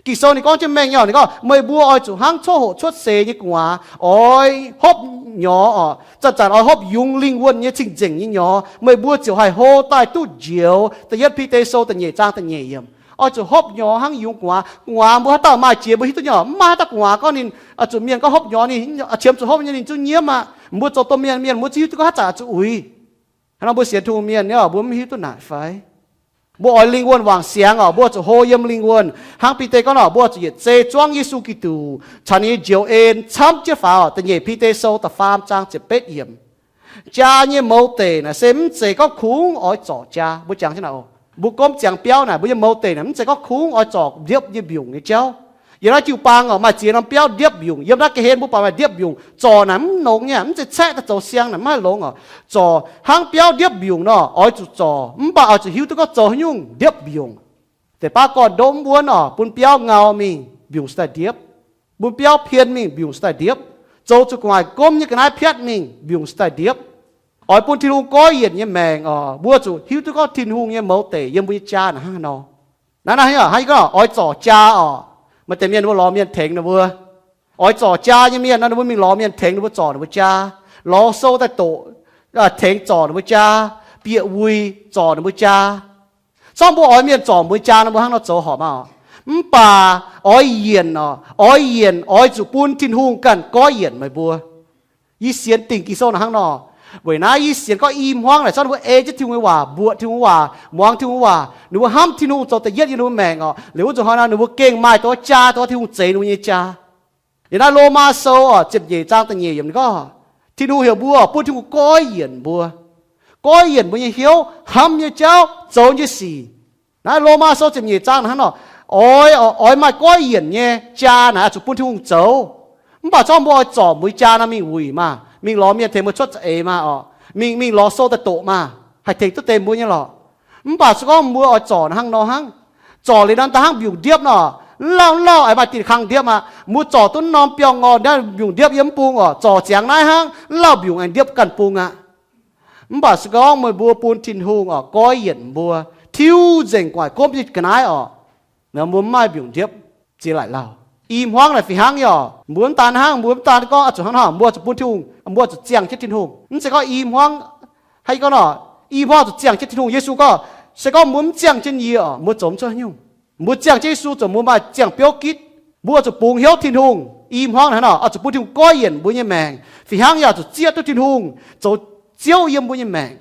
Ging-Sou ninh gorngv jienv mengh nyei oc, ninh gorngv, meih mbuo oix zuqc hnangv coqv hoqc cuotv seix nyei gu'nguaaz, oix hopv nyorx oc. Zanc-zanc oix hopv yungz lingh wuonh nyei cing-nzengc nyei nyorx, meih mbuo ziouc haih hlo daaih duqv njoux. Da'yietv Bide Sou da'nyeic zaang da'nyeic yiemc. Oix zuqc hopv nyorx hnangv yungz gu'nguaaz. Gu'nguaaz mbuo haaix dauh maaih jiex mbuo hiuv duqv nyei oc. Mv maaih haaix dauh gu'nguaaz gorngv ninh zuqc mienh gorngv hopv nyorx ninh, qiemx zuqc hopv nyei ninh zungv nyiemv aqv. Mbuo zoux domh mienh, mienh mbuo zungv hiuv duqv gorngv haaix zanc zuqc uix. Hnangv nor mbuo sienx Tin-Hungh mienh, mbuo mv hiuv duqv naaic fai? Mbuo oix lingh wuonh wangc siangx oc. Mbuo zuqc hlo yiem lingh wuonh. Hnangv Bide gorngv oc, mbuo zuqc yietc zei zuangv Yesu Giduc caux ninh nyei njoux en camv jienv faaux. Da'nyeic Bide Sou da'faam zaang ziepc betv yiemc. Jaa nyei mouz deic naaic se mv zeiz gorngv kungx oix zorc jaa. Mbuo jangx jienv naaic oc, mbuo gomv ziangx biauv naaic, mbuo nyei mouz deic naaic mv zeiz gorngv kungx oix zorc ndiepv nyei mbiungc nyei jauv. Yiem naaiv jiu-baang oc, maaih ziex norm biauv ndiepv mbiungc. Yiem naaiv ga'hlen mbuo buatc maaih ndiepv mbiungc. Zorc naaic mv longx nyei, mv zeiz caeqv daaih zoux siang naaic mv haih longx oc. Zorc hnangv biauv ndiepv mbiungc nor, oix zuqc zorc, mv baac oix zuqc hiuv duqv gorngv zoux haaix nyungc ndiepv mbiungc. Deix baav gorn-ndoqv mv wuonv oc, bun biauv ngau mingh, mbiungc se daaih ndiepv. Bun biauv pien mingh, mbiungc se daaih ndiepv. Zoux zuqc gu'nguaaic gomv nyei ga'naaiv piatv mingh, mbiungc se daaih ndiepv. Oix bun Tin-Hungh goiv yienc nyei maengc oc, mbuo zuqc hiuv duqv gorngv Tin-Hungh nyei mouz deic yiem mbuo nyei jaa naaic hnangv haaix nor. Naaiv naaiv haaix gorngv oix zorc jaa oc. Maaih deix mienh mbuo lorz mienh tengx ninh mbuo. Oix zorc jaa nyei mienh nor, ninh mbuo mingh lorz mienh tengx ninh mbuo zorc ninh mbuo jaa. Lorz sou daaih doqc, tengx zorc ninh mbuo jaa. Bieqc wuic zorc ninh mbuo jaa. Zorqv mbuo oix mienh zorc mbuo jaa nor, mbuo hnangv nor zoux horpc maah oc. Mv baac oix yienc oc, oix yienc oix zuqc bun Tin-Hungh ganh goiv yienc meih mbuo. Yie sienx dingc Ging-Sou naaic hnangv nor. Weic naaiv yie sienx gorngv i hmuangv naaic zorqv ninh mbuo ei jienv Tin-Hungh nyei waac, mbuoqc Tin-Hungh waac, muangx Tin-Hungh waac, ninh mbuo hnamv Tin-Hungh zoux da'yietv yiem ninh mbuo maengc oc. Liuz wuov nzunc hnoi nor ninh mbuo gengh maaih doix jaa, doix Tin-Hungh zeix ninh mbuo nyei jaa. Yiem naaiv Lomaa Sou oc, ziepc nyeic zaang da'nyeic yiemc ninh gorngv, Tin-Hungh heuc mbuo bun Tin-Hungh goiv yienc mbuo, goiv yienc mbuo nyei hnyouv, hnamv nyei jauv, zoux nyei sic. Naaiv Lomaa Sou ziepc nyeic zaang hnangv nor, oix, oix maaih goiv yienc nyei jaa naaic oix zuqc bun Tin-Hungh zoux. Mv baac zorqv mbuo oix zorc mbuo jaa nor mingh wuic maah, mingh lorz mienh tengx mbuo cuotv za'eix maah oc, mingh, mingh lorz sou daaih doqc maah, haih tengx duqv deix mbuo nyei lorqc. Mv baac se gorngv mbuo oix zorc hnangv nor hnangv, zorc liuz nor daaih hnangv mbiungc ndiepv nor, nlauh nlauh aengx maaih diuh kang ndiepv aqv. Mbuo zorc duqv norm biauv-ngorh naaiv mbiungc ndiepv yiem mv bung oc, zorc ziangx naaiv hnangv, nlauh mbiungc aengx ndiepv ganh bung aqv. Mv baac se gorngv meih mbuo bun Tin-Hungh oc goiv yienc mbuo, tiuv nzengc gu'nguaaic gomv nyei ga'naaiv oc, mbuo mv maaih mbiungc ndiepv ziex laaic lauh. I hmuangv naaic fih hnangv nyei oc. Mbuo mv daan hnangv, mbuo mv daan gorngv oix zuqc hnangv nor, mbuo zuqc bun Tin-Hungh, mbuo zuqc ziangh jienv Tin-Hungh. Mv zeiz gorngv i hmuangv, haaix gorngv nor, i hmuangv zuqc ziangh jienv Tin-Hungh. Yesu gorngv, se gorngv mbuo mv ziangh jienv yie oc, mbuo zoux mv cuotv haaix nyungc. Mbuo ziangh jienv Yesu zoux mbuo maaih ziangh biouv gitv. Mbuo zuqc bungx hnyouv Tin-Hungh. I hmuangv hnangv nor, oix zuqc bun Tin-Hungh goiv yienc mbuo nyei maengc. Fih hnangv yaac zuqc zieqv duqv Tin-Hungh zoux Ziouv yiem mbuo nyei maengc.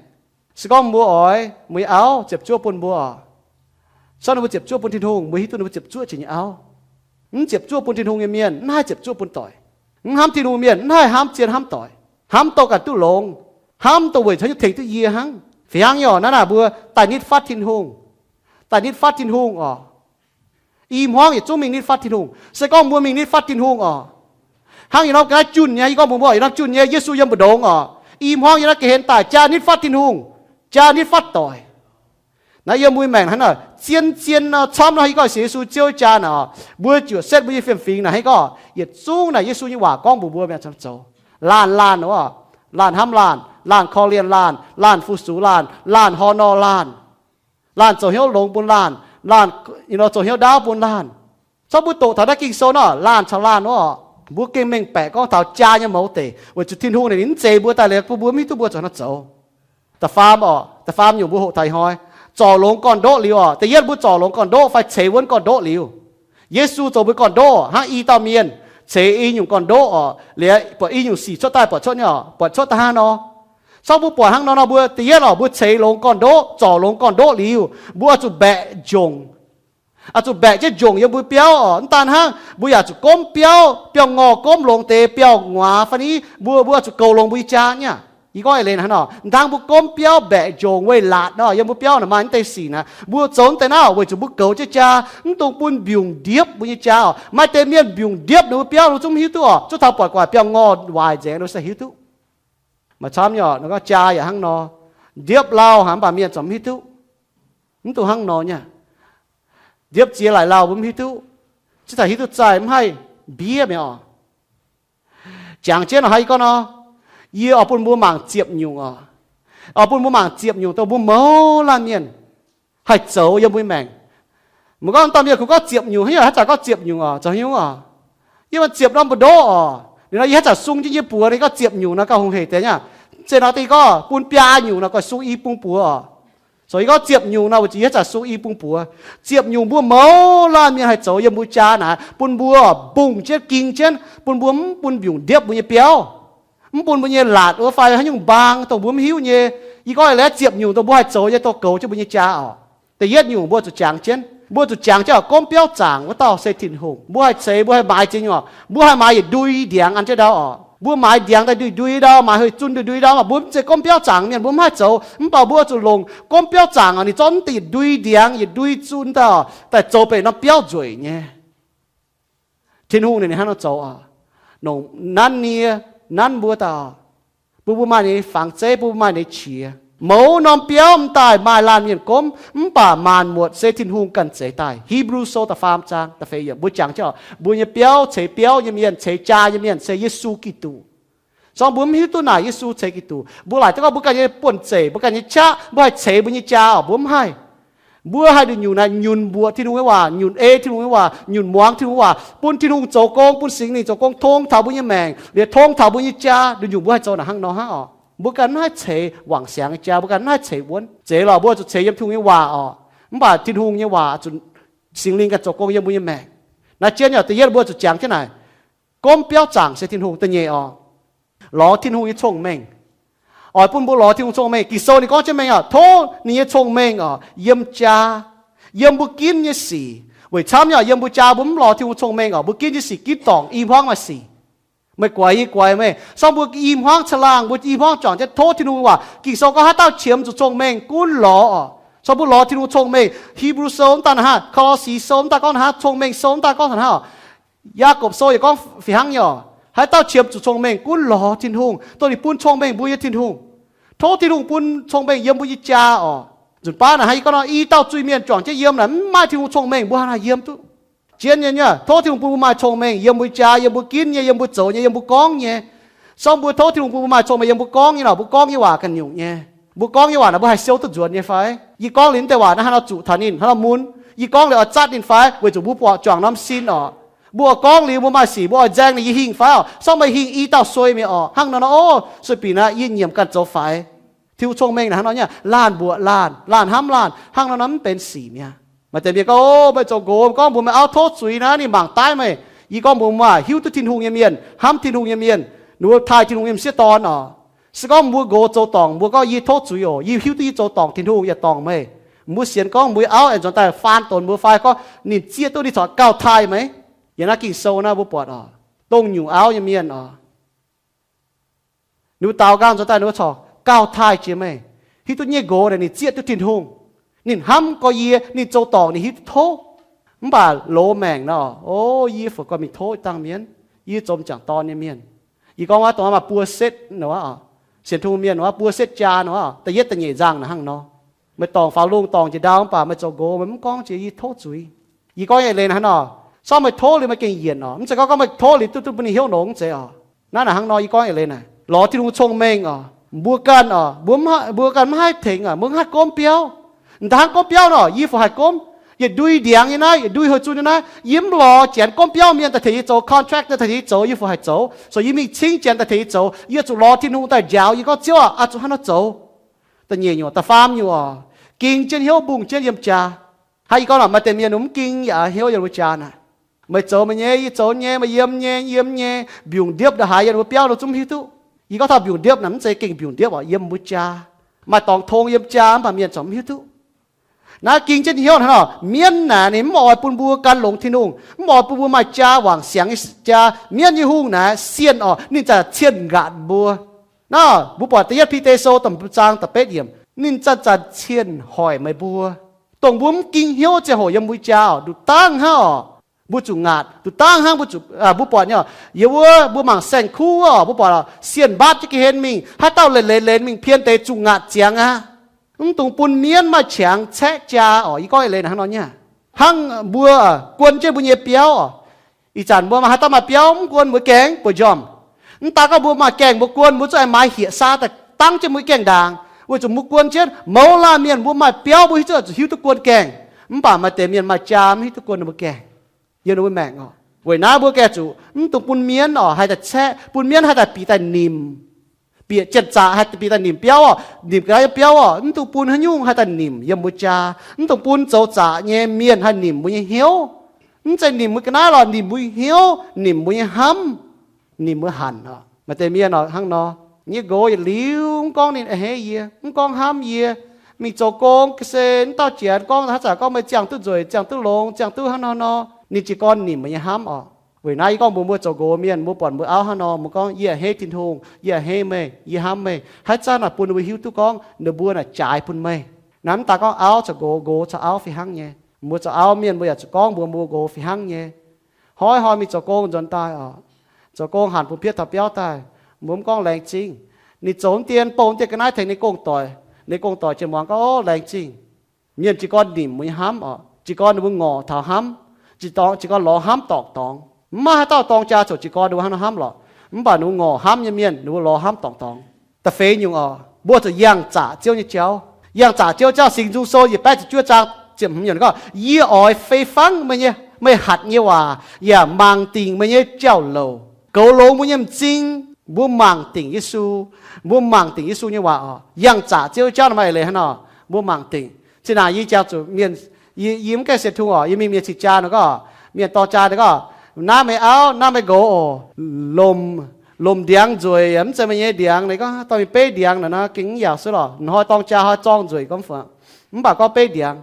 Se gorngv mbuo oix, mbuo nyei auv ziepc zuoqv bun mbuo oc, se gorngv ninh mbuo ziepc zuoqv bun Tin-Hungh, mbuo hiuv duqv ninh mbuo ziepc zuoqv jiex nyei auv. Mv ziepc zuoqv bun Tin-Hungh nyei mienh mv haih ziepc zuoqv bun doic. Mv hnamv Tin-Hungh mienh mv haih hnamv zien hnamv doic. Hnamv dongh ganh duqv longx, hnamv dongh weic haaix nyungc tengx duqv yie hnangv. Fih hnangv nyei oc, naaiv naaic mbuo daaih nitv fatv Tin-Hungh, daaih nitv fatv Tin-Hungh oc. I hmuangv yietc zungv mingh nitv fatv Tin-Hungh. Se gorngv mbuo mingh nitv fatv Tin-Hungh oc, hnangv yietc norm ga'naaiv junh nyei, yie gorngv mbuox mbuo, yietc norm junh nyei, Yesu yiem mbu'ndongx oc. I hmuangv yiem naaiv ga'hlen daaih jaa nitv fatv Tin-Hungh, jaa nitv fatv doic. Naaiv yiem mbuo maengc hnangv naaic zien-zien nor, camv nor, yie gorngv sienx Yesu Ziouv jaa naaic oc, mbuo ziouc setv mbuo nyei fiem-fingx naaic hnangv gorngv yietc zungv naaic Yesu nyei waac gorngv mbuox mbuo mi'aqv camv zoux. Laanh laanh oc, laanh hnamv laanh, laanh korv-lienh laanh, laanh fu-sux laanh, laanh hor nor laanh, laanh zoux hnyouv longx bun laanh, laanh zoux hnyouv ndaauv bun laanh. Zorqv mbuo doqc taux naaiv Ging-Sou nor, laanh caux laanh oc, mbuo gengh mengh baeqc gorngv taux jaa nyei mouz deic, weic zuqc Tin-Hungh ninh mv zeix mbuo daaih liuz bun mbuo mv hiuv duqv mbuo zoux haaix nor zoux. Da'faam oc, da'faam nyungc mbuo hoqc taux ih hnoi, zorc longx gorn-ndoqv liuz oc. Da'yietv mbuo zorc longx gorn-ndoqv fai ceix wuonv gorn-ndoqv liuz. Yesu zoux mbuo gorn-ndoqv hnangv i dauh mienh ceix i nyungc gorn-ndoqv oc, liuz buatc i nyungc sic cuotv daaih buatc cuotv nyei oc, buatc cuotv daaih hnangv nor. Zorqv mbuo buatc hnangv nor nor, mbuo da'yietv oc, mbuo ceix longx gorn-ndoqv, zorc longx gorn-ndoqv liuz, mbuo oix zuqc mbaeqc njongc. Oix zuqc mbaeqc jienv njongc yiem mbuo biauv oc. Mv daan hnangv, mbuo yaac zuqc gomv biauv, biauv-ngorh gomv longx deix biauv-nguaaz fai ni, mbuo, mbuo oix zuqc goux longx mbuo nyei jaa nyei. Yie gorngv eix leiz hnangv nor, mv dangv mbuo gomv biauv mbaeqc njongc weic laatc nor, yiem mbuo biauv naaic maaih naaiv deix sic naaic, mbuo zoux naaiv deix naaiv weic zuqc mbuo goux jienv jaa, mv dungx bun mbiungc ndiepv mbuo nyei jaa oc. Maaih deix mienh mbiungc ndiepv ninh mbuo biauv, ninh zungv mv hiuv duqv oc. Zungv taux buatc gu'nguaaic biauv-ngorh waaic nzengc, ninh se hiuv duqv. Maaih camv nyei oc, ninh gorngv jaa yaac hnangv nor, ndiepv lauh haic mv baac mienh zungv mv hiuv duqv. Mv dungx hnangv nor nyei. Ndiepv ziex laaic lauh mbuo mv hiuv duqv. Zungv taux hiuv duqv zaih mv haih mbiev mi'aqv oc. Jangx jienv oc, haaix gorngv nor, yie oix bun mbuo mangc ziepc nyungc oc. Oix bun mbuo mangc ziepc nyungc dongh mbuo mouz laanh mienh haih zoux yiem mbuo nyei maengc. Meih gorngv dauh mienh kungx gorngv ziepc nyungc, haaix zanc gorngv ziepc nyungc oc, zoux haaix nyungc oc? Yie mbuo ziepc norm mbu'ndongv oc. Ninh nor yie haaix zanc sung jienv yie buoz, ninh gorngv ziepc nyungc nor gauh hungh heic deix nyei. Zeiz nor da'nyeic gorngv bun biaa nyungc nor gauh sung i bung buoz oc. Zoux yie gorngv ziepc nyungc nor weic zuqc yie haaix zanc sung i bung buoz. Ziepc nyungc mbuo mouz laanh mienh haih zoux yiem mbuo jaa naaic, bun mbuo mbungh jienv ging jienv, bun mbuo mv bun mbiungc ndiepv mbuo nyei biauv, mv bun mbuo nyei laatc wuov fai haaix nyungc mbaang dongh mbuo mv hiuv nyei. Yie gorngv eix leiz ziepc nyungc dongh mbuo haih zoux nyei dongh goux jienv mbuo nyei jaa oc. Da'yietv nyungc mbuo zuqc jangx jienv, mbuo zuqc jangx jienv oc, gomv biauv zaangc wuov dauh se Tin-Hungh. Mbuo haih ceix, mbuo haih maaiz ziex nyungc oc. Mbuo haih maaiz yietc ndui ndiangx an jienv ndau oc. Mbuo maaiz ndiangx daaih ndui-ndui ndau, maaiz hei zun ndui-ndui ndau, mv baac mbuo mv zeiz gomv biauv zaangc mienh, mbuo mv haih zoux. Mv baac mbuo zuqc longc gomv biauv zaangc oc, ninh zorqv mv deix yietc ndui ndiangx, yietc ndui zun daaih oc, daaih zoux benx norm biauv nzueic nyei. Tin-Hungh ninh hnangv nor zoux oc. Nongc nanv nie, nanv mbuo daaih oc, bun mbuo maaih ninh nyei fangx zeiv, bun mbuo maaih ninh nyei qiex. Mouz norm biauv m'daaih maaih laanh mienh gomv, mv baac maanc muotc se Tin-Hungh ganh zeix daaih. Hipv^lu Sou da'faam zaang da'feix yiemc mbuo jangx jienv oc, mbuo nyei biauv, ceix biauv nyei mienh, ceix jaa nyei mienh se Yesu Giduc. Zorngv mbuo mv hiuv duqv naaic Yesu ceix Giduc, mbuo laaic duqv gorngv mbuo ganh nyei buonv-zeic, mbuo ganh nyei qaqv, mbuo haih ceix mbuo nyei jaa oc, mbuo mv haih. Mbuo haih nduqc nyungc naaic nyunc mbuoqc Tin-Hungh nyei waac, nyunc ei Tin-Hungh nyei waac, nyunc muangx Tin-Hungh waac, bun Tin-Hungh zoux gong, bun Singx Lingh zoux gong tong taux mbuo nyei maengc, liuz tong taux mbuo nyei jaa. Nduqc nyungc mbuo haih zoux naaic hnangv nor hnangv oc. Mbuo ganh mv haih ceix wangc siangx nyei jaa, mbuo ganh mv haih ceix wuonv. Zeiz lorqc, mbuo zuqc ceix yiem Tin-Hungh nyei waac oc. Mv baac Tin-Hungh nyei waac zuqc Singx Lingh ganh zoux gong yiem mbuo nyei maengc. Naaiv jienv yaac da'yietv mbuo zuqc jangx jienv naaic, gomv biauv zaangc se Tin-Hungh. Da'nyeic oc, lorz Tin-Hungh nyei cong-mengh. Oix bun mbuo lorz Tin-Hungh cong-mengh. Ging-Sou ninh gorngv jienv mengh oc, tov ninh nyei cong-mengh oc yiem jaa, yiem mbuo ginv nyei sic. Weic camv nyei oc, yiem mbuo jaa mbuo mv lorz Tin-Hungh cong-mengh oc, mbuo ginv nyei sic ginv dorngc i hmuangv maaih sic. Meih guaix yie guaix meih, sorng mbuo i hmuangv caangh laangh, mbuo i hmuangv juangc jienv tov Tin-Hungh waac. Ging-Sou gorngv haaix dauh qiemx zuqc cong-mengh gunv lorz oc. Sorng mbuo lorz Tin-Hungh cong-mengh. Hipv^lu Sou mv daan naaiv hnangv, Ko^lo^si Sou mv daan gorngv naaiv hnangv, cong-mengh Sou mv daan gorngv naaiv hnangv oc. Yaagorpc Sou yaac gorngv fih hnangv nyei oc. Haaix dauh qiemx zuqc cong-mengh gunv lorz Tin-Hungh, dongh ninh bun cong-mengh mbuo nyei Tin-Hungh. Tov Tin-Hungh bun cong-mengh yiem mbuo nyei jaa oc. Nzunc baav naaic hnangv yie gorngv nor, i dauh zuiz-mienh juangc jienv yiem naaic mv maaih Tin-Hungh cong-mengh mbuo haaix nor yiem duqv. Jienv nyei, tov Tin-Hungh bun mbuo maaih cong-mengh yiem mbuo jaa, yiem mbuo ginv nyei, yiem mbuo zoux nyei, yiem mbuo gorngv nyei. Sorng mbuo tov Tin-Hungh bun mbuo maaih cong-mengh yiem mbuo gorngv nyei nor, mbuo gorngv nyei waac ganh nyungc nyei. Mbuo gorngv nyei waac naaic mbuo haih siou duqv nzuonx nyei fai? Yie gorngv liuz mv deix waac naaiv hnangv nor zuqc taux ninh, hnangv nor mun. Yie gorngv liuz oix zatv ninh fai? Weic zuqc mbuo buatc juangc norm sin oc. Mbuo oix gorngv liuz mbuo maaih sic, mbuo oix nzaeng ninh, yie hingh fai oc? Sorng meih hingh i dauh suei mi'aqv oc. Hnangv nor nor, o, sueih bieqc naaiv yie nyiemc ganh zoux faix. Tin-Hungh cong-mengh naaic hnangv nor nyei, laanh mbuoqc laanh, laanh hnamv laanh, hnangv nor nor mv benx sic mi'aqv. Maaih deix mienh gorngv, o, meih zoux nqox gorngv mbuox meih auv tov zuiz naaiv, ninh mangc daaih meih. Yie gorngv mbuox maaih hiuv duqv Tin-Hungh nyei mienh, hnamv Tin-Hungh nyei mienh, ninh mbuo taaih Tin-Hungh nyei m'sieqv dorn oc. Se gorngv mbuo nqox zoux dorngc, mbuo gorngv, yie tov zuiz oc, yie hiuv duqv yie zoux dorngc, Tin-Hungh yaac dorngc meih. Mbuo sienx gorngv mbuo nyei auv aengx nzuonx daaih faan donx mbuo fai gorngv ninh zieqv duqv ninh corc gauh taaih meih. Yiem naaiv Ging-Sou naaiv mbuo buatc oc, dongh nyungc auv nyei mienh oc, ninh mbuo daaux nqaang nzuonx daaih ninh mbuo corc gauh taaih jiex meih. Hiuv duqv nyei nqox naaic ninh zieqv duqv Tin-Hungh. Ninh hnamv gorx yie, ninh zoux dorngc ninh hiuv duqv tov. Mv baac loz maengc nor, o, yie fungc gauh mingh tov dangh mienh, yie zoux m'jangc dorn nyei mienh. Yie gorngv wuov dongh maaih buo setv nor, sienx Tin-Hungh mienh nor, buo setv jaa nor, da'yietv da'nyeic nzangc naaic hnangv nor. Meih dorngc faaux lungh dorngc njiec ndau mv baac meih zoux nqox meih mv gorngv jiex yie tov zuiz. Yie gorngv eix leiz naaic hnangv nor, sorng meih tov liuz meih gengh yienc oc. Mv zeiz gorngv gorngv meih tov liuz duqv duqv bun ninh hnyouv nongx mv zeiz oc. Naaiv naaic hnangv nor yie gorngv eix leiz naaic, lorz Tin-Hungh cong-mengh oc. Mbuo ganh oc, mbuo ganh mv haih tengx oc, mbuo mv haih gomv biauv. M'daaih hnangv gomv biauv nor, yie fungc haih gomv? Yietc ndui ndiangx nyei naaiv, yietc ndui heuc zunh nyei naaiv, yie mv lorz Janx gomv biauv mienh daaih tengx yie zoux, contractor daaih tengx yie zoux, yie fungc haih zoux? Zoux yie mingh cingv Janx daaih tengx yie zoux, yie zuqc lorz Tin-Hungh daaih njaaux yie gorngv, Ziouv aah, oix zuqc hnangv nor zoux. Da'nyeic nyungc, da'faam nyungc oc, ging jienv hnyouv mbungh jienv yiem jaa. Hnangv yie gorngv naaic, maaih deix mienh mv ging yaac hnyouv yiem wuov jaa naaic. Meih zoux meih nyei, yie zoux nyei, meih yiem nyei, yie yiem nyei, mbiungc ndiepv ndongc haaix yiem wuov biauv nor zungv mv hiuv duqv. Yie gorngv taux mbiungc ndiepv naaic mv zeiz gengh mbiungc ndiepv oc, yiem wuov jaa. Maaih dorngx tong yiem jaa mv baac mienh corc mv hiuv duqv. Naaiv ging jienv hnyouv hnangv nor, mienv naaic ninh mv oix bun mbuo gan longx Tin-Hungh, mv oix bun mbuo maaih jaa wangc siangx nyei jaa. Mienv nyei hungh naaic sienh oc, ninh zanc cienh nqatc mbuo. Naaiv mbuo buatc da'yietv Bide Sou da'hmz zaang da'betv yiemc, ninh zanc-zanc cienh hoic meih mbuo. Dongh mbuo mv ging hnyouv ziangh hoc yiem mbuo jaa oc, nduqc dangh hnangv oc, mbuo zuqc ngaatc. Nduqc dangh hnangv mbuo zuqc, mbuo buatc nyei, yiem wuov mbuo mangc saeng-kuv oc, mbuo buatc sienh mbatv jienv ga'hlen mingh, haaix dauh leiz-leiz leiz mingh pien deix zuqc ngaatc ziangx aqv. Mv dungx bun mienv maaih qangx caeqv jaa oc. Yie gorngv eix leiz naaic hnangv nor nyei. Hnangv mbuo guon jienv mbuo nyei biauv oc. Ih zanc mbuo maaih haaix dauh maaih biauv mv guon mbuo gaengh buoz-njormh. Mv daan gorngv mbuo maaih gaengh mbuo guon, mbuo zuqc aengx maaiz hieqc saa daaih dangv jienv mbuo gaengh ndaangc. Mbuo zuqc mbuo guon jienv. Mouz laanh mienh mbuo maaih biauv, mbuo hiuv duqv, zuqc hiuv duqv guon gaengh. Mv baac maaih deix mienh maaih jaa mv hiuv duqv guon ninh mbuo gaengh. Yiem ninh mbuo maengc oc. Weic naaiv mbuo gaengh zuqc mv dungx bun mienv oc haih daaih caeqv, bun mienv haih daaih bieqc daaih nimc, bieqc janx-zaqc haih bieqc daaih nimc biauv oc, nimc ga'naaiv nyei biauv oc. Mv dungx bun haaix nyungc haih daaih nimc yiem mbuo jaa. Mv dungx bun zoux zaqc nyei mienh haih nimc mbuo nyei hnyouv. Mv zeiz nimc mbuo ga'naaiv lorqc, nimc mbuo nyei hnyouv, nimc mbuo nyei hnamv, nimc mbuo hanc oc. Maaih deix mienh oc hnangv nor, nyei nqox yietc liuz mv gorngv ninh a'hneiv yie, mv gorngv hnamv yie. Mingh zoux gong ga'sie, mv dauh janx gorngv haaix zanc gorngv meih ziangh duqv nzueic, ziangh duqv longx, ziangh duqv hnangv nor nor, ninh jiez gorn nimc meih nyei hnamv oc. Weic naaiv yie gorngv mbuox mbuo zoux nqox mienh, mbuo buatc mbuo auv hnangv nor, mbuo gorngv, yie a'hneiv Tin-Hungh, yie a'hneiv meih, yie hnamv meih. Haaix zanc naaic bun ninh mbuo hiuv duqv gorngv ninh mbuo naaic jaaix bun meih. Naaiv mv daaih gorngv auv caux nqox, nqox caux auv fih hnangv nyei. Mbuo zoux auv mienh mbuo yaac zuqc gorngv mbuox mbuo nqox fih hnangv nyei. Hnoi-hnoi mingh zoux gong nzuonx daaih oc, zoux gong hanc bun pietv taux biauv daaih, mbuo mv gorngv laengz zingh. Ninh zoux mv dien, bouh mv dien ga'naaiv tengx ninh gong-doic, ninh gong-doic jienv muangx gorngv, o, laengz zingh. Mienh jiez gorn nimc mbuo nyei hnamv oc, jiez gorn ninh mbuo ngorc taux hnamv, jiez gorn lorz hnamv dorngc dorngx. Mv maaih haaix dauh dorng jaa coc jiez gorn ninh mbuo hnangv nor hnamv lorqc. Mv baac ninh mbuo ngorc hnamv nyei mienh, ninh mbuo lorz hnamv dorngc dorngx. Da'feix nyungc oc, mbuo zuqc yangh zaqc Ziouv nyei jauv. Yangh zaqc Ziouv jauv, Singx Nzung Sou yietc baeqv ziepc juov zaang ziepc hmz nyungc gorngv, yie oix fei fangv meih nyei, meih hatc nyei waac, yaac mangc dingc meih nyei jauv-louc. Goux longx mbuo nyei m'zing, mbuo mangc dingc Yesu. Mbuo mangc dingc Yesu nyei waac oc. Yangh zaqc Ziouv jauv nor maaih eix leiz hnangv nor, mbuo mangc dingc. Zinh ndaangc yie jangx zuqc mienh, yie, yie mv gaengh sienx Tin-Hungh oc, yie mingh mienh cing jaa nor gorngv, mienh dorng jaa nor gorngv, naaiv meih auv, naaiv meih nqox oc. Lomc, lomc ndiangx nzueic, mv zeiz meih nyei ndiangx. Ninh gorngv dorh mingh beiv ndiangx naaic nor, gengh mv yaauc suiv lorqc. Hnoi dorng jaa hnoi zorng nzueic gormx fai. Mv baac gorngv beiv ndiangx.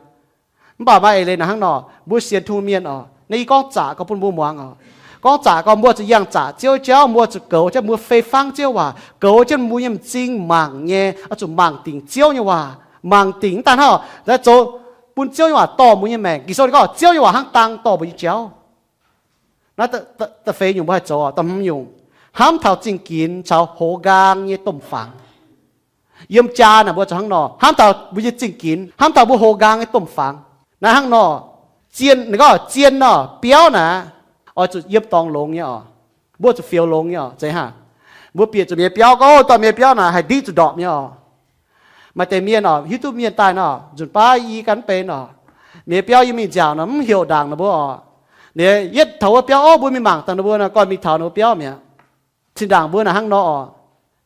Mv baac maaih eix leiz naaic hnangv nor, mbuo sienx Tin-Hungh mienh oc, naaiv yie gorngv zaqc gorngv bun mbuo muangx oc. Gorngv zaqc gorngv mbuo zuqc yangh zaqc Ziouv jauv, mbuo zuqc goux jienv, mbuo fei fangv Ziouv waac, goux jienv mbuo nyei m'zing mangc nyei, oix zuqc mangc dingc Ziouv nyei waac. Mangc dingc mv daan hnangv, zoux bun Ziouv nyei waac dorh mbuo nyei maengc. Ging-Sou ninh gorngv Ziouv nyei waac hnangv dang dorh mbuo nyei jauv. Naaiv da'feix nyungc mbuo haih zoux oc. Da'hmz nyungc, hnamv taux zingh ginx caux hoz nqaang nyei domh fangx. Yiem jaa naaic mbuo zuqc hnangv nor, hnamv taux mbuo nyei zingh ginx, hnamv taux mbuo hoz nqaang nyei domh fangx. Naaiv hnangv nor, zien, ninh gorngv zien nor, biauv naaic, oix zuqc yiem dorngx longx nyei oc. Mbuo zuqc fioux longx nyei oc, zeiz hnangv. Mbuo bieqc zuqc mienh biauv, gorngv dorh mienh biauv naaic haih ndiqv zuqc ndorpc nyei oc. Maaih deix mienh oc, hiuv duqv mienh daaih nor, nzunc baav yie ganh mv benx oc. Mienh biauv yie mingh nziaauc nor, mv heuc ndaangc ninh mbuo oc. Ninh yietv taux wuov biauv, o, mbuo mingh mangc daaih ninh mbuo nor, goiv mingh taux ninh mbuo biauv mi'aqv. Zinh ndaangc mbuo naaic hnangv nor oc.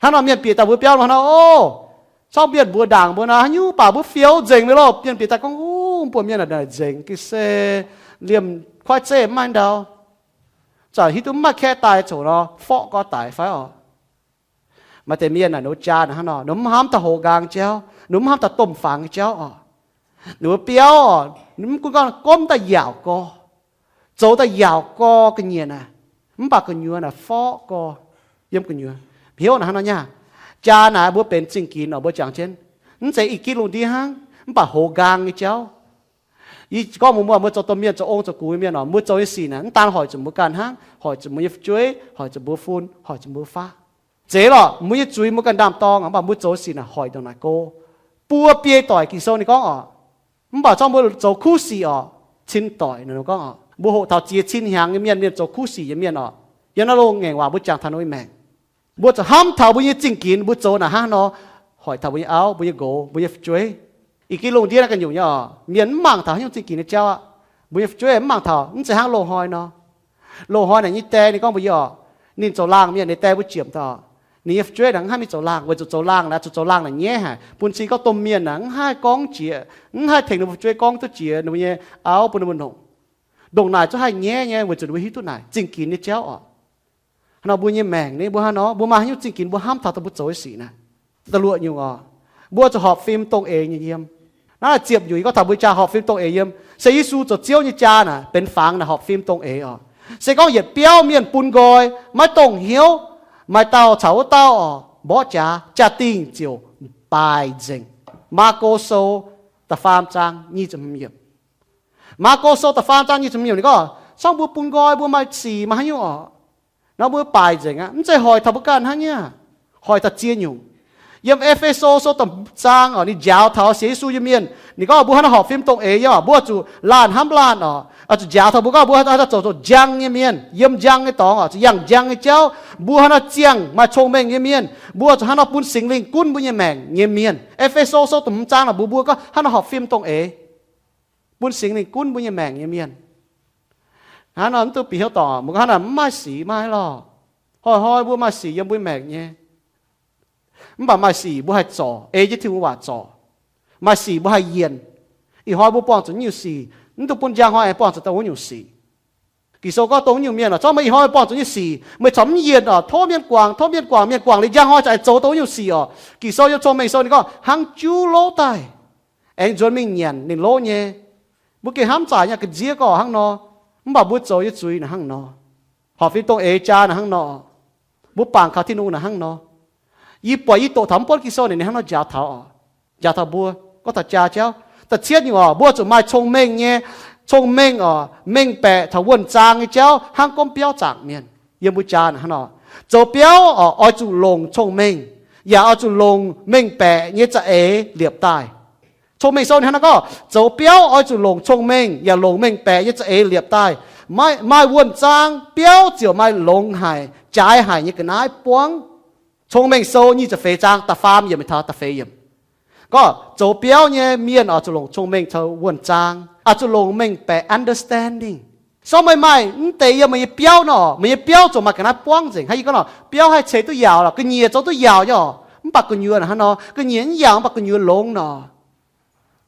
Hnangv nor mienh bieqc daaih mbuo biauv nor, hnangv nor, o, zorqv mienh mbuox ndaangc mbuo nor, haaix nyungc baac mbuo fioux nzengc mi'aqv lorqc. Mienh bieqc daaih gorngv, o, mv buatc mienh naaic nzengc, ga'sie se liemh kuaaiv zeiv mv maaih ndau. Zanc hiuv duqv mv maaih kaeqv daaih coc nor, forqv gorx daic fai oc. Maaih deix mienh naaic ninh jaa naaic hnangv nor, ninh mv hnamv taux hoz nqaang nyei jauv, ninh mv hnamv taux domh fangx nyei jauv oc. Ninh mbuo biauv oc, ninh mv gunv gorngv gomv daaih yaauc gorx, zoux daaih yaauc gorx ga'nyiec naaic, mv baac gu'nyuoz naaic forqv gorx yiem gu'nyuoz. Hnyouv naaic hnangv nor nyei. Jaa naaic mbuo benx zingh ginx oc, mbuo jangx jienv, mv zeiz ih gitv lungh ndiev hnangv, mv baac hoz nqaang nyei jauv. Yie gorngv mbuox mbuo, mbuo zoux domh mienh, zoux ong zoux gux nyei mienh oc, mbuo zoux nyei sic naaic mv daan hoic zuqc mbuo ganh hnangv, hoic zuqc mbuo nyei fu'jueiv, hoic zuqc mbuo fun, hoic zuqc mbuo faqv. Zeiz lorqc, mbuo nyei zuiz mbuo ganh ndaam-dorng, mv baac mbuo zoux sic naaic hoic ndongc naaic go. Buo biei doic, Ging-Sou ninh gorngv oc. Mv baac zorqv mbuo zoux kuv sic oc, cin doic, ninh gorngv oc. Mbuo hoqc taux ziex cin hnyangx nyei mienh, mienh zoux kuv sic nyei mienh oc. Yiem naaiv loz ngaengc waac mbuo jangx taux ninh nyei maengc. Mbuo zuqc hnamv taux mbuo nyei zingh ginx mbuo zoux naaic hnangv nor, hoic taux mbuo nyei auv, mbuo nyei nqox, mbuo nyei fu'jueiv. Ih geh lungh ndiev naaiv ganh nyungc nyei oc, mienh mv mangc taux haaix nyungc zingh ginx nyei jauv aqv. Mbuo nyei fu'jueiv mv mangc taux, mv zeiz hnangv loz-hnoi nor. Loz-hnoi naaic nyei die ninh gorngv mbuox yie oc, ninh zoux laangh mienh, ninh die mbuo jiemc daaih oc. Ninh nyei fu'jueiv naaic mv haih mingh zoux laangh, weic zuqc zoux laangh naaic, zuqc zoux laangh naaic nyaiv haic, bun cing gorngv domh mienh naaic mv haih gorngv jiex, mv haih tengx ninh mbuo fu'jueiv gorngv duqv jiex ninh mbuo nyei auv bun ninh mbuo nongc. Ndongc naaic zungv haih nyaiv nyei, weic zuqc ninh mbuo hiuv duqv naaic zingh ginx nyei jauv oc. Hnangv nor mbuo nyei maengc ni, mbuo hnangv nor, mbuo maaih haaix nyungc zingh ginx mbuo hnamv taux dongh mbuo zoux nyei sic naaic? Da'luoqc nyungc oc, mbuo zuqc horpc fim dongh eix nyei yiem. Naaiv ziepc nyungc yie gorngv taux mbuo jaa horpc fim dongh eix yiem, se Yesu zoux Ziouv nyei jaa naaic benx fangx naaic horpc fim dongh eix oc. Se gorngv yietc biauv mienh bun nqoi, maiv dongh hnyouv, maaih dauh caux wuov dauh oc mborqv jaax, jaa-dingh ziouc baaic nzengc. Maako Sou da'faam zaang nyic ziepc hmz yiemc. Maako Sou da'faam zaang nyic ziepc hmz yiemc ninh gorngv, zorngv mbuo bun nqoi, mbuo maaih sic maaih haaix nyungc oc, nor mbuo baaic nzengc aqv. Mv zeiz hoic taux mbuo ganh hnangv nyei, hoic taux ziex nyungc. Yiem E^fe^so sou da'hmz zaang oc, ninh njaaux taux sienx Yesu nyei mienh. Ninh gorngv mbuo hnangv nor horpc fim dongh eix nyei oc, mbuo zuqc laanh hnamv laanh oc, zuqc njaaux taux mbuo gorngv mbuo haih zoux zoux njang nyei mienh, yiem njang nyei dorngx oc, zuqc yangh njang nyei jauv. Mbuo hnangv nor ziangh maaih cong-mengh nyei mienh. Mbuo zuqc hnangv nor bun Singx Lingh gunv mbuo nyei maengc nyei mienh. E^fe^so sou da'hmz zaang naaic mbuox mbuo gorngv hnangv nor horpc fim dongh eix, bun Singx Lingh gunv mbuo nyei maengc nyei mienh. Hnangv nor mv duqv bieqc hnyouv dorngc, mbuo gorngv hnangv naaic mv maaih sic maiv lorqc. Hnoi-hnoi mbuo maaih sic yiem mbuo maengc nyei. Mv baac maaih sic mbuo haih zorc, ei jienv Tin-Hungh waac zorc. Maaih sic mbuo haih yienh. Ih hnoi mbuo buangh zuqc nyungc sic, mv duqv bun njang hnoi aengx buangh zuqc dongh wuov nyungc sic. Ging-Sou gorngv dongh wuov nyungc mienh oc, zorqv meih ih hnoi buangh zuqc nyei sic, meih corc mv yienh oc, tov mienh guangc, tov mienh guangc, mienh guangc liuz njang hnoi za'gengh zoux dongh wuov nyungc sic oc. Ging-Sou yiem Cong-Mengh Sou ninh gorngv hnangv juv lov daaih, aengx nzuonx mingh nyanc ninh lov nyei. Mbuo gengh hnamv zaaic nyei ga'nziev gorngv hnangv nor, mv baac mbuo zoux nyei zuiz naaic hnangv nor. Horpc fim dongh eix jaa naaic hnangv nor. Mbuo bangc kaux Tin-Hungh naaic hnangv nor. Yie buatc yie doqc taux mv buonv Ging-Sou naaic ninh hnangv nor njaaux taux oc, njaaux taux mbuo, gorngv taux jaa jauv. Da'cietv nyungc oc, mbuo zuqc maaih cong-mengh nyei, cong-mengh oc, mengh baeqc taux wuonh zaang nyei jauv hnangv gomv biauv zaangc mienh. Yiem mbuo jaa naaic hnangv nor, zoux biauv oc, oix zuqc longc cong-mengh, yaac oix zuqc longc mengh baeqc nyei za'eix liepc daaih. Cong-Mengh Sou ninh hnangv nor gorngv, zoux biauv oix zuqc longc cong-mengh yaac longc mengh baeqc nyei za'eix liepc daaih. Maaih, maaih wuonh zaang biauv ziouc maaih longx haic, jaaix haic nyei ga'naaiv buangv. Cong-Mengh Sou nyic ziepc feix zaang da'faam yiemc taux da'feix yiemc gorngv, zoux biauv nyei mienh oix zuqc longc cong-mengh caux wuonh zaang, oix zuqc longc mengh baeqc, understanding. Sou meih maaih mv deix yiem meih nyei biauv nor, meih nyei biauv ziouc maaih ga'naaiv buangv nzengc. Hnangv yie gorngv nor, biauv haih ceix duqv yaauc lorqc, ga'nyiec zoux duqv yaauc nyei oc, mv baac gu'nyuoz hnangv nor, ga'nyiec mv yaauc mv baac gu'nyuoz longx nor.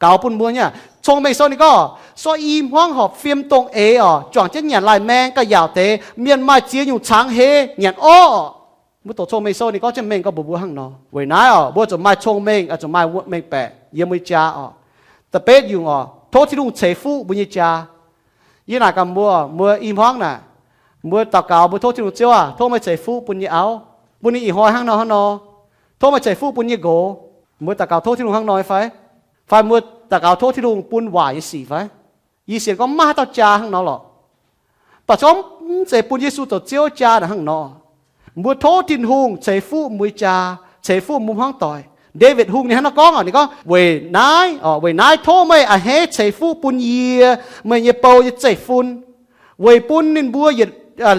Gaux bun mbuo nyei. Cong-Mengh Sou ninh gorngv, sou i hmuangv horpc fim dongh eix oc, juangc jienv nyanc laih maeng gauh yaauc deix, mienh maaih ziex nyungc cangx heix nyanc orv oc. Mbuo doqc Cong-Mengh Sou ninh gorngv jienv mengh gorngv mbuox mbuo hnangv nor. Weic naaiv oc, mbuo zuqc maaih cong-mengh, zuqc maaih mengh baeqc yiem mbuo nyei jaa oc. Da'betv nyungc oc, tov Tin-Hungh ceix fuqv mbuo nyei jaa. Yie naaic gaax mbuo, mbuo i hmuangv naaic, mbuo daux gaux mbuo tov Tin-Hungh, Ziouv aah, tov meih ceix fuqv bun yie nyei auv, bun ninh ih hnoi hnangv nor hnangv nor. Tov meih ceix fuqv bun yie nyei nqox. Mbuo daux gaux tov Tin-Hungh hnangv nor nyei fai? Fai mbuo daux gaux tov Tin-Hungh bun waaic nyei sic fai? Yie sienx gorngv maiv maaih haaix dauh jaa hnangv nor lorqc. Mv baac gorngv mv zeiz bun Yesu zoux Ziouv jaa naaic hnangv nor. Mbuo tov Tin-Hungh ceix fuqv mbuo nyei jaa, ceix fuqv mbuo hmuangv doic. Ndaawitv Hungh ninh hnangv nor gorngv oc, ninh gorngv, weic naaiv, weic naaiv tov meih a'hneiv ceix fuqv bun yie, meih nyei bou nyei zeiv-fun, weic bun ninh mbuo yietc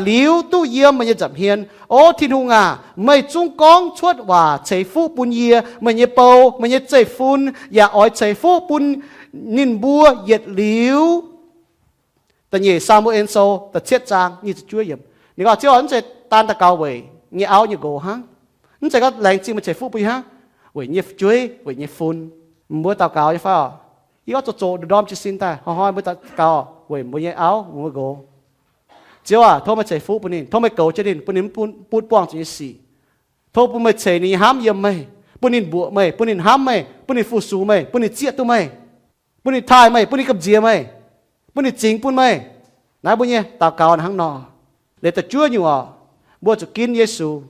liuz duqv yiem meih nyei nza'hmien. O Tin-Hungh aac, meih zungv gorngv cuotv waac ceix fuqv bun yie, meih nyei bou, meih nyei zeiv-fun, yaac oix ceix fuqv bun ninh mbuo yietc liuz. Da'nyeic Saa^mu^en Sou da'cietv zaang nyic ziepc juov yiemc. Ninh gorngv, Ziouv, mv zeiz daan daux gaux weic nyei auv nyei nqox hnangv. Mv zeiz gorngv laengz zingh meih ceix fuqv bun yie hnangv, weic nyei fu'jueiv, weic nyei fun. Mbuo daux gaux nyei fai oc? Yie gorngv zoux zoqc ndorm jiez sin daaih, hnoi-hnoi mbuo daux gaux weic mbuo nyei auv, mbuo nqox. Ziouv aac, tov meih ceix fuqv bun ninh, tov meih goux jienv ninh, bun ninh mv butv buangh zuqc nyei sic. Tov bun meih ceix ninh nyei hnamv yiem meih, bun ninh mbuoqc meih, bun ninh hnamv meih, bun ninh fu-sux meih, bun ninh zieqv duqv meih, bun ninh taaih meih, bun ninh gamh nziex meih, bun ninh zingx bun meih. Naaiv mbuo nyei daux gaux hnangv nor. Liuz da'juov nyungc oc, mbuo zuqc ginv Yesu,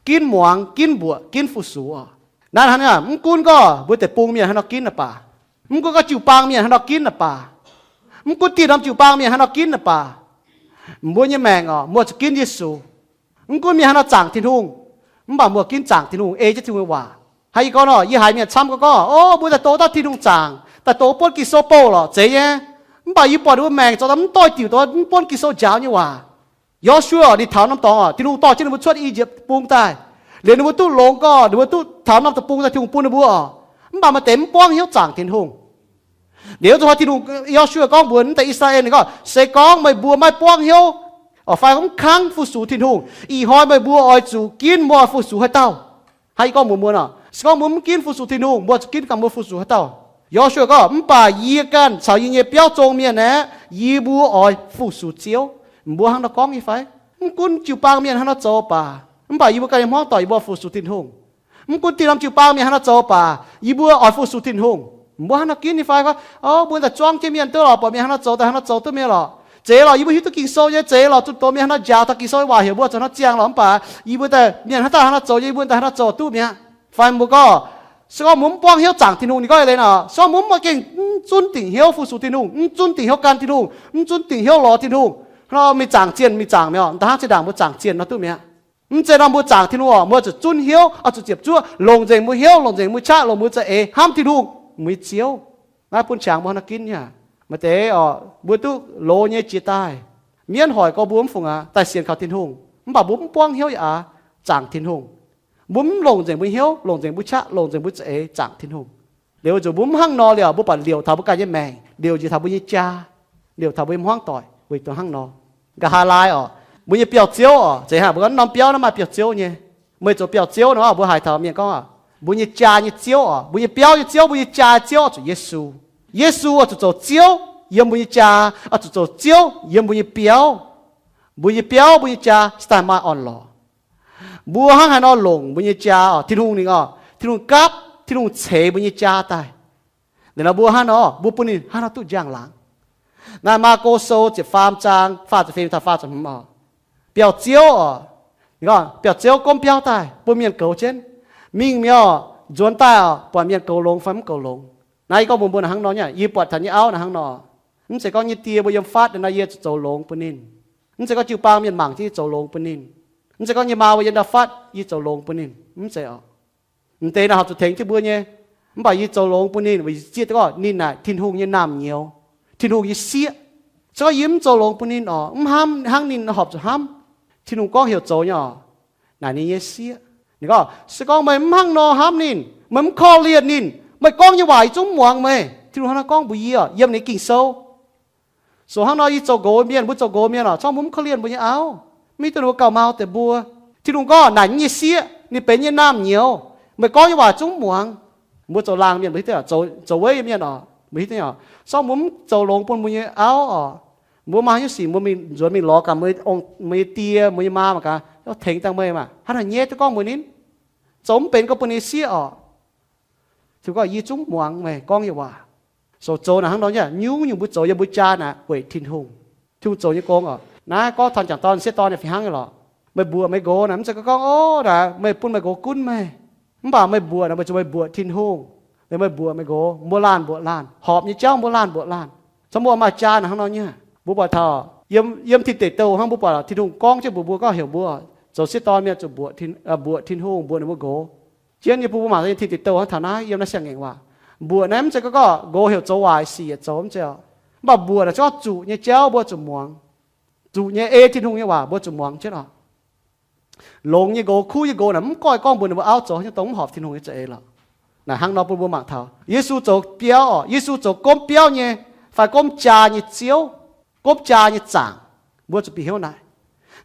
ginv muangx, ginv mbuoqc, ginv fu-sux oc. Naaiv hnangv, mv gunv gorngv mbuo deic-bung mienh haaix nor ginv naaic baac, mv gunv gorngv jiu-baang mienh haaix nor ginv naaic baac, mv gunv dieh norm jiu-baang mienh haaix nor ginv naaic baac, mbuo nyei maengc oc, mbuo zuqc ginv Yesu. Mv gunv mienh haaix nor zaangc Tin-Hungh, mv baac mbuo ginv zaangc Tin-Hungh, ei jienv Tin-Hungh nyei waac. Hnangv yie gorngv nor, yie haiz mienh camv gorngv, gorngv, O, mbuo daaih doz dauh Tin-Hungh zaangc, daaih doz buonv Ging-Sou bouh lorqc, zeiz nyei. Mv baac yie buatc ninh mbuo maengc zoux daaih mv doix-diuc, doz mv buonv Ging-Sou njaaux nyei waac. Yo^su^waa ninh taux norm dorngx oc, Tin-Hungh dorh jienv ninh mbuo cuotv I^yipv Deic-Bung daaih. Liuz ninh mbuo duqv longx gorngv, ninh mbuo duqv taux norm deic-bung daaih, Tin-Hungh bun ninh mbuo oc. Mv baac maaih deix mv buangv hnyouv zaangc Tin-Hungh. Liuz zuqc hnoi Tin-Hungh, Yo^su^waa gorngv mbuox mv deix I^saa^laa^en ninh gorngv, Se gorngv meih mbuo maiv buangv hnyouv, oc, fai mv kangv fu-sux Tin-Hungh, ih hnoi meih mbuo oix zuqc ginv mbuo oix fu-sux haaix dauh? Hnangv yie gorngv mbuox mbuo nor, se gorngv mbuo mv ginv fu-sux Tin-Hungh, mbuo zuqc ginv ganh mbuo fu-sux haaix dauh? Yo^su^waa gorngv, Mv baac yie ganh caux yie nyei biauv zong mienh aeqv, yie mbuo oix fu-sux Ziouv. Mbuo hnangv nor gorngv nyei fai? Mv gunv jiu-baang mienh haaix nor zoux baac, mv baac yie mbuo ganh nyei hmuangv doic yie mbuo fu-sux Tin-Hungh. Mv gunv dieh norm jiu-baang mienh haaix nor zoux baac, yie mbuo oix fu-sux Tin-Hungh. Mbuo hnangv nor ginv nyei fai? Gorngv, O, mbuo daaih zuangv jienv mienh duqv lorqc, buatc mienh haaix nor zoux daaih hnangv nor zoux duqv mienh lorqc. Zeiz lorqc, yie mbuo hiuv duqv Ging-Sou nyei, zeiz lorqc, zunh doz mienh haaix nor njaaux taux Ging-Sou nyei waac heuc mbuo zoux hnangv nor ziangh lorqc, mv baac yie mbuo daaih mienh haaix dauh haaix nor zoux nyei, yie mbuo daaih haaix nor zoux duqv mi'aqv. Fai mbuo gorngv, se gorngv mbuo mv buangv hnyouv zaangc Tin-Hungh, ninh gorngv eix leiz nor, se gorngv mbuo mv maaih gengh mv zunv dingc hnyouv fu-sux Tin-Hungh, mv zunv dingc hnyouv gan Tin-Hungh, mv zunv dingc hnyouv lorz Tin-Hungh, hnangv nor mingh zaangc zienh mingh zaangc mi'aqv, da'hnangv zinh ndaangc mbuo zaangc zienh nor duqv mi'aqv. Mv zeiz nor mbuo zaangc Tin-Hungh oc, mbuo zuqc zunv hnyouv, oix zuqc ziepc zuoqv, longc nzengc mbuo hnyouv, longc nzengc mbuo qaqv, longc mbuo za'eix hnamv Tin-Hungh, mbuo nyei Ziouv. Naaiv bun qangx mbuo hnangv nor ginv nyei. Maaih deix oc, mbuo duqv loz nyei jiex daaih, mienv hoic gorx mbuo mv fungc aqv, daaih sienx kaux Tin-Hungh, mv baac mbuo mv buangv hnyouv yaac aqv zaangc Tin-Hungh. Mbuo mv longc nzengc mbuo hnyouv, longc nzengc mbuo qaqv, longc nzengc mbuo za'eix zaangc Tin-Hungh. Liuz weic zuqc mbuo mv hnangv nor liuz, mbuo buatc liouc taux mbuo ganh nyei maengc, liouc njiec taux mbuo nyei jaa, liouc taux mbuo nyei hmuangv doic, weic zuqc hnangv nor. Nqa'haav laai oc, mbuo nyei biauv-ziouv oc, zeiz hnangv mbuo gorngv norm biauv naaiv maaih biauv-ziouv nyei. Meih zoux biauv-ziouv nor, mbuo haiz taux mienh gorngv, mbuo nyei jaa nyei ziouv oc, mbuo nyei biauv nyei ziouv, mbuo nyei jaa nyei ziouv oix zuqc Yesu. Yesu oix zuqc zoux Ziouv yiem mbuo nyei jaa, oix zuqc zoux Ziouv yiem mbuo nyei biauv. Mbuo nyei biauv, mbuo nyei jaa se daaih maaih orn-lorqc. Mbuo hnangv haaix nor longc mbuo nyei jaa oc, Tin-Hungh ninh oc, Tin-Hungh gapv, Tin-Hungh ceix mbuo nyei jaa daaih. Liuz nor mbuo hnangv nor, mbuo bun ninh hnangv nor duqv njang-laangc. Naaiv Maako Sou ziepc faam zaang faah ziepc feix taux faah ziepc hmz oc. Biauv-ziouv oc, biauv-ziouv gomv biauv daaih bun mienh goux jienv. Mingh mi'aqv, nzuonx daaih oc, buatc mienh goux longx fai mv goux longx. Naaiv yie gorngv mbuox mbuo naaiv hnangv nor nyei, yie buatc taux nyei auv naaiv hnangv nor. Mv zeiz gorngv nyei die mbuo yiem fatv nor yie zuqc zoux longx bun ninh. Mv zeiz gorngv jiu-baang mienh mangc jienv yie zoux longx bun ninh. Mv zeiz gorngv nyei maa mbuo yiem ndau fatv yie zoux longx bun ninh. Mv zeiz oc. M'deix naaiv horpc zuqc tengx jienv mbuo nyei. Mv baac yie zoux longx bun ninh weic yie zieqv duqv gorngv ninh naaic Tin-Hungh nyei naamh nyouz, Tin-Hungh nyei sieqv. Se gorngv yie mv zoux longx bun ninh oc, mv hnamv hnangv ninh horpc zuqc hnamv. Tin-Hungh gorngv heuc zoux nyei oc, naaic ninh nyei sieqv. Ninh gorngv, se gorngv meih mv hnangv nor hnamv ninh, meih mv korv-lienh ninh, meih gorngv nyei waac yie zungv mv muangx meih. Tin-Hungh hnangv naaiv gorngv mbuox yie oc, yiem ninh Ging-Sou. Zoux hnangv nor yie zoux nqox mienh, mbuo zoux nqox mienh oc, corc mbuo mv korv-lienh mbuo nyei auv, mv hiuv duqv ninh mbuo gauh mau deix mbuo. Tin-Hungh gorngv naaic ninh nyei sieqv, ninh benx nyei naamh nyouz, meih gorngv nyei waac zungv mv muangx. Mbuo zoux laangh mienh mbuo hiuv duqv, zoux weiv nyei mienh oc, mbuo hiuv duqv oc, corc mbuo mv zoux longx bun mbuo nyei auv oc, mbuo maaih haaix nyungc sic mbuo mingh nzuonx mingh lorz gaax mbuo nyei die, mbuo nyei maa mangc gaax, tengx dangh meih maah, hnangv haaix nyaiv duqv gorngv mbuox ninh, zoux mv benx gorngv bun ninh sieqv oc. Tin-Hungh gorngv yie zungv mv muangx meih gorngv nyei waac. Zoux zoux naaic hnangv nor nyei, nyungc-nyungc mbuo zoux yiem mbuo jaa naaic weic Tin-Hungh. Tin-Hungh zoux nyei gong oc. Naaiv gorngv taux m'jangc dorn m'sieqv dorn nyei fih hnangv nyei lorqc. Meih mbuoqc meih nqox naaic mv zeiz gorngv, o, naaic meih bun meih nqox gunv meih. Mv baac meih mbuoqc naaic meih zuqc meih mbuoqc Tin-Hungh. Liuz meih mbuoqc meih nqox, mbuo laanh mbuoqc laanh, horpc nyei jauv mbuo laanh mbuoqc laanh. Corc mbuo maaih jaa naaic hnangv nor nyei. Mbuo buatc taux yiem, yiem Tin Deic Douh hnangv mbuo buatc Tin-Hungh gorngv jienv mbuox mbuo, gorngv heuc mbuo zoux sieqv dorn mienh zuqc mbuoqc Tin-Hungh, mbuoqc ninh mbuo nqox. Jienv nyei bun mbuo mangc Tin Deic Douh hnangv taux naaiv yiem naaiv siang-ngaengc waac. Mbuoqc naaiv mv zeiz gorngv gorngv nqox heuc zoux waaic sic yietc zoux mv zeiz oc. Mv baac mbuoqc naaic zorqv zuqc nyei jauv mbuo zuqc muangx. Zuqc nyei ei Tin-Hungh nyei waac mbuo zuqc muangx jienv oc. Longx nyei nqox, kuv nyei nqox naaic mv goiv gorngv mbuox ninh mbuo auv zoux haaix nyungc dongh mv horpc Tin-Hungh nyei za'eix lorqc. Naaic hnangv nor bun mbuo mangc taux Yesu zoux biauv oc. Yesu zoux gomv biauv nyei fai gomv jaa nyei Ziouv, gomv jaa nyei zaangc. Mbuo zuqc bieqc hnyouv naaic.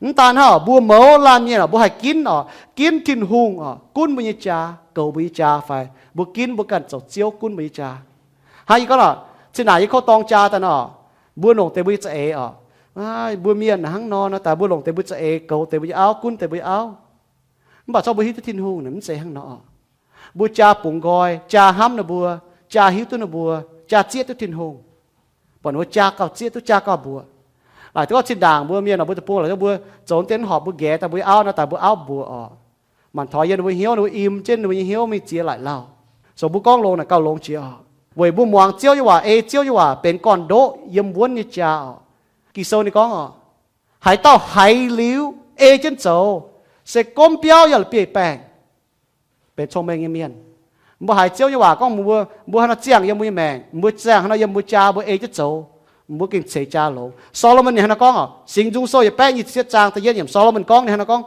Mv daan hnangv, mbuo mouz laanh mienh oc, mbuo haih ginv oc, ginv Tin-Hungh oc, gunv mbuo nyei jaa, goux mbuo nyei jaa fai mbuo ginv mbuo ganh zoux ziouv gunv mbuo nyei jaa. Hnangv yie gorngv oc, cin naaic yie kouv dorng jaa daaih nor, mbuo longc deix mbuo nyei za'eix oc. Mbuo mienh hnangv nor naaic daaih mbuo longc deix mbuo za'eix goux deix mbuo nyei auv, gunv deix mbuo nyei auv. Mv baac corc mbuo hiuv duqv Tin-Hungh naaic mv zeiz hnangv nor oc. Mbuo jaa bungx nqoi, jaa hnamv ninh mbuo, jaa hiuv duqv ninh mbuo, jaa zieqv duqv Tin-Hungh. Buatc ninh mbuo jaa gauh zieqv duqv, jaa gauh mbuoqc. Laaic duqv gorngv zinh ndaangc mbuo mienh oc, mbuo deic-bung laaic duqv mbuo zoux deix horpc mbuo nqaeqv daaih mbuo nyei auv naaic daaih mbuo auv mbuoqc oc. Manc taux yiem ninh mbuo hnyouv, ninh mbuo im jienv ninh mbuo nyei hnyouv mingh ziex laaic lauh. Zoux mbuo gorngv longx naaic gauh longx jiex oc. Weic mbuo muangx Ziouv nyei waac, ei Ziouv nyei waac benx gorn-ndoqv yiem wuonv nyei jaa oc. Ging-Sou ninh gorngv oc, haaix dauh haiz liuz ei jienv zoux, se gomv biauv yiem la'bieiv-baengh benx cong-mengh nyei mienh. Mbuo haiz Ziouv nyei waac gorngv mbuo, mbuo haaix nor ziangh yiem mbuo nyei maengc, mbuo ziangh haaix nor yiem mbuo jaa, mbuo ei jienv zoux, mbuo gengh ceix jaa longx. Solomon ninh haaix nor gorngv oc? Singx Nzung Sou yietc baeqv nyic ziepc cietv zaang da'yietv yiemc, Solomon gorngv ninh haaix nor gorngv?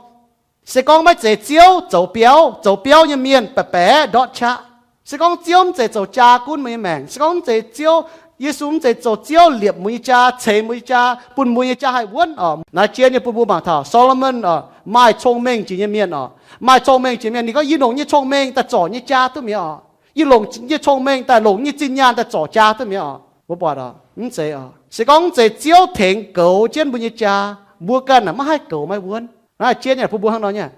Se gorngv maiv zeiz Ziouv zoux biauv, zoux biauv nyei mienh baeqc baeqc ndortv qaqv. Se gorngv Ziouv mv zeiz zoux jaa gunv mbuo nyei maengc, se gorngv mv zeiz Ziouv, Yesu mv zeiz zoux Ziouv liepc mbuo nyei jaa, ceix mbuo nyei jaa, bun mbuo nyei jaa haih wuonv oc. Naaiv jien nyei bun mbuo mangc taux Solomon oc, maaih cong-mengh jiex nyei mienh oc. Maaih cong-mengh jiex mienh, ninh gorngv, yie longc nyei cong-mengh daaih zorc nyei jaa duqv mi'aqv oc. Yie longc nyei cong-mengh daaih, longc nyei zinh nyaanh daaih zorc jaa duqv mi'aqv oc. Mbuo buatc oc, mv zeiz oc. Se gorngv mv zeiz Ziouv tengx goux jienv mbuo nyei jaa, mbuo ganh naaic maiv haih goux maiv wuonv. Naaiv jien nyei bun mbuo hnangv nor nyei.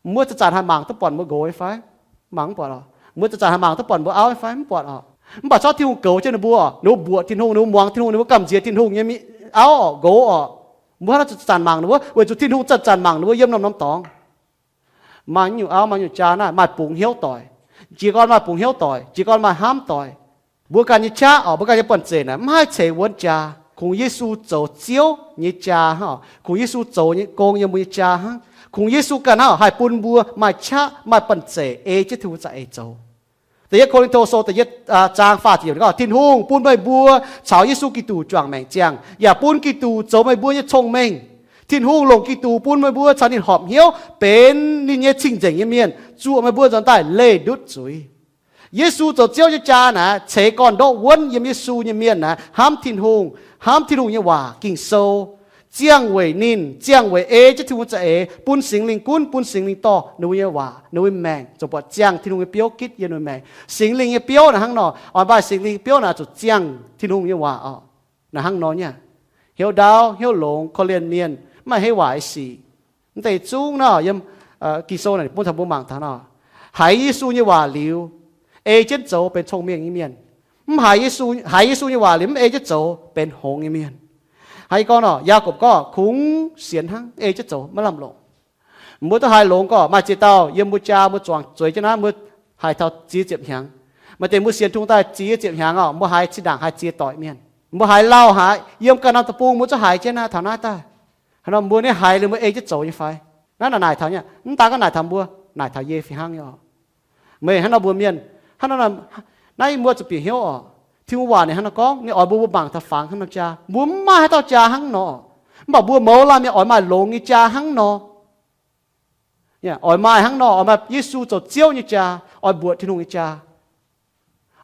Mbuo zanc-zanc haih mangc duqv buatc mbuo nqox nyei fai? Mangc mv buatc oc. Mbuo zanc-zanc haih mangc duqv buatc mbuo auv nyei fai? Mv buatc oc. Mv baac corc Tin-Hungh goux jienv ninh mbuo oc, ninh mbuo mbuoqc Tin-Hungh, ninh mbuo muangx Tin-Hungh, ninh mbuo gamh nziex Tin-Hungh nyei auv oc, nqox oc. Mbuo hnangv naaiv zanc-zanc mangc ninh mbuo, weic zuqc Tin-Hungh zanc-zanc mangc ninh mbuo yiem norm-norm dorngx. Maaih nyungc auv, maaih nyungc jaa naaiv maaih bungx hnyouv doic. Jiez gorn maaih bungx hnyouv doic, jiez gorn maaih hnamv doic. Mbuo ganh nyei qaqv oc, mbuo ganh nyei buonv-zeic naaic mv haih ceix wuonv jaa. Kungx Yesu zoux Ziouv nyei jaa hnangv, kungx Yesu zoux nyei gong yiem mbuo nyei jaa hnangv. Kungx Yesu ganh hnangv haih bun mbuo maaih qaqv maaih banh zeic ei jienv Tin-Hungh za'eix zoux. Da'yietv Ko^lin^to Sou da'yietv zaang faah ziepc yiemc gorngv, Tin-Hungh bun meih mbuo caux Yesu Giduc juangc maengc ziangh, yaac bun Giduc zoux meih mbuo nyei cong-mengh. Tin-Hungh longc Giduc bun meih mbuo caux ninh horpc hnyouv benx ninh nyei cing-nzengc nyei mienh, zuoqc meih mbuo nzuonx daaih leih ndutv zuiz. Yesu zoux Ziouv nyei jaa naaic ceix gorn-ndoqv wuonv yiem Yesu nyei mienh naaic hnamv Tin-Hungh, hnamv Tin-Hungh nyei waac Ging-Sou, ziangh weic ninh, ziangh weic ei jienv Tin-Hungh za'eix, bun Singx Lingh gunv, bun Singx Lingh dorh ninh mbuo nyei waac, ninh mbuo nyei maengc, zoux buatc ziangh Tin-Hungh nyei biouv gitv yiem ninh mbuo maengc. Singx Lingh nyei biouv naaic hnangv nor, oix maaih Singx Lingh biouv naaic zuqc ziangh Tin-Hungh nyei waac oc. Naaic hnangv nor nyei, hnyouv ndaauv, hnyouv longx, korv-lienh mienh, mv maaih hei waaic sic. Mv deix zungv nor yiem Ging-Sou naaic bun taux mbuo mangc taux nor, haiz Yesu nyei waac liuz, ei jienv zoux benx cong-mengh nyei mienh. Mv haiz Yesu, haiz Yesu nyei waac liuz mv ei jienv zoux benx hngongx nyei mienh. Haiz gorngv nor, Yaagorpc gorngv kungx sienx hnangv, ei jienv zoux maiv lamh longc. Mbuo duqv haiz longx gorngv maaih ziex dauh yiem mbuo jaa mbuo zuangx zueiz jienv naaiv, mbuo haiz taux ziex ziepc hnyangx. Maaih deix mbuo sienx Tin-Hungh daaih ziex ziepc hnyangx oc, mbuo haiz zinh ndaangc haiz ziex doic mienh. Mbuo haiz lauh haic, yiem ganh norm deic-bung mbuo zungv haiz jienv naaiv, taux naaiv daaih. Haaix nor mbuo niv haiz liuz mbuo ei jienv zoux nyei fai? Naaiv naaic naaic taux nyei, mv daan gorngv naaic taux mbuo, naaic taux yie fih hnangv nyei oc. Meih hnangv nor mbuo mienh, hnangv nor, naaiv mbuo zuqc bieqc hnyouv oc. Tin-Hungh waac ninh hnangv nor gorngv, ninh oix mbuo mbuo mangc taux fangx hnangv nor jaa. Mbuo mv maaih haaix dauh jaa hnangv nor, mv baac mbuo mouz laanh mienh oix maaih longx nyei jaa hnangv nor. Oix maaih hnangv nor, oix maaih Yesu zoux Ziouv nyei jaa, oix mbuoqc Tin-Hungh nyei jaa.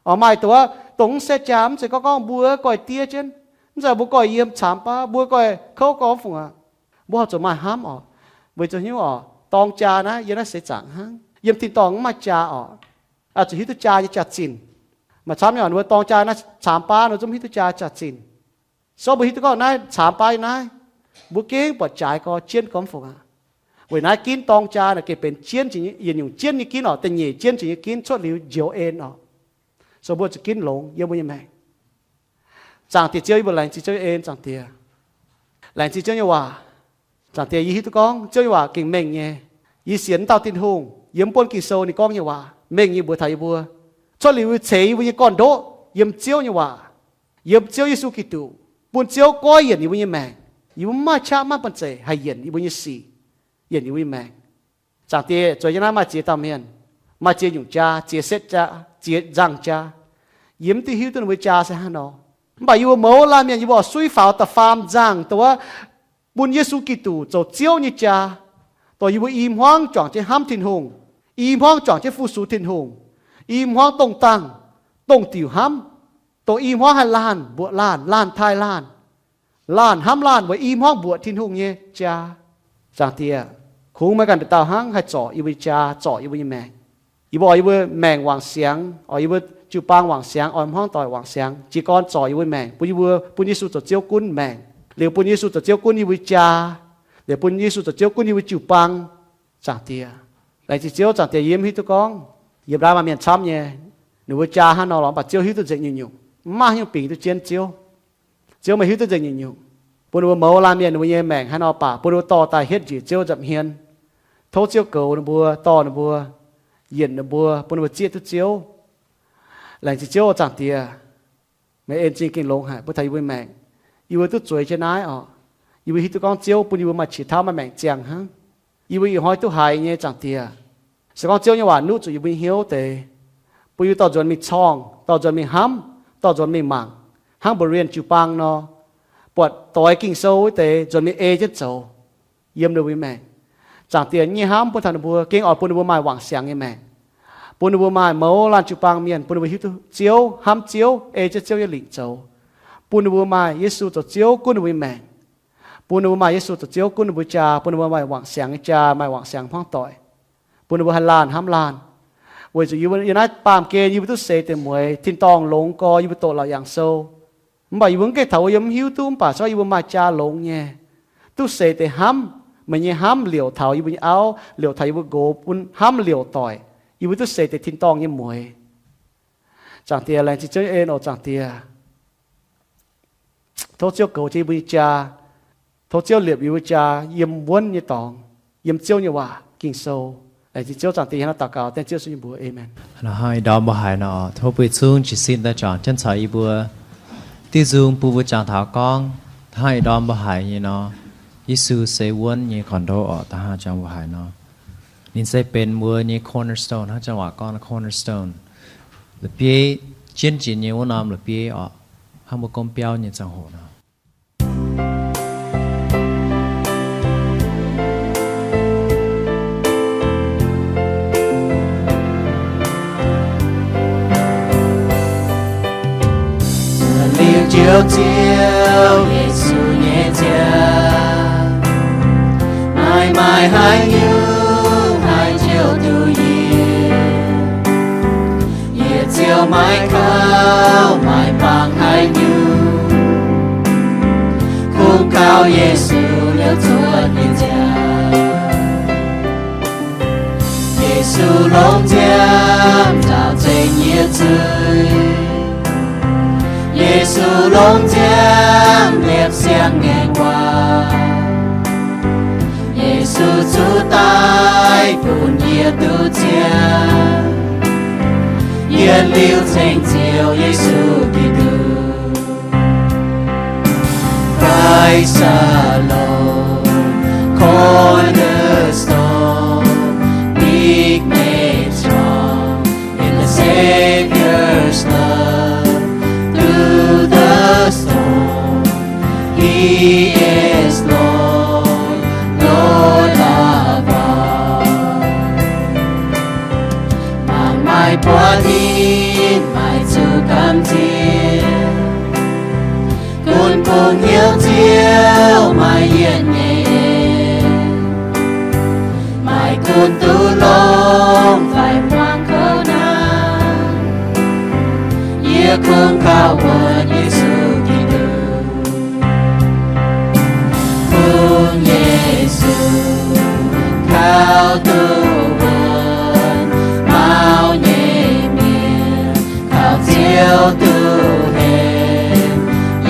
Oix maaih dongh wuov, dongh mv se jaa, mv zeiz gorngv gorngv mbuo goiv diev jienv, mv zeiz mbuo goiv yiem caamx baav, mbuo goiv kouv gorngv fungc aqv. Mbuo horpc zuqc maaih hnamv oc. Weic zuqc hnyouv oc, dorng jaa naaiv yiem naaiv seix zaangc hnangv, yiem tin-dorngh mv maaih jaa oc. Zuqc hiuv duqv jaa nyei jaax-zinh. Maaih camv nyei oc, ninh mbuo dorng jaa naaiv caamx baav, ninh mbuo zungv mv hiuv duqv jaa jaax-zinh. So mbuo hiuv duqv gorngv naaiv caamx baav naaiv, mbuo gengh buatc jaaix gorx jienv gorngv fungc aqv. Weic naaiv ginv dorng jaa naaic gengh benx jienv, yietc nyungc jienv nyei ginv oc, da'nyeic jienv jiex nyei ginv cuotv liuz njoux en oc. So mbuo zuqc ginv longx yiem mbuo nyei maengc. Zaangc Diex Ziouv, yie mbuo laengz zingh Ziouv nyei en, Zaangc Diex. Laengz zingh Ziouv nyei waac. Zaangc Diex, yie hiuv duqv gorngv Ziouv nyei waac gengh mengh nyei. Yie sienx wuov dauh Tin-Hungh yiem buonv Ging-Sou ninh gorngv nyei waac mengh nyei mbuox taux yie mbuo. Cuotv liuz yie ceix yie mbuo nyei gorn-ndoqv yiem Ziouv nyei waac, yiem Ziouv Yesu Giduc, bun Ziouv goiv yienc yie mbuo nyei maengc. Yie mbuo mv maaih qaqv maiv banh zeic haih yienc yie mbuo nyei sic, yienc yie mbuo nyei maengc. Zaangc Diex, zueiz jienv naaiv maaih ziex dauh mienh, maaih ziex nyungc jaa, ziex setv jaa, ziex nzangh jaa. Yie mv duqv hiuv duqv ninh mbuo jaa se hnangv nor. Mv baac yie mbuo mouz laanh mienh yie mbuo oix suiv faaux da'faam nzangh dongh wuov bun Yesu Giduc zoux Ziouv nyei jaa, dongh yie mbuo i hmuangv juangc jienv hnamv Tin-Hungh, i hmuangv juangc jienv fu-sux Tin-Hungh, i hmuangv dongh dangh, dongh diuc hnamv, dongh i hmuangv haih laanh mbuoqc laanh, laanh taaih laanh, laanh hnamv laanh weic i hmuangv mbuoqc Tin-Hungh nyei jaa. Zaangc Diex, kungx meih ganh dauh dauh hnangv haih zorc yie mbuo nyei jaa, zorc yie mbuo nyei maengc. Yie mbuo oix yie mbuo maengc wangc siangx, oix yie mbuo jiu-baang wangc siangx, oix hmuangv doic wangc siangx, jiez gorn zorc yie mbuo maengc, bun yie mbuo bun Yesu zoux Ziouv gunv maengc, liuz bun Yesu zoux Ziouv gunv yie mbuo jaa, liuz bun Yesu zoux Ziouv gunv yie mbuo jiu-baang. Zaangc Diex, laengz zingh Ziouv. Zaangc Diex, yie mv hiuv duqv gorngv yiem naaiv maaih mienh camv nyei, ninh mbuo jaa hnangv nor lorqc, mv baac Ziouv hiuv duqv nzengc nyungc-nyungc, mv maaih haaix nyungc bingx duqv jienv Ziouv. Ziouv meih hiuv duqv nzengc nyungc-nyungc. Bun ninh mbuo mouz laanh mienh ninh mbuo nyei maengc haaix nor baac bun ninh mbuo dorh daaih hietv njiec Ziouv nza'hmien. Tov Ziouv goux ninh mbuo, dorh ninh mbuo, yienc ninh mbuo, bun ninh mbuo zieqv duqv Ziouv. Laengz zingh Ziouv, Zaangc Diex. Meih en zingh gengh longx haic bun taux yie mbuo maengc. Yie mbuo duqv zueiz jienv naaiv oc. Yie mbuo hiuv duqv gorngv Ziouv bun yie mbuo maaih qiex tauv maaih maengc ziangh hnangv. Yie mbuo ih hnoi duqv haiz nyei, Zaangc Diex, se gorngv Ziouv nyei waac nuqv zuqc yie mbuo nyei hnyouv deix, bun yie mbuo dorh nzuonx mingh corngh, dorh nzuonx mingh hnamv, dorh nzuonx mingh mangc, hnangv mbuox Rian jiu-baang nor, buatc doix Ging-Sou wuov deix nzuonx mingh ei jienv zoux yiem ninh mbuo nyei maengc. Zaangc Diex, nyei hnamv bun taux ninh mbuo, gengh oix bun ninh mbuo maaih wangc siangx nyei maengc, bun ninh mbuo maaih mouz laanh jiu-baang mienh, bun ninh mbuo hiuv duqv Ziouv, hnamv Ziouv, ei jienv Ziouv nyei lingc zoux, bun ninh mbuo maaih Yesu zoux Ziouv gunv ninh mbuo nyei maengc, bun ninh mbuo maaih Yesu zoux Ziouv gunv ninh mbuo jaa, bun ninh mbuo maaih wangc siangx nyei jaa, maaih wangc siangx hmuangv doic, bun ninh mbuo haih laanh hnamv laanh. Weic zuqc yie mbuo yiem naaiv baamh gen yie mbuo duqv seix deix mueiz, tin-dorngh longx gorx, yie mbuo doqc Laauc Yaangh Sou. Mv baac yie mbuo mv gaengh taux wuov, yie mv hiuv duqv, mv baac se gorngv yie mbuo maaih jaa longx nyei, duqv seix deix hnamv, meih nyei hnamv liouc taux yie mbuo nyei auv, liouc taux yie mbuo nqox, bun hnamv liouc doic, yie mbuo duqv seix deix tin-dorngh nyei mueiz. Zaangc Diex, laengz zingh Ziouv nyei en oc, Zaangc Diex. Tov Ziouv goux jienv yie mbuo nyei jaa. Tov Ziouv liepc yie mbuo jaa yiem wuonv nyei dorngx, yiem Ziouv nyei waac Ging-Sou. Laengz zingh Ziouv. Zaangc Diex, hnangv naaiv daux gaux dengv Ziouv Yesu nyei mbuox, aamen. Hnangv ih ndorm mbuo haiz nor, tov bun zungv jiez sin daaih juangc jienv caux yie mbuo Diuh nzung bun mbuo jangx taux gorngv, hnangv ih ndorm mbuo haiz nyei nor, Yesu se wuonv nyei gorn-ndoqv orqc. Da'hnangv jangx mbuo haiz nor, ninh se benx mbuo nyei cornerstone, hnangv janx waac gorngv cornerstone, la'bieiv, jienv jiex nyei wuov norm la'bieiv orqc, hnangv mbuo gomv biauv nyei ziangh hoc nor. Zuov liuz Njoux Ziouv Yesu nyei nziaamv, maaih maaih haaix nyungc haih njoux duqv yie? Yie ziouc maiv kouv maiv bangc haaix nyungc, kungx kaux Yesu liouh zuotc nyei nziaamv. Yesu longc nziaamv nzaaux zengc yie zuiz. Yesu longc nziaamv liepc siang-ngaengc waac. Yesu zuqc daic bun yie duqv ziangh, yietc liuz ceng Ziouv Yesu Giduc. Christ alone, cornerstone, weak made strong in the Savior's love. Through the storm, He is Lord, Lord of all. Mangc maaih buatc ninh maaih zuqc gamh nziex, gunv bungx hnyouv Ziouv maaih yietc nyei en. Maaih gunv duqv longx fai hmuangx kouv naaiv, yie kungx kaux wuonx Yesu Giduc. Kungx Yesu kaux duqv wuonx mauv nyei mienh, kaux Ziouv duqv hemx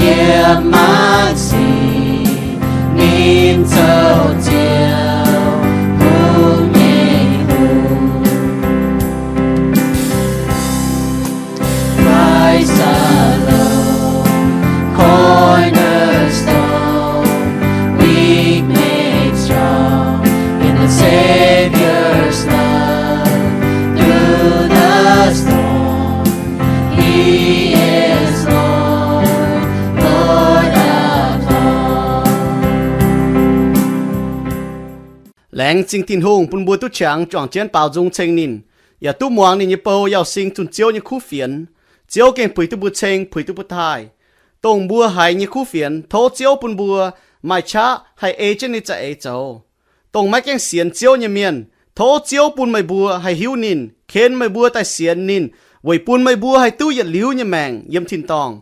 yiem maanc sic, ninh zoux Ziouv, kungx nyei Hungh. Christ alone, cornerstone, weak made strong in the Savior's love. Through the storm, He is Lord, Lord of all. Laengz zingh Tin-Hungh bun mbuo duqv qangx juangc jienv baaux nzung ceng ninh, yaac duqv muangx ninh nyei bou yauh sing zunh Ziouv nyei kuv fienx. Ziouv gengh puix duqv mbuo ceng, puix duqv mbuo taaih. Dongh mbuo haiz nyei kuv fienx, tov Ziouv bun mbuo maaih qaqv haih ei jienv ninh nyei za'eix zoux. Dongh maiv gaengh sienx Ziouv nyei mienh, tov Ziouv bun meih mbuo haih hiuv ninh, ken meih mbuo daaih sienx ninh, weic bun meih mbuo haih duqv yietc liuz nyei maengc yiem tin-dorngh.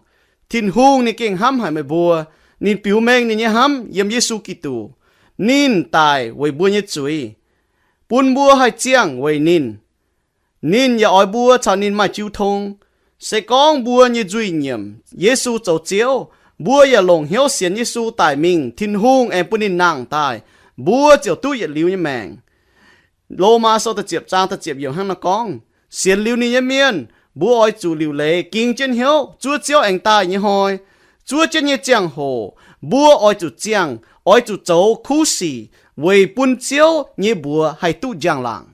Tin-Hungh ninh gengh hnamv haic meih mbuo. Ninh biux mengh ninh nyei hnamv yiem Yesu Giduc. Ninh daic weic mbuo nyei zuiz, bun mbuo haih ziangh weic ninh. Ninh yaac oix mbuo caux ninh maaih jiu tong. Se gorngv mbuo nyei nzuih nyiemc Yesu zoux Ziouv, mbuo yaac longc hnyouv sienx Yesu daic mingh, Tin-Hungh aengx bun ninh nangh daaih, mbuo ziouc duqv yietc liuz nyei maengc. Lomaa Sou da'ziepc zaang da'ziepc yiemc hnangv naaiv gorngv, sienx liuz ninh nyei mienh, mbuo oix zuqc liuc leiz ging jienv hnyouv zuov Ziouv aengx daaih nyei hnoi. Zuov jienv nyei ziangh hoc mbuo oix zuqc ziangh, oix zuqc zoux kuv sic weic bun Ziouv nyei mbuox haih duqv njang-laangc.